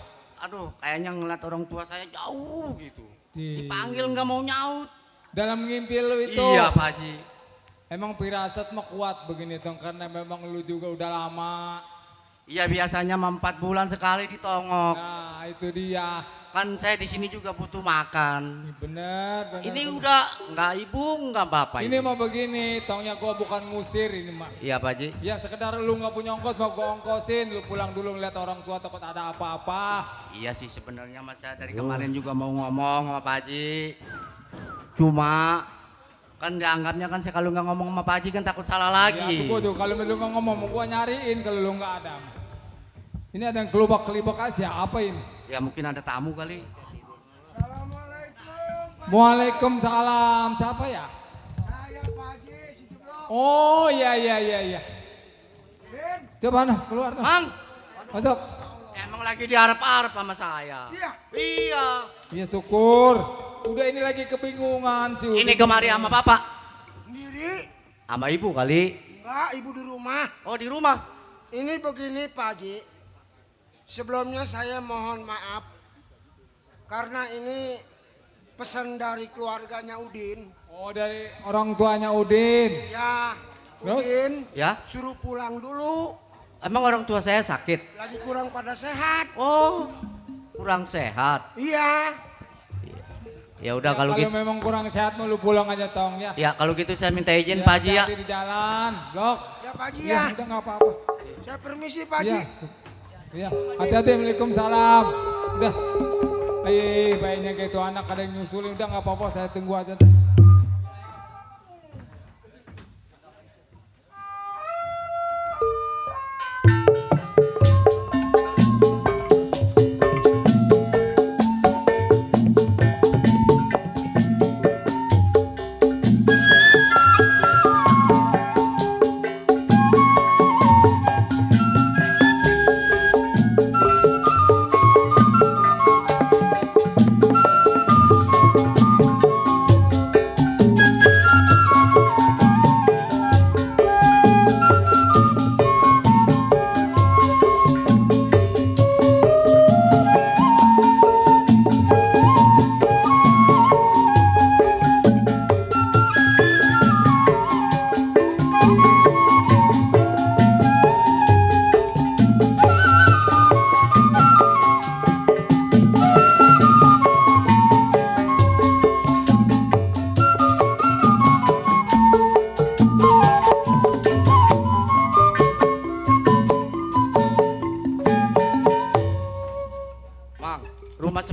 Aduh kayaknya ngeliat orang tua saya jauh gitu. Di- Dipanggil nggak mau nyaut. Dalam ngimpi lu itu. Iya Pak Haji. Emang firasat mah kuat begini tong karena memang lu juga udah lama. Iya biasanya mah 4 bulan sekali ditongok. Nah itu dia. Kan saya di sini juga butuh makan. Bener. Ini bener. udah nggak ibu nggak bapak. Ini mah begini, tongnya gua bukan ngusir ini mah. Iya Pak Haji. Ya sekedar lu nggak punya ongkos mau gua ongkosin, lu pulang dulu ngeliat orang tua takut ada apa-apa. Iya sih sebenarnya mas saya dari kemarin juga mau ngomong sama Pak Haji. Cuma kan dianggapnya kan saya kalau nggak ngomong sama Pak Haji kan takut salah Ya lagi. tuh gua tuh kalau lu nggak ngomong gua nyariin kalau lu nggak ada. Ini ada yang kelubak-kelibak aja, apa ini? Ya mungkin ada tamu kali. Waalaikumsalam, siapa ya? Saya Pak Haji Sidiblok. Oh iya. Coba nah keluar nah. Mang, Masuk. emang lagi diharap-harap sama saya. Iya. Iya. Ya syukur. Udah ini lagi kebingungan sih. Ini kemari sama bapak, Sendiri? sama ibu kali. Enggak, ibu di rumah. Oh di rumah. Ini begini Pak Haji. Sebelumnya saya mohon maaf. Karena ini pesan dari keluarganya Udin. Oh dari orang tuanya Udin. Ya, Terus? Udin Ya, suruh pulang dulu. emang orang tua saya sakit. Lagi kurang pada sehat. Oh, kurang sehat. Iya. Ya udah kalau gitu. memang kurang sehat mau lu pulang aja tong ya. Ya kalau gitu saya minta izin Pak Haji ya. hati-hati di jalan, blok. Ya Pak Haji Ya, ya. udah nggak apa-apa. Saya permisi Pak Haji. Iya. Iya, hati-hati. Waalaikumsalam. Udah. Bayinya kayak itu anak ada yang nyusulin, udah nggak apa-apa, saya tunggu aja deh.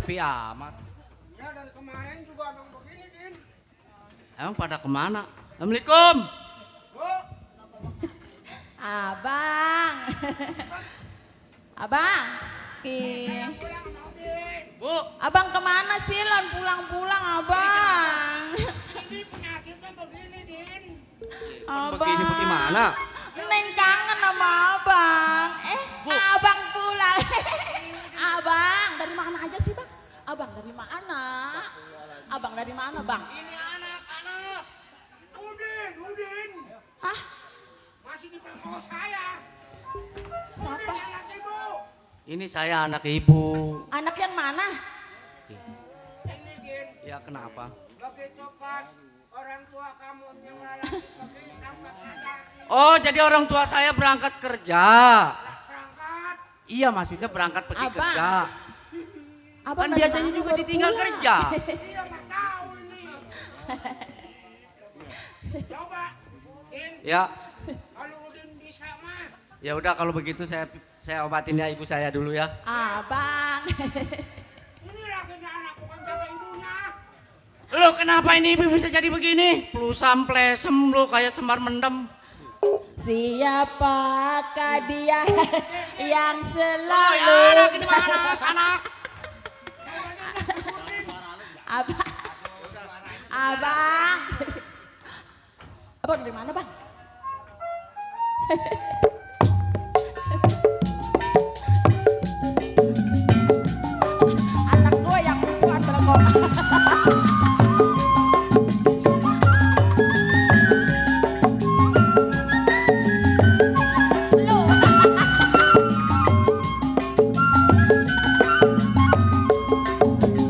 sepi amat. Ya dari kemarin juga abang begini, Din. Emang pada kemana? Assalamualaikum. Bu, Abang. Abang. pulang mau, Din. Bu, Abang kemana sih Lon pulang-pulang abang? Ini penyakitnya begini, Din. Abang. Begini bagaimana? Neng kangen sama abang. Abang pulang. Abang dari mana aja sih bang? Abang dari mana? Abang dari mana bang? Ini anak-anak. Udin. Hah? Masih diperkosa ya. Siapa? Udin anak ibu. ini saya anak ibu. Anak yang mana? Ini, Din. Ya kenapa? Begitu pas orang tua kamu yang lalaki begitu tambah sadar. Oh, jadi orang tua saya berangkat kerja. Berangkat. Iya, maksudnya berangkat pergi Abang. kerja. Abang Kan dari biasanya mana juga baru ditinggal pulang? kerja. Iya nggak tahu ini. Coba, Din. Ya, Kalau Udin bisa mah. ya udah kalau begitu saya obatin ya ibu saya dulu ya. Abang. Ini lagi anak bukan jaga ibunya. Lo kenapa ini ibu bisa jadi begini? Pelusam plesem lo kayak semar mendem. Siapakah dia yang Oh selalu ya anak ini mah anak. Abang. Abang. Abang dari mana bang? Anak gue yang kuat berkok.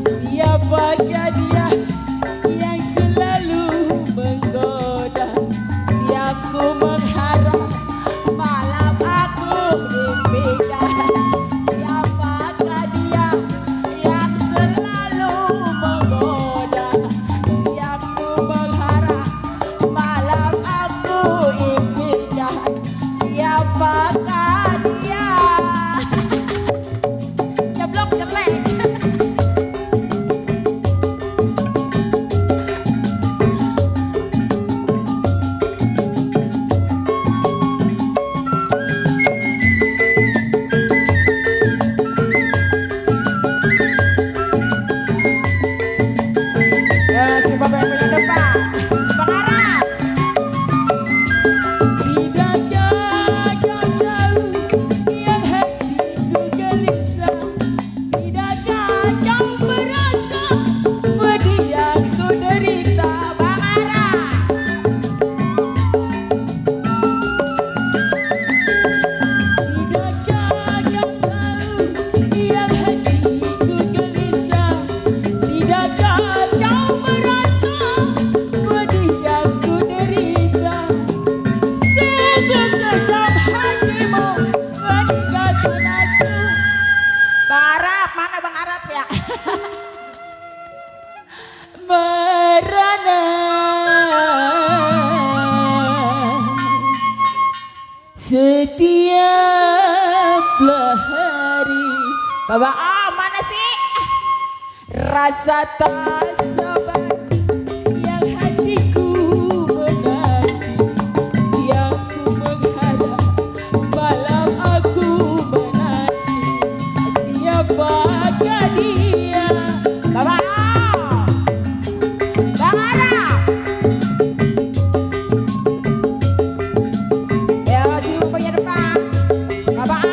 Siapakah dia yang selalu menggoda? Siapku mengharap malam aku impikan. Siapakah dia yang selalu menggoda? Siapku mengharap malam aku impikan. Siapakah dia? Jeblok jelek. Ya, si Bapak yang punya depan. Bang Arab. Tidakkah kau tahu yang hatiku gelisah? Tidakkah kau merasa pedih yang ku derita? Bang Arab. Tidakkah kau tahu yang hatiku gelisah? Tidakkah kau merasa pedih yang ku derita? Sungguh kejam hatimu meninggalkan aku. Bang Arab, mana Bang Arab ya? Merana setiaplah hari. Bapak, mana sih? Rasa tak sabar yang hatiku menanti. Siangku menghadap, malam aku menanti. Siapakah dia? Bapak, Bang Arab. Ya, si punya depan. Bapak.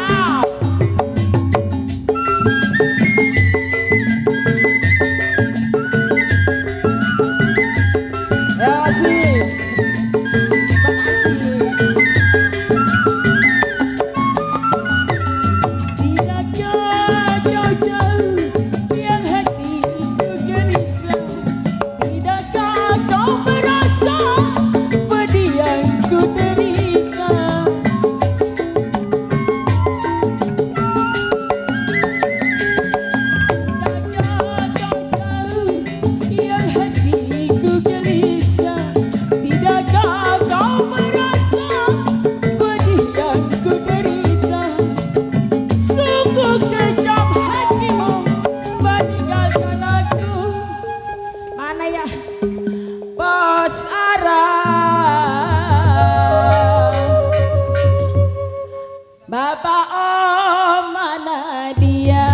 Bapak oh mana dia,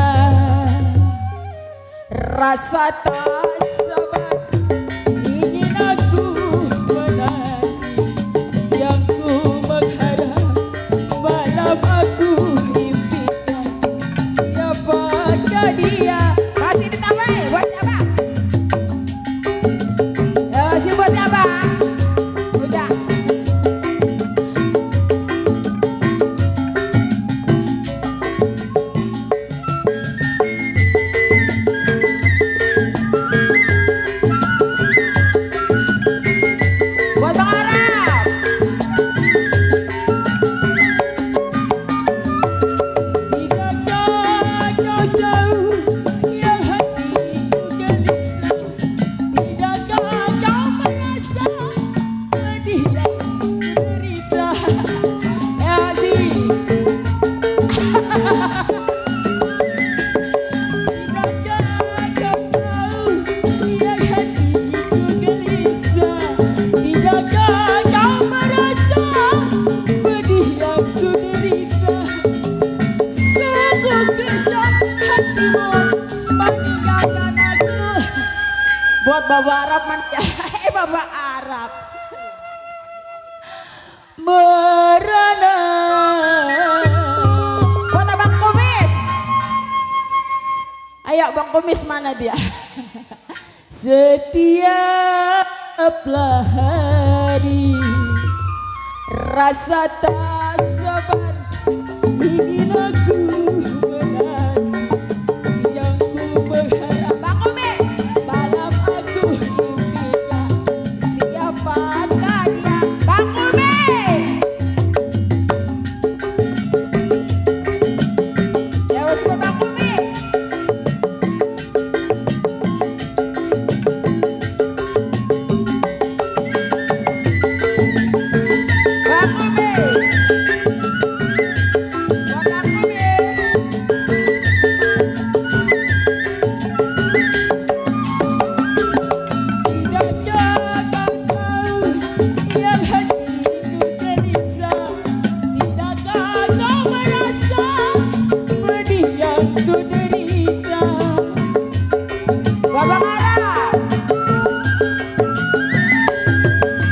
rasa tak sabar ingin aku menanti, siang ku mengharap, malam aku impikan, siapakah dia? Masih ditambah buat siapa? Masih buat siapa? Udah. Buat Bang Arab. Tidakkah kau tahu yang hatiku gelisah? Tidakkah kau merasa pedih dan derita? Ya sih. Tidakkah kau tahu yang hatiku gelisah? Tidakkah kau merasa pedih yang ku derita? Sungguh kejam hatimu meninggalkan aku. Buat Bapak Arab Bapak Arab merana. Buat Abang Kumis. Ayo Bang Kumis mana dia? Setiaplah hari rasa tak sabar ingin aku menanti, siang ku berharap, Bang Kumis, malam aku impikan, siapakah dia? Bang Kumis. Ya wes buat Bang Kumis. Bang Kumis. Buat Bang Kumis. Tidakkah kau tahu yang hatiku gelisah? Tidakkah kau merasa pedih yang ku derita? Buat Bang Arab.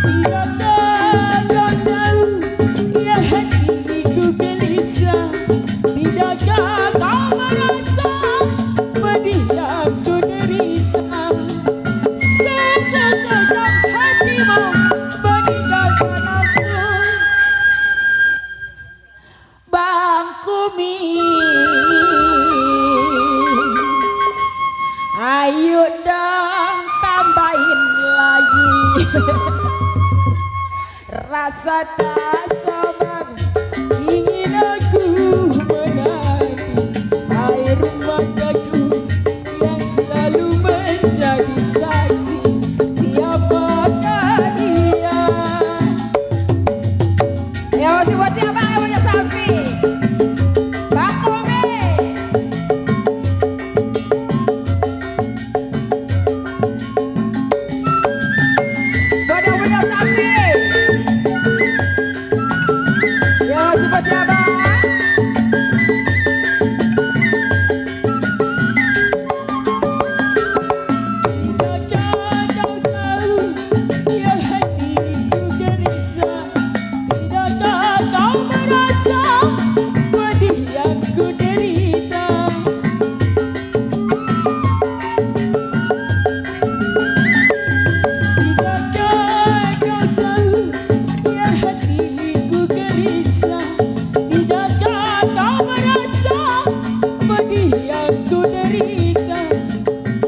Tidakkah kau tahu yang hatiku gelisah? Tidakkah kau merasa pedih yang ku derita? Sungguh kejam hatimu meninggalkan aku. Bang Kumis, ayo dong tambahin lagi. Rasa tak sabar ingin aku menanti, air mataku yang selalu menjadi saksi, siapakah dia? Ya masih buat siapa yang punya sapi? Bang Kumis. Buat yang punya sapi. Ya masih buat siapa? Tidakkah kau tahu yang hatiku gelisah? Tidakkah kau merasa pedih yang ku derita? Tidakkah kau tahu yang hatiku gelisah? Tidakkah kau merasa pedih yang ku derita?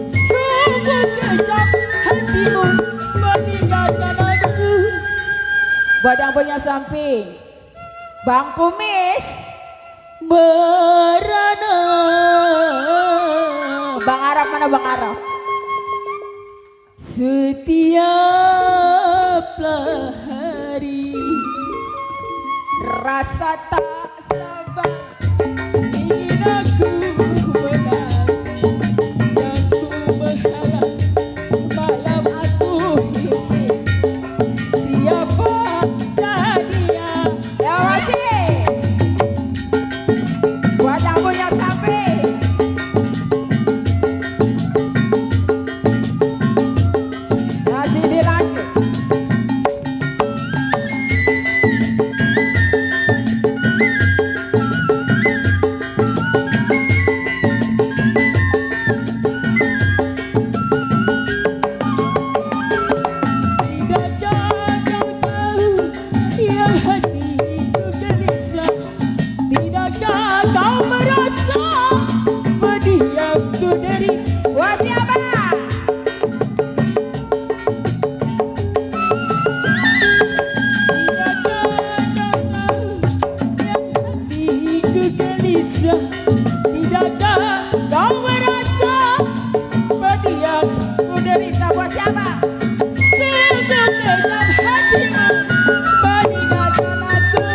Sungguh kejam hatimu meninggalkan aku. Buat yang punya samping, Bang Kumis merana. Bang Arab mana Bang Arab? Setiaplah hari rasa tak sabar ingin aku menanti, siang ku berharap, malam aku impikan, siapakah dia? Ya masih. gelisah, tidakkah kau merasa pedih yang ku derita buat siapa? Sungguh kejam hatimu meninggalkan aku.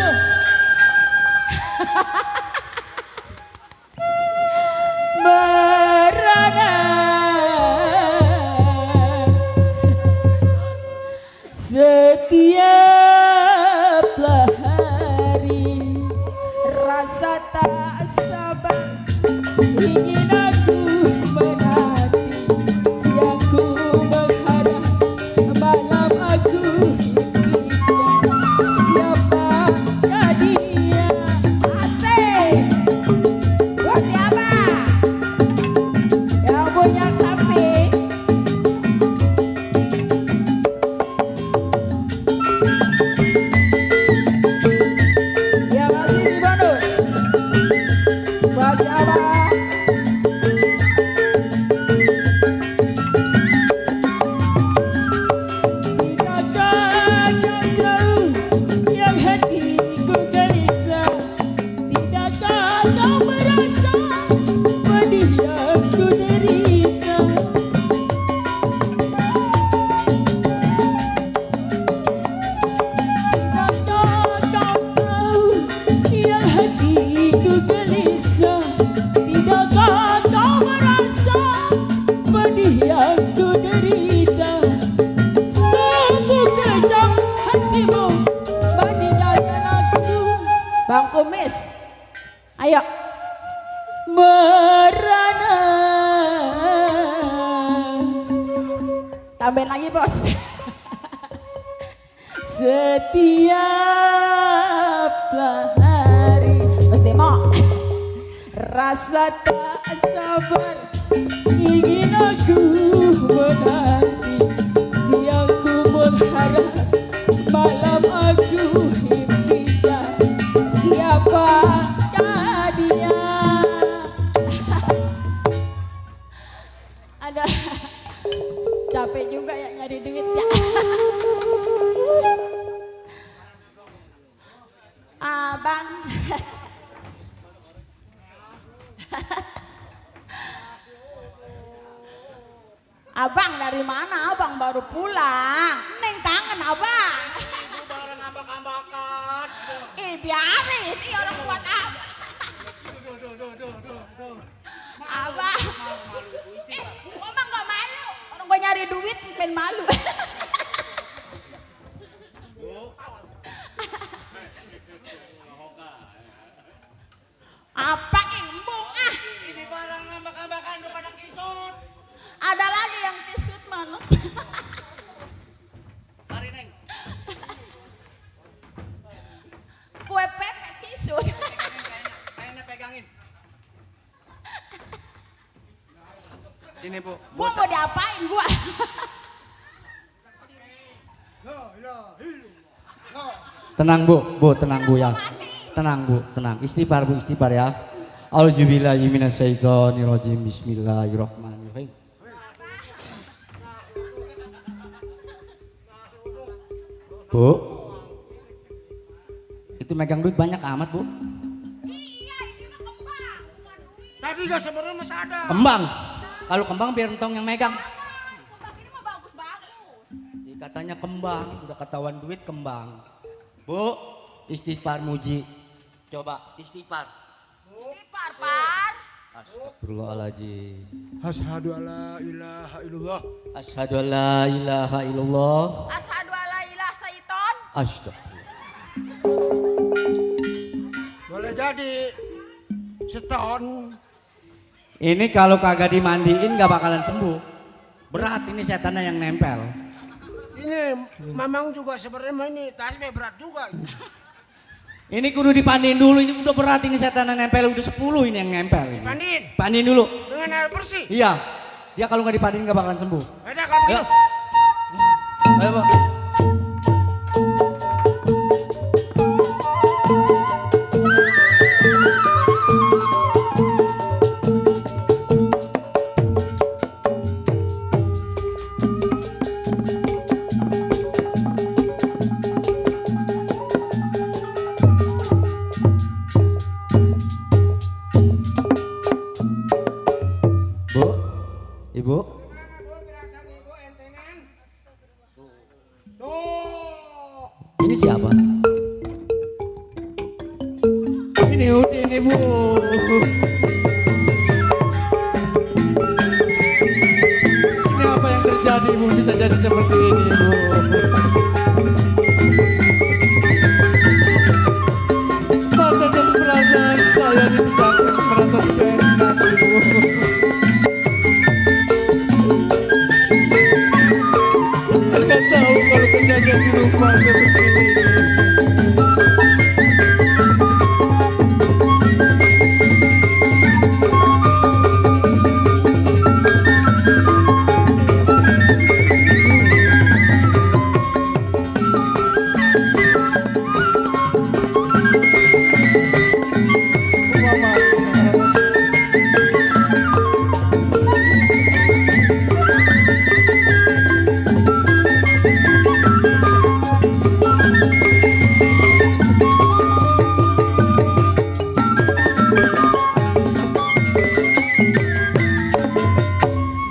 Merana setiaplah hari rasa tak sabar ingin aku menanti siang ku menghadap malam aku impikan siapakah dia asik buat siapa yang punya samping yang masih di bonus buat siapa tidakkah kau yang hatiku gelisah, tidakkah kau merasa pedih yang ku derita. Tidakkah kau tahu yang hatiku gelisah, tidakkah kau merasa pedih yang ku derita. Sungguh kejam hatimu meninggalkan aku. Bang Kumis, ayo. Merana. Tambahin lagi bos. Setiaplah hari Mas Demo rasa tak sabar ingin aku menanti siang ku mengharap malam aku impikan siapakah dia. Ada capek juga ya nyari duit ya. Abang Abang dari mana? Abang baru pulang. Neng kangen abang. Ibu bareng ambak-ambakan. Biarin, ini orang buat apa? Abang. Gua mah gak malu. Orang gua nyari duit pengen malu. Apa embung ah? Ini barang ambak-ambakan udah pada kisut. Ada lagi yang kisut mana? Mari Neng. Kue pepe kisut. Kayaknya pegangin. Sini Bu. Gua mau diapain gua? Tenang Bu, tenang Bu ya. Tenang Bu, tenang. Istighfar Bu, istighfar ya. Auzubillahi minasyaitonirrajim. Bismillahirrahmanirrahim. Bu, itu megang duit banyak amat Bu. Tadi gak sebenarnya masih ada. Kembang. Kalau kembang biar entong yang megang. Ini mah bagus-bagus. Katanya kembang, udah ketahuan duit kembang. Bu, istighfar muji. Coba istighfar. Istighfar, Par. Astagfirullahaladzim. Asyhadu alla ilaha illallah. Asyhadu an la ilaha illallah. Asyhadu alla ilaha syaiton. Astagfirullah. Boleh jadi seton. Ini kalau kagak dimandiin gak bakalan sembuh. Berat ini setannya yang nempel. Ini Mamang juga sebenarnya ini tasnya berat juga. Ini kudu dipandiin dulu, ini udah berat ini setan yang nempel, udah 10 ini yang nempel ini. Pandiin Pandiin dulu. dengan air bersih. Iya, dia kalau nggak dipandiin nggak bakalan sembuh. Ada kalau Ayo. begitu. Ayo Pak. ini Bu. Ini apa yang terjadi Bu bisa jadi seperti ini Bu? Batasan perasaan saya di samping merasa tidak enak Bu. Saya nggak tahu kalau kejadian di rumah seperti ini.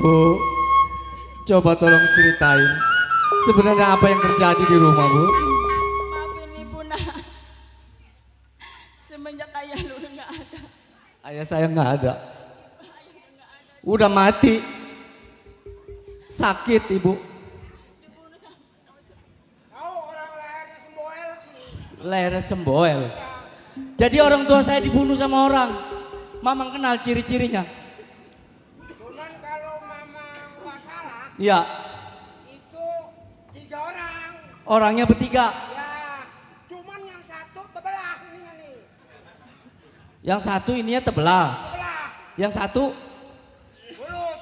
Bu, coba tolong ceritain sebenarnya apa yang terjadi di rumah Bu. Maafin ibu nak. Semenjak ayah lu nggak ada. Ayah saya nggak ada. Udah mati. Sakit Ibu. Tahu orang lehernya semboel sih. Lehernya semboel. Jadi orang tua saya dibunuh sama orang. Mamang kenal ciri-cirinya. Cuman kalau mama nggak salah, Iya, itu 3 orang. orangnya bertiga. Ya, cuman yang satu tebelah ininya nih. Yang satu ininya tebelah. Tebelah, Yang satu, mulus,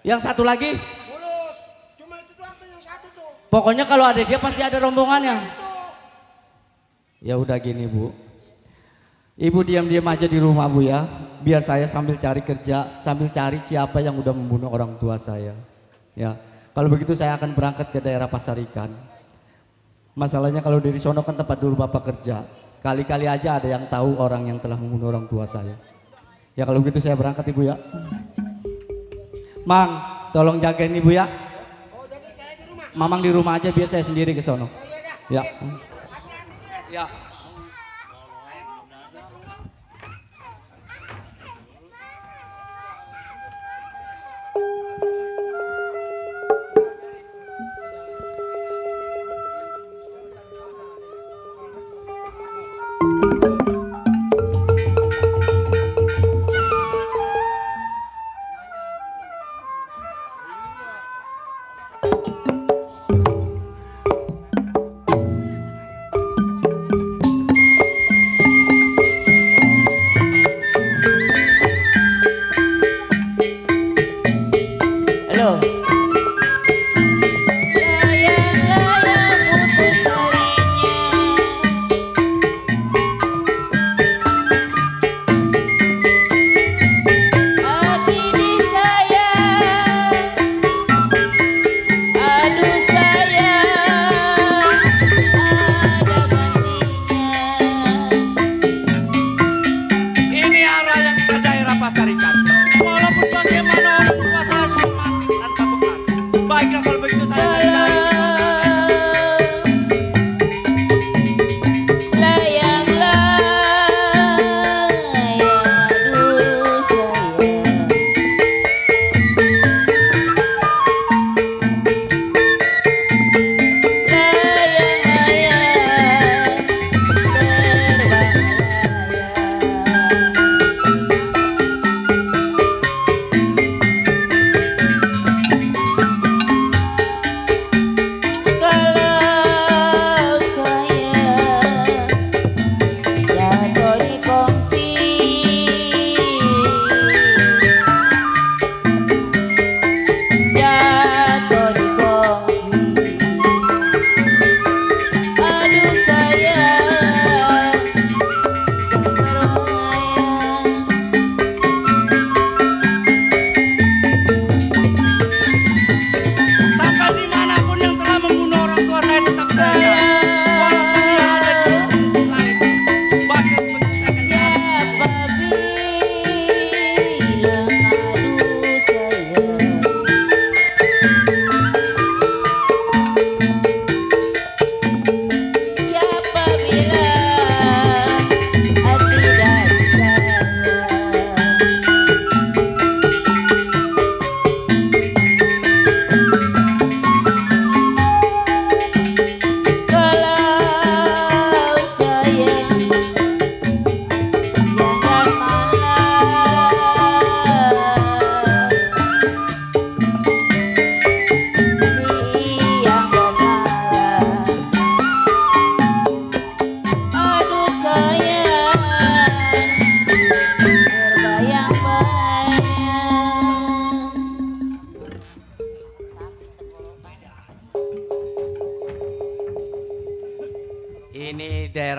yang satu lagi. mulus. Cuma itu doang tuh yang satu tuh. Pokoknya kalau ada dia pasti ada rombongannya. Itu. Ya udah gini Bu. Ibu diam-diam aja di rumah Bu ya. Biar saya sambil cari kerja, sambil cari siapa yang udah membunuh orang tua saya. Ya, kalau begitu saya akan berangkat ke daerah Pasar Ikan. Masalahnya kalau dari sono kan tempat dulu Bapak kerja. Kali-kali aja ada yang tahu orang yang telah membunuh orang tua saya. Ya kalau begitu saya berangkat Ibu ya. Mang, tolong jagain ibu ya. Oh, jadi saya di rumah. Mamang di rumah aja biar saya sendiri ke sono. Oh iya dah. Ya. Hati-hati deh. Ya. Ayo, saya tunggu.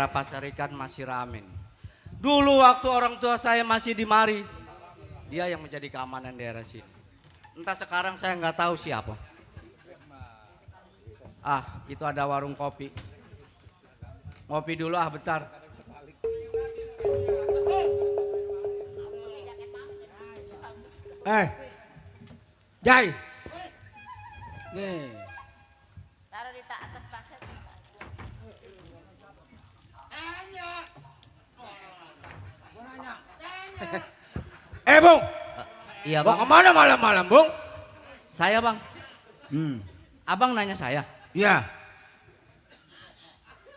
daerah Pasar Ikan masih rame. Dulu waktu orang tua saya masih di mari, dia yang menjadi keamanan daerah sini. Entah sekarang saya nggak tahu siapa. Ah, itu ada warung kopi. Ngopi dulu ah bentar. Jai. Nih. Taruh di atas pasar. Bung. Iya Mau bang. kemana malam-malam, Bung? Saya bang. Abang nanya saya. Iya.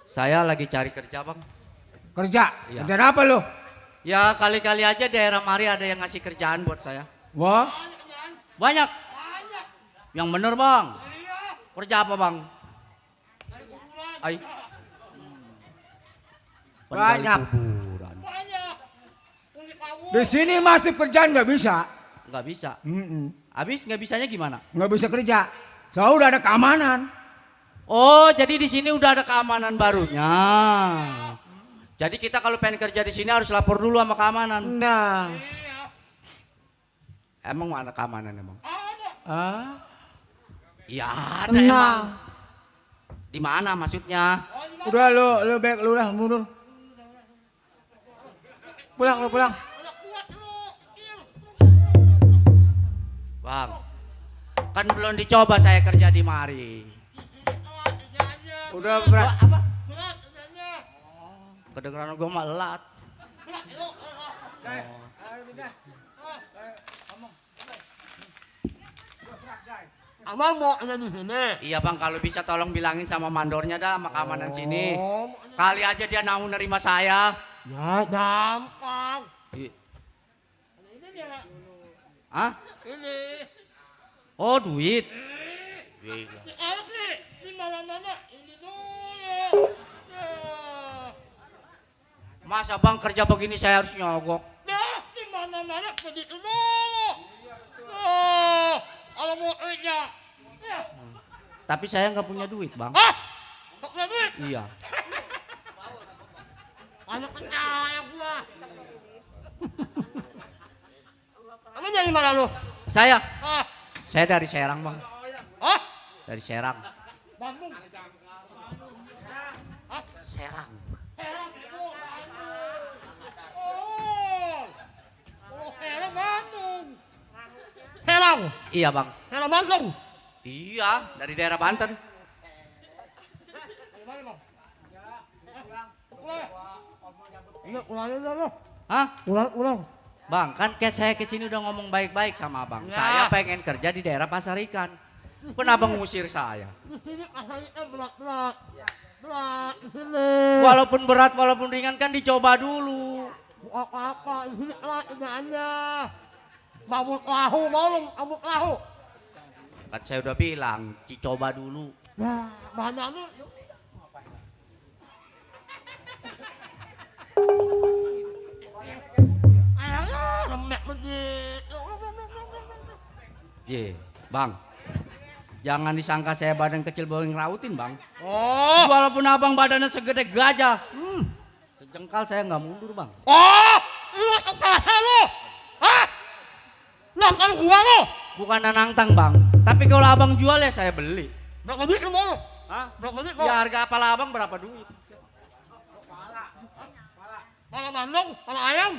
Saya lagi cari kerja bang. Kerja. Iya. Kerja apa lo? Ya kali-kali aja daerah mari ada yang ngasih kerjaan buat saya. Wah. Banyak. Yang bener bang. Kerja apa bang? Ay. Banyak. Kuburan. Di sini masih kerjaan nggak bisa. Nggak bisa. Habis nggak bisanya gimana? Nggak bisa kerja. Soalnya udah ada keamanan. Oh, jadi di sini udah ada keamanan barunya. Jadi kita kalau pengen kerja di sini harus lapor dulu sama keamanan. Nah. Emang mana keamanan emang? Ah. Ya ada emang. Di mana maksudnya? Udah lu baik lu lah mundur. Pulang lu pulang. Bang, kan belum dicoba saya kerja di mari. Udah berat. Apa? Kedengeran gue melat. Abang mau ada di sini. Iya bang, kalau bisa tolong bilangin sama mandornya dah sama keamanan sini. Kali aja dia mau nerima saya. Ya gampang. Hah? Ini. Oh duit. Gila. Asli di mana-mana ini dulu. Masa bang kerja begini saya harus nyogok? Nah, di mana-mana begitu dulu. Oh, kalau mau kerja. Ya. Tapi saya nggak punya duit bang. Hah? Nggak punya duit? Iya. Anak percaya gua. Kamu dari mana lu? Saya Ah, dari Serang bang. ah, Dari Serang. Bandung. Serang. Herang itu Bandung. Oh, Herang Bandung. Herang, Iya bang. Herang Bandung. Iya dari daerah Banten. Iya, ulangin dah lu. Hah? Ulang. Bang kan kayak saya kesini udah ngomong baik-baik sama abang. Ya. Saya pengen kerja di daerah Pasar Ikan. Kenapa ngusir saya? Di sini pasarnya berat. Berat di sini. Walaupun berat walaupun ringan kan dicoba dulu. Apa-apa, di sini lah kerjaannya. Bambu lahu, bambu lahu. Kan saya udah bilang dicoba dulu. Nah, mana lu? Ayolah, remek begitu. Ye, bang. Jangan disangka saya badan kecil boleh ngerautin bang. Oh, Walaupun abang badannya segede gajah. Sejengkal saya nggak mundur bang. oh, lu apa lu? Hah? Nonton gua lu? Bukan nantang bang. Tapi kalau abang jual ya saya beli. Berapa duit lu mau lu? Hah? Berapa duit lu? Ya harga apel abang berapa duit? Pala mandong, pala ayam.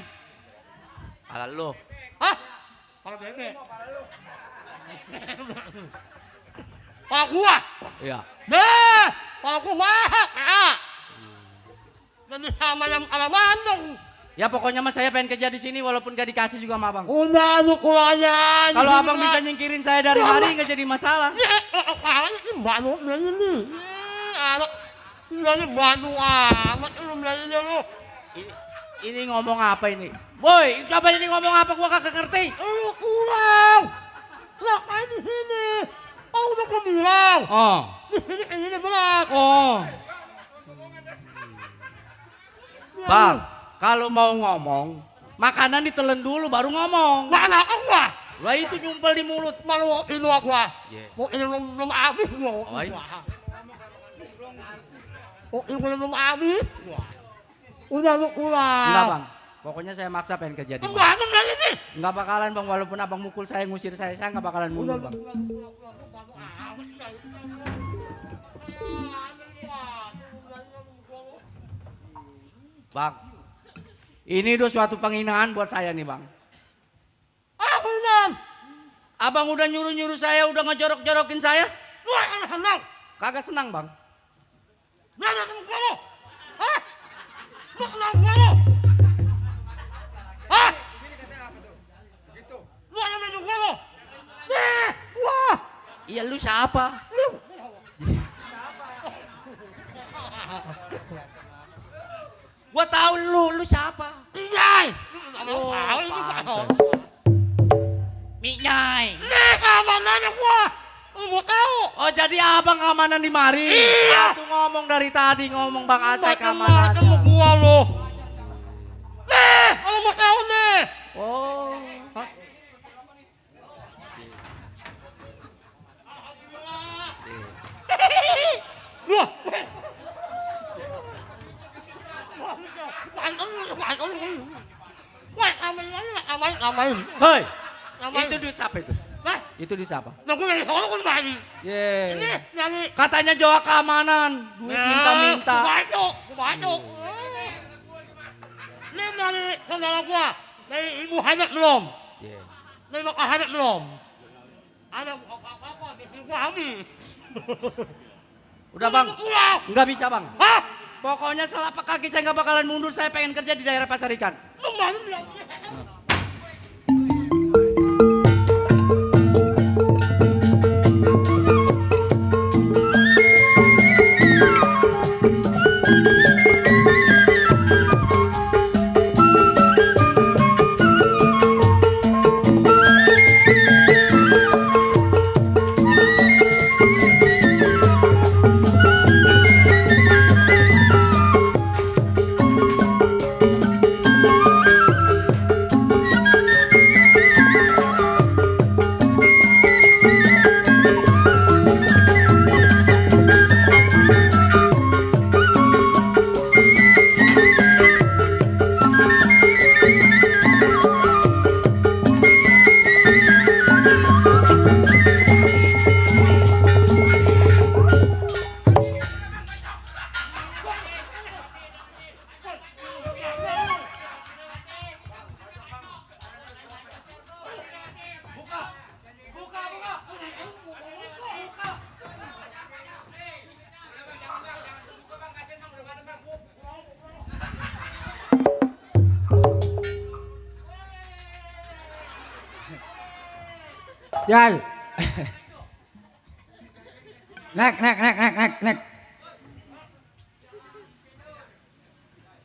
Ala lo. Hah? Pala bebek. Pala gua. Iya. Deh, pala gua mahal. Ah. Jadi sama yang pala mandong. Ya pokoknya mas saya pengen kerja di sini walaupun gak dikasih juga sama abang. Udah lu kulanya. Kalau abang bisa nyingkirin saya dari mari nggak jadi masalah. Ini banu ini. Anak ini banu amat lu belanja lu. Ini ngomong apa ini? Boy, coba ini ngomong apa gua kagak ngerti. Lu kurang. Ngapain di sini? Oh udah gua bilang. Oh. Di sini ini berat. Oh. Bang, kalau mau ngomong, makanan ditelen dulu baru ngomong. Mana gua? Lah itu nyumpel di mulut. Malu ini gua. Yeah. Mau ini belum habis gua. Oh, ini. Oh ini belum habis. Udah lu pulang. Enggak bang, pokoknya saya maksa pengen kerja di Enggak, enggak ini. Enggak bakalan bang, walaupun abang mukul saya, ngusir saya enggak bakalan mundur bang. Bang, ini udah suatu penghinaan buat saya nih bang. Apa ini? Abang udah nyuruh-nyuruh saya, udah ngejorok-jorokin saya. Wah, senang. Kagak senang bang. Berada kamu kamu. Hah? Lu kenal kamu? Hah? Lu yang minum kamu? Wah. Iya lu siapa? Gua tahu lu siapa? Nyai. Oh, pantes. Nyai. Nih, amanannya gua. Lu mau tahu? Oh jadi abang keamanan di mari? Iya. Aku ngomong dari tadi, ngomong Bang Asai Macam keamanannya. gua lu. Nih, kalau mau tahu nih. Oh. Wah. Wah, amain. Hei, Ngapain? itu duit siapa itu? Hah? Itu duit siapa? Nah, gue dari sana gue balik. Ye. Ini dari Katanya Jawa keamanan, duit minta-minta. Gue bantu. Ini dari saudara gua, dari ibu Hanet belum? Ye. Dari bapak Hanet belum? Ada apa-apa, bikin gua habis. Udah bang, Pulang. nggak bisa bang. Hah? Pokoknya selapak kaki saya nggak bakalan mundur. Saya pengen kerja di daerah Pasar Ikan. Lu mana bilang? Yai. Nek.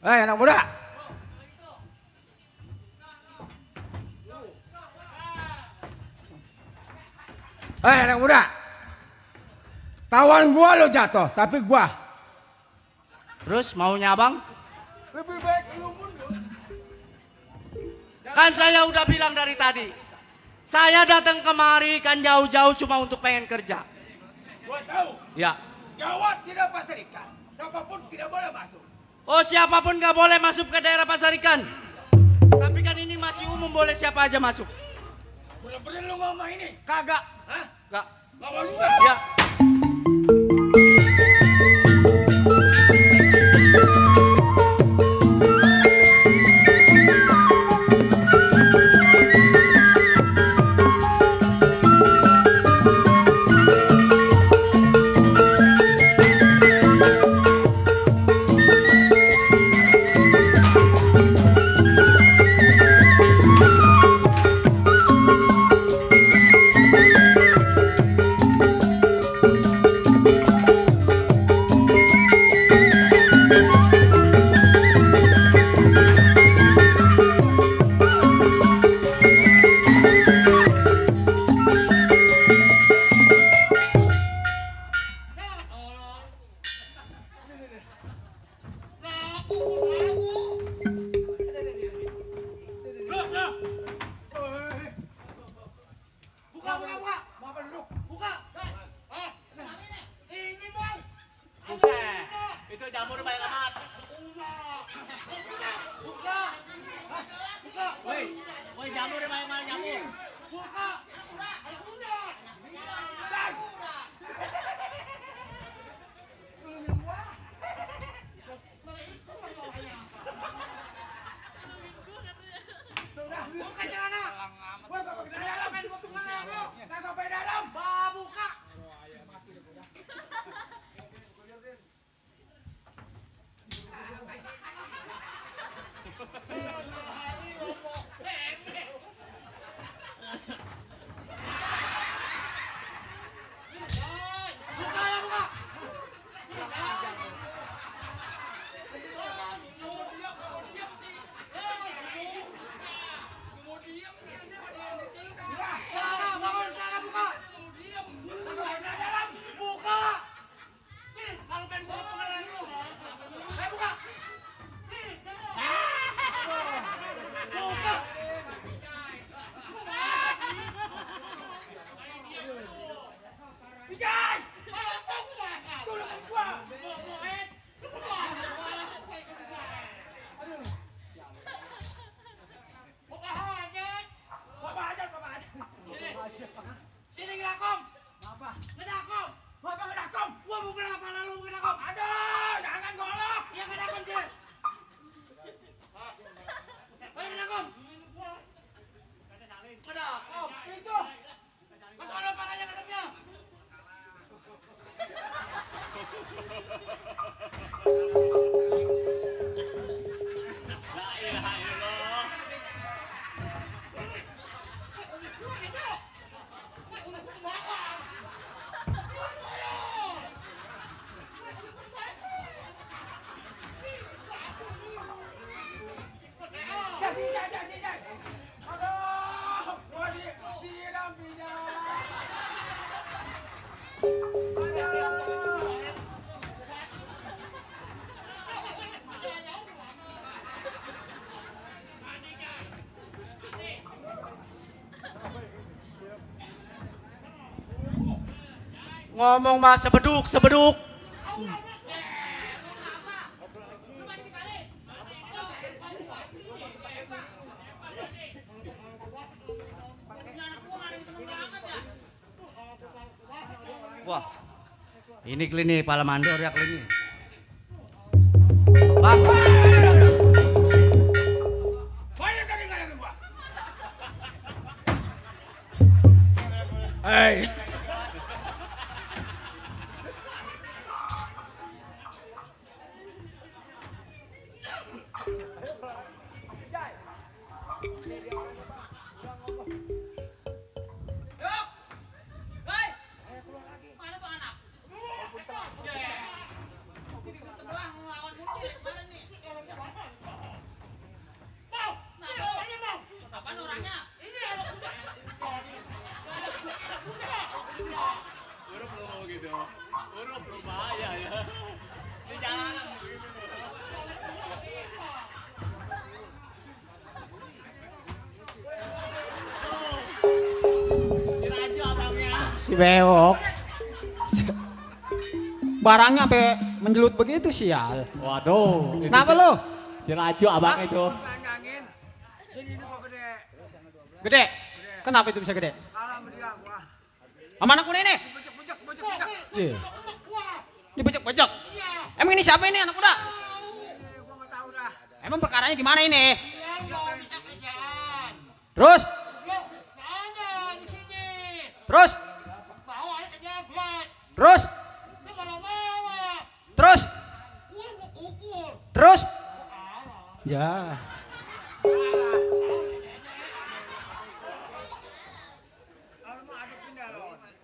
Hei anak muda. Hei anak muda. Tawan gua lo jatuh, tapi gua. Terus maunya abang? Lebih baik lu mundur. Kan saya udah bilang dari tadi. Saya datang kemari kan jauh-jauh cuma untuk pengen kerja. Gua tahu. Ya. Jawa tidak Pasar Ikan. Siapapun tidak boleh masuk. Oh siapapun gak boleh masuk ke daerah Pasar Ikan. Tapi kan ini masih umum, boleh siapa aja masuk. Bener-bener lu ngomong ini? Kagak. Hah? Gak. Gak mau juga? Ya. jamur deh, mana jamur. Buka. Buka celana. Gua bawa ke dalam kan gua pengen lu. Kagak ke dalam. Buka. Sini ngelakom. Apa? Ngedakom. Apa ngedakom? Gua mau kenapa lalu ngedakom? Aduh, jangan golok. Ya ngedakom sini. Ayo ngedakom. Ngedakom. Itu. Masuk ada palanya ngadepnya. La ilaha illallah. Ngomong mah sebeduk, sebeduk. Wah, ini klinik Pala Mandor ya klinik. Bang. Banyak tadi ngalahin gua. Hei. Si bewok. Barangnya sampai menjelut begitu sial. Waduh. Kenapa lu? Si Raju abang itu. Panjangin. Jadi ini kok gede. Gede? Kenapa itu bisa gede? Alam dia gua. Sama anak kuda ini? Bejek. Iya. Dibejek-bejek? Emang ini siapa ini anak kuda? Gua nggak tahu dah. Emang perkaranya gimana ini? Terus? Terus? Terus? Terus? Terus? Ya.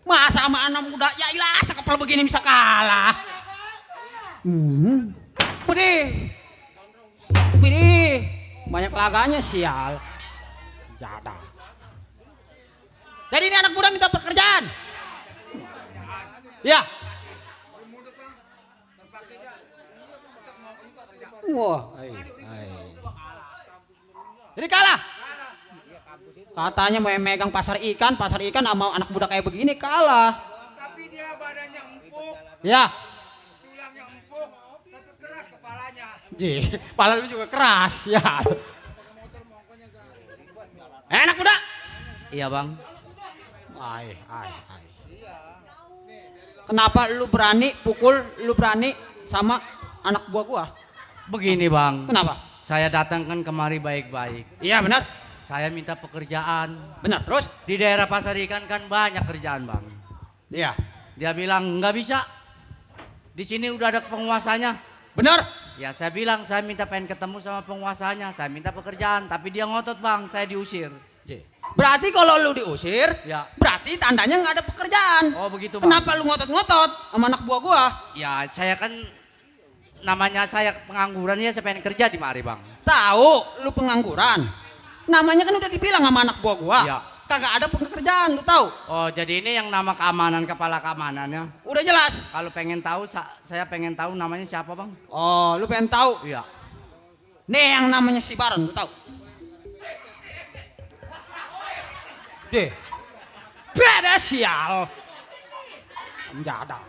Masa sama anak muda ya ilah sekepel begini bisa kalah. Widih. Widih. Banyak laganya sial. Jada. Jadi ini anak muda minta pekerjaan. Ya. Wah, jadi kalah. Katanya mau megang pasar ikan sama anak muda kayak begini kalah. Tapi dia badannya empuk, Ya. tulangnya empuk, tapi keras kepalanya. Kepala lu juga keras ya. Anak muda. Iya bang. Ai. Kenapa lu berani pukul, lu berani sama anak buah gua? Begini bang. Kenapa? Saya datangkan kemari baik-baik. Iya benar. Saya minta pekerjaan. Benar, terus? Di daerah Pasar Ikan kan banyak kerjaan bang. Iya. Dia bilang nggak bisa. Di sini udah ada penguasanya. Benar. Ya saya bilang saya minta pengen ketemu sama penguasanya. Saya minta pekerjaan tapi dia ngotot bang. Saya diusir. Berarti kalau lu diusir, Ya. berarti tandanya nggak ada pekerjaan. Oh begitu bang. Kenapa lu ngotot-ngotot sama anak buah gua? Ya saya kan namanya saya pengangguran ya saya pengen kerja di mari bang. Tahu, lu pengangguran. Namanya kan udah dibilang sama anak buah gua. Ya. Kagak ada pekerjaan, lu tahu? Oh jadi ini yang nama keamanan kepala keamanannya. Udah jelas. Kalau pengen tahu saya pengen tahu namanya siapa bang? Oh, lu pengen tahu? Iya. Nih yang namanya si Baron, lu tahu? Deh. Beda sial. Enggak ada.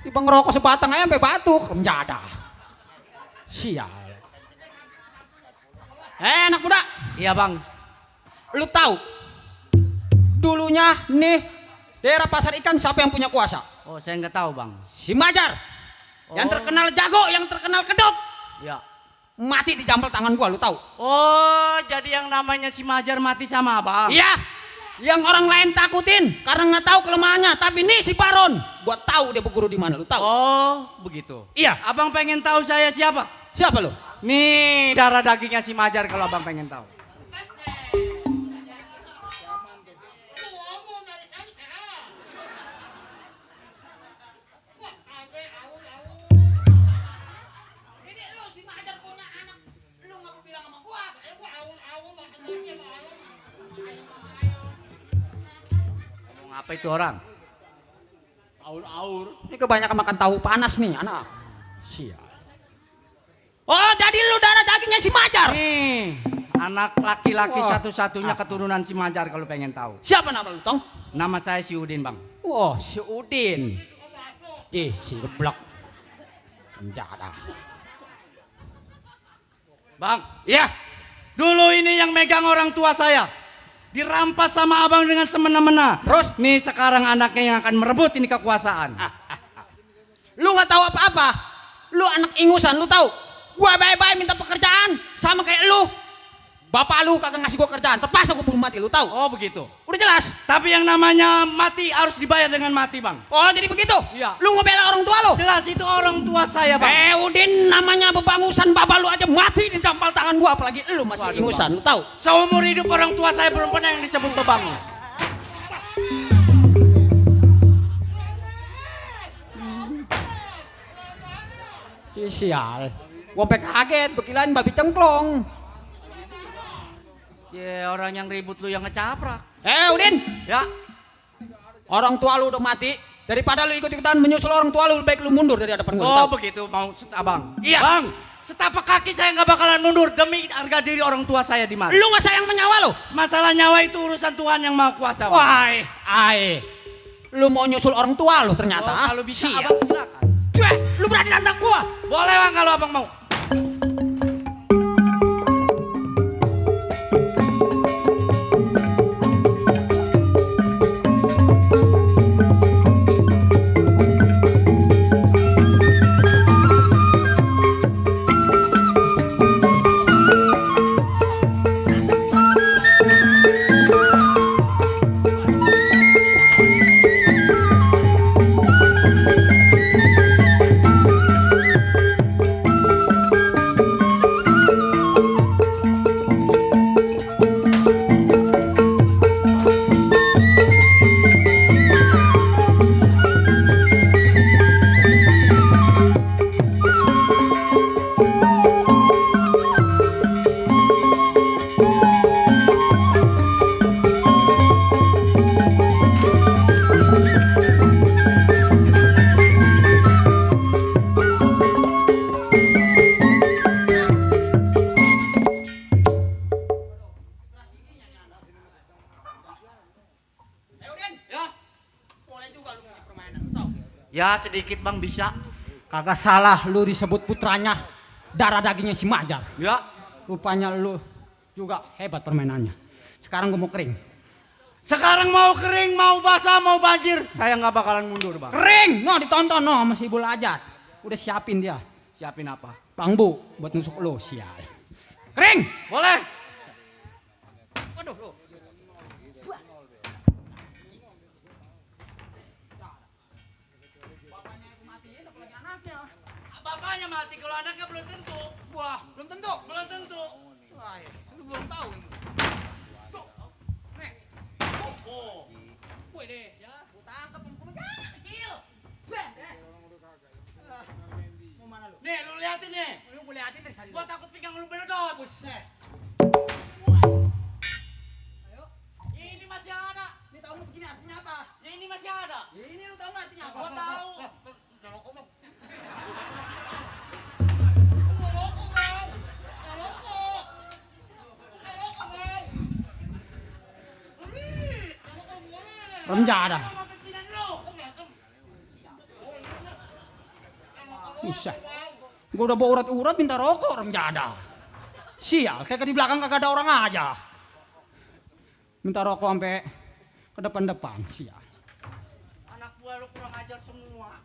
Tiba ngerokok sebatang aja sampai batuk, enggak ada. Sial. Anak muda, Iya bang. lu tahu dulunya nih daerah Pasar Ikan siapa yang punya kuasa? Oh saya nggak tahu bang. Si Majar. Yang Oh. terkenal jago, yang terkenal kedok. Ya. Mati di jampel tangan gua, lu tahu? Oh jadi yang namanya si Majar mati sama abang? Iya. Yang orang lain takutin karena nggak tahu kelemahannya, tapi nih si Baron, gua tahu dia berguru di mana, lu tahu? Oh begitu. Iya. Abang pengen tahu saya siapa? Siapa lu? Nih darah dagingnya si Majar kalau abang pengen tahu. Ngomong apa itu orang? Aur-aur. Ini kebanyakan makan tahu panas nih, anak. Sial. Oh, jadi lu darah dagingnya si Majar? Nih anak laki-laki Wah. satu-satunya keturunan si Majar kalau pengen tahu. Siapa nama lu, Tong? Nama saya si Udin bang. Wah, si Udin. Si geblok. Enggak ada. Bang, Iya. dulu ini yang megang orang tua saya. Dirampas sama abang dengan semena-mena. Terus? Nih sekarang anaknya yang akan merebut ini kekuasaan. Lu nggak tahu apa-apa. Lu anak ingusan, lu tahu? Gua bye-bye minta pekerjaan sama kayak lu. Bapak lu kagak ngasih gua kerjaan, terpaksa gua bunuh mati, lu tahu? Oh begitu. Udah jelas. Tapi yang namanya mati harus dibayar dengan mati bang. Oh, jadi begitu? Iya. Lu ngebela orang tua lu? Jelas itu orang tua saya bang. Udin, namanya bebangusan bapak lu aja mati di jampal tangan gua, apalagi lu masih Waduh, ingusan, Bang. lu tahu? Seumur hidup orang tua saya belum pernah yang disebut bebangus. Sial. Gua sampai kaget, bekilain babi cengklong. Ya orang yang ribut lu yang ngecaprak. Udin, Ya. orang tua lu udah mati. Daripada lu ikut-ikutan menyusul orang tua lu, lebih baik lu mundur dari hadapan gua, lu Oh tahu? begitu mau abang. Iya. Bang, setapak kaki saya nggak bakalan mundur demi harga diri orang tua saya di mana. Lu nggak sayang menyawa lu? Masalah nyawa itu urusan Tuhan yang Maha Kuasa. Bang. Wah, lu mau nyusul orang tua lu ternyata. Oh, kalau bisa Sial. abang silakan. Lu berani nantang gua? Boleh bang kalau abang mau. Ya sedikit bang bisa. Kagak salah lu disebut putranya, darah dagingnya si Majar. Ya. Rupanya lu juga hebat permainannya. Sekarang gue mau kering. Sekarang mau kering, mau basah, mau banjir. Saya nggak bakalan mundur bang. Kering! No ditonton no sama si Ibu Lajat. Udah siapin dia. Siapin apa? Bambu buat nusuk lu sial. Kering! Boleh. Waduh lu. Bapaknya mati, kalau anaknya belum tentu. Wah, belum tentu. Belum tentu. Wah, lu belum tahu. Tuh. Nih. Oh. Gue deh, ya. Gua tangkap kamu kecil. Beh, mau mana lu? Nih, lu liatin nih. Lu gue liatin dari tadi. Gua takut pinggang lu meledos. Buset. Ayo. Ini masih ada. Ini tahu lu begini artinya apa? Ya ini masih ada. Ya, ini lu tahu nggak artinya apa? Gua tahu. Remjada. Buset. Gue udah bawa urat-urat minta rokok remjada. Sial, kayak di belakang kagak ada orang aja. Minta rokok sampai ke depan-depan, sial. Anak buah lu kurang ajar semua.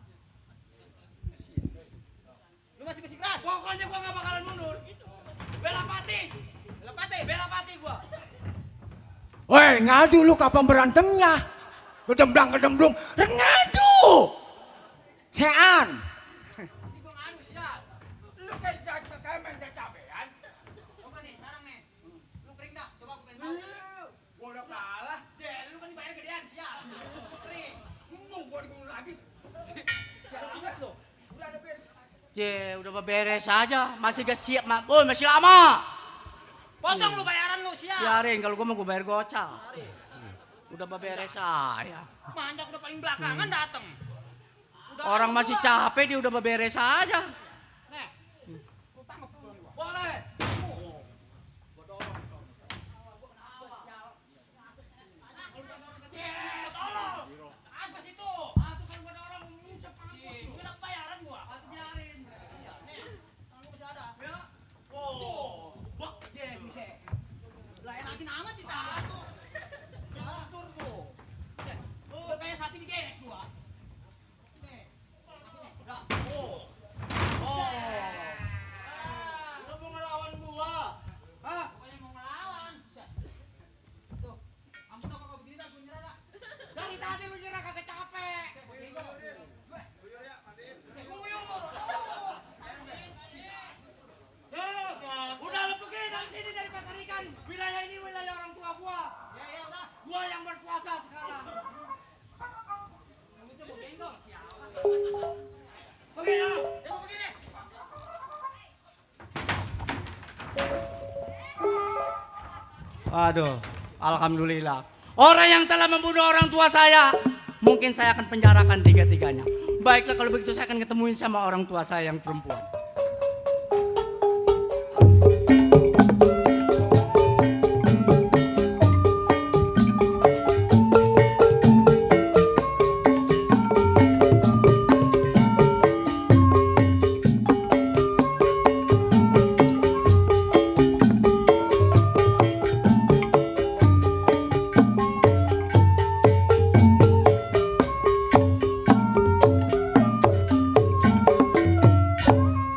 Lu masih bersikeras? Pokoknya gua nggak bakalan mundur. Bela Pati. Bela Pati. Bela Pati gua. Woi, ngadu lu kapan berantemnya? Kedemblang-kedemblung, ngadu. Sean. Gua ngadu sial. Lu kayak main cabean. Coba nih, sekarang nih. Lu kering dah, coba aku pengen tahu. Gua udah kalah. Deh, lu kan dibayar gedean sial. Kering. Gua digulung lagi. Sial banget lu. Udah ada ben. Udah beres aja. Masih gak siap, oh masih lama. Potong lu bayaran lu sial. Biarin, kalau gua mau gua bayar gocap. Udah beres aja. Manjak udah paling belakangan dateng. Orang masih capek dia udah beres aja. Nih. Lu tangkap pulang gua. Boleh. Apa sih itu? Aku kan buat orang ngusap kampus. Gua udah bayaran gua. Aku biarin. Nih, tangan gua masih ada. Ya. Oh. Bak, dia bisa. Lah enakin amat kita. Atur tuh. Oh, kayak sapi digerek gua. Nih. Ya. Oh. Lu mau ngelawan gua? Hah? Pokoknya mau ngelawan. Tuh, kamu tau kok begini dah gua nyerah dah. Dari tadi lu nyerah kagak capek. Udah lu pergi dari sini dari pasar ikan. Wilayah ini wilayah orang tua gua. Ya udah. Gua yang berkuasa sekarang. Itu mau gendong siapa? Pergi ya. Ya mau begini. Aduh, alhamdulillah. Orang yang telah membunuh orang tua saya, mungkin saya akan penjarakan tiga-tiganya. Baiklah kalau begitu saya akan ketemuin sama orang tua saya yang perempuan.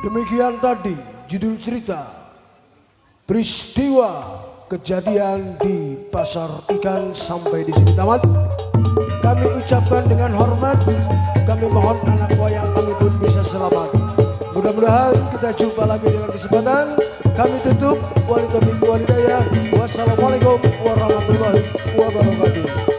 Demikian tadi judul cerita peristiwa kejadian di pasar ikan sampai di sini tamat. Kami ucapkan dengan hormat, kami mohon anak wayang kami pun bisa selamat. Mudah-mudahan kita jumpa lagi dengan kesempatan. Kami tutup. Wassalamualaikum warahmatullahi wabarakatuh.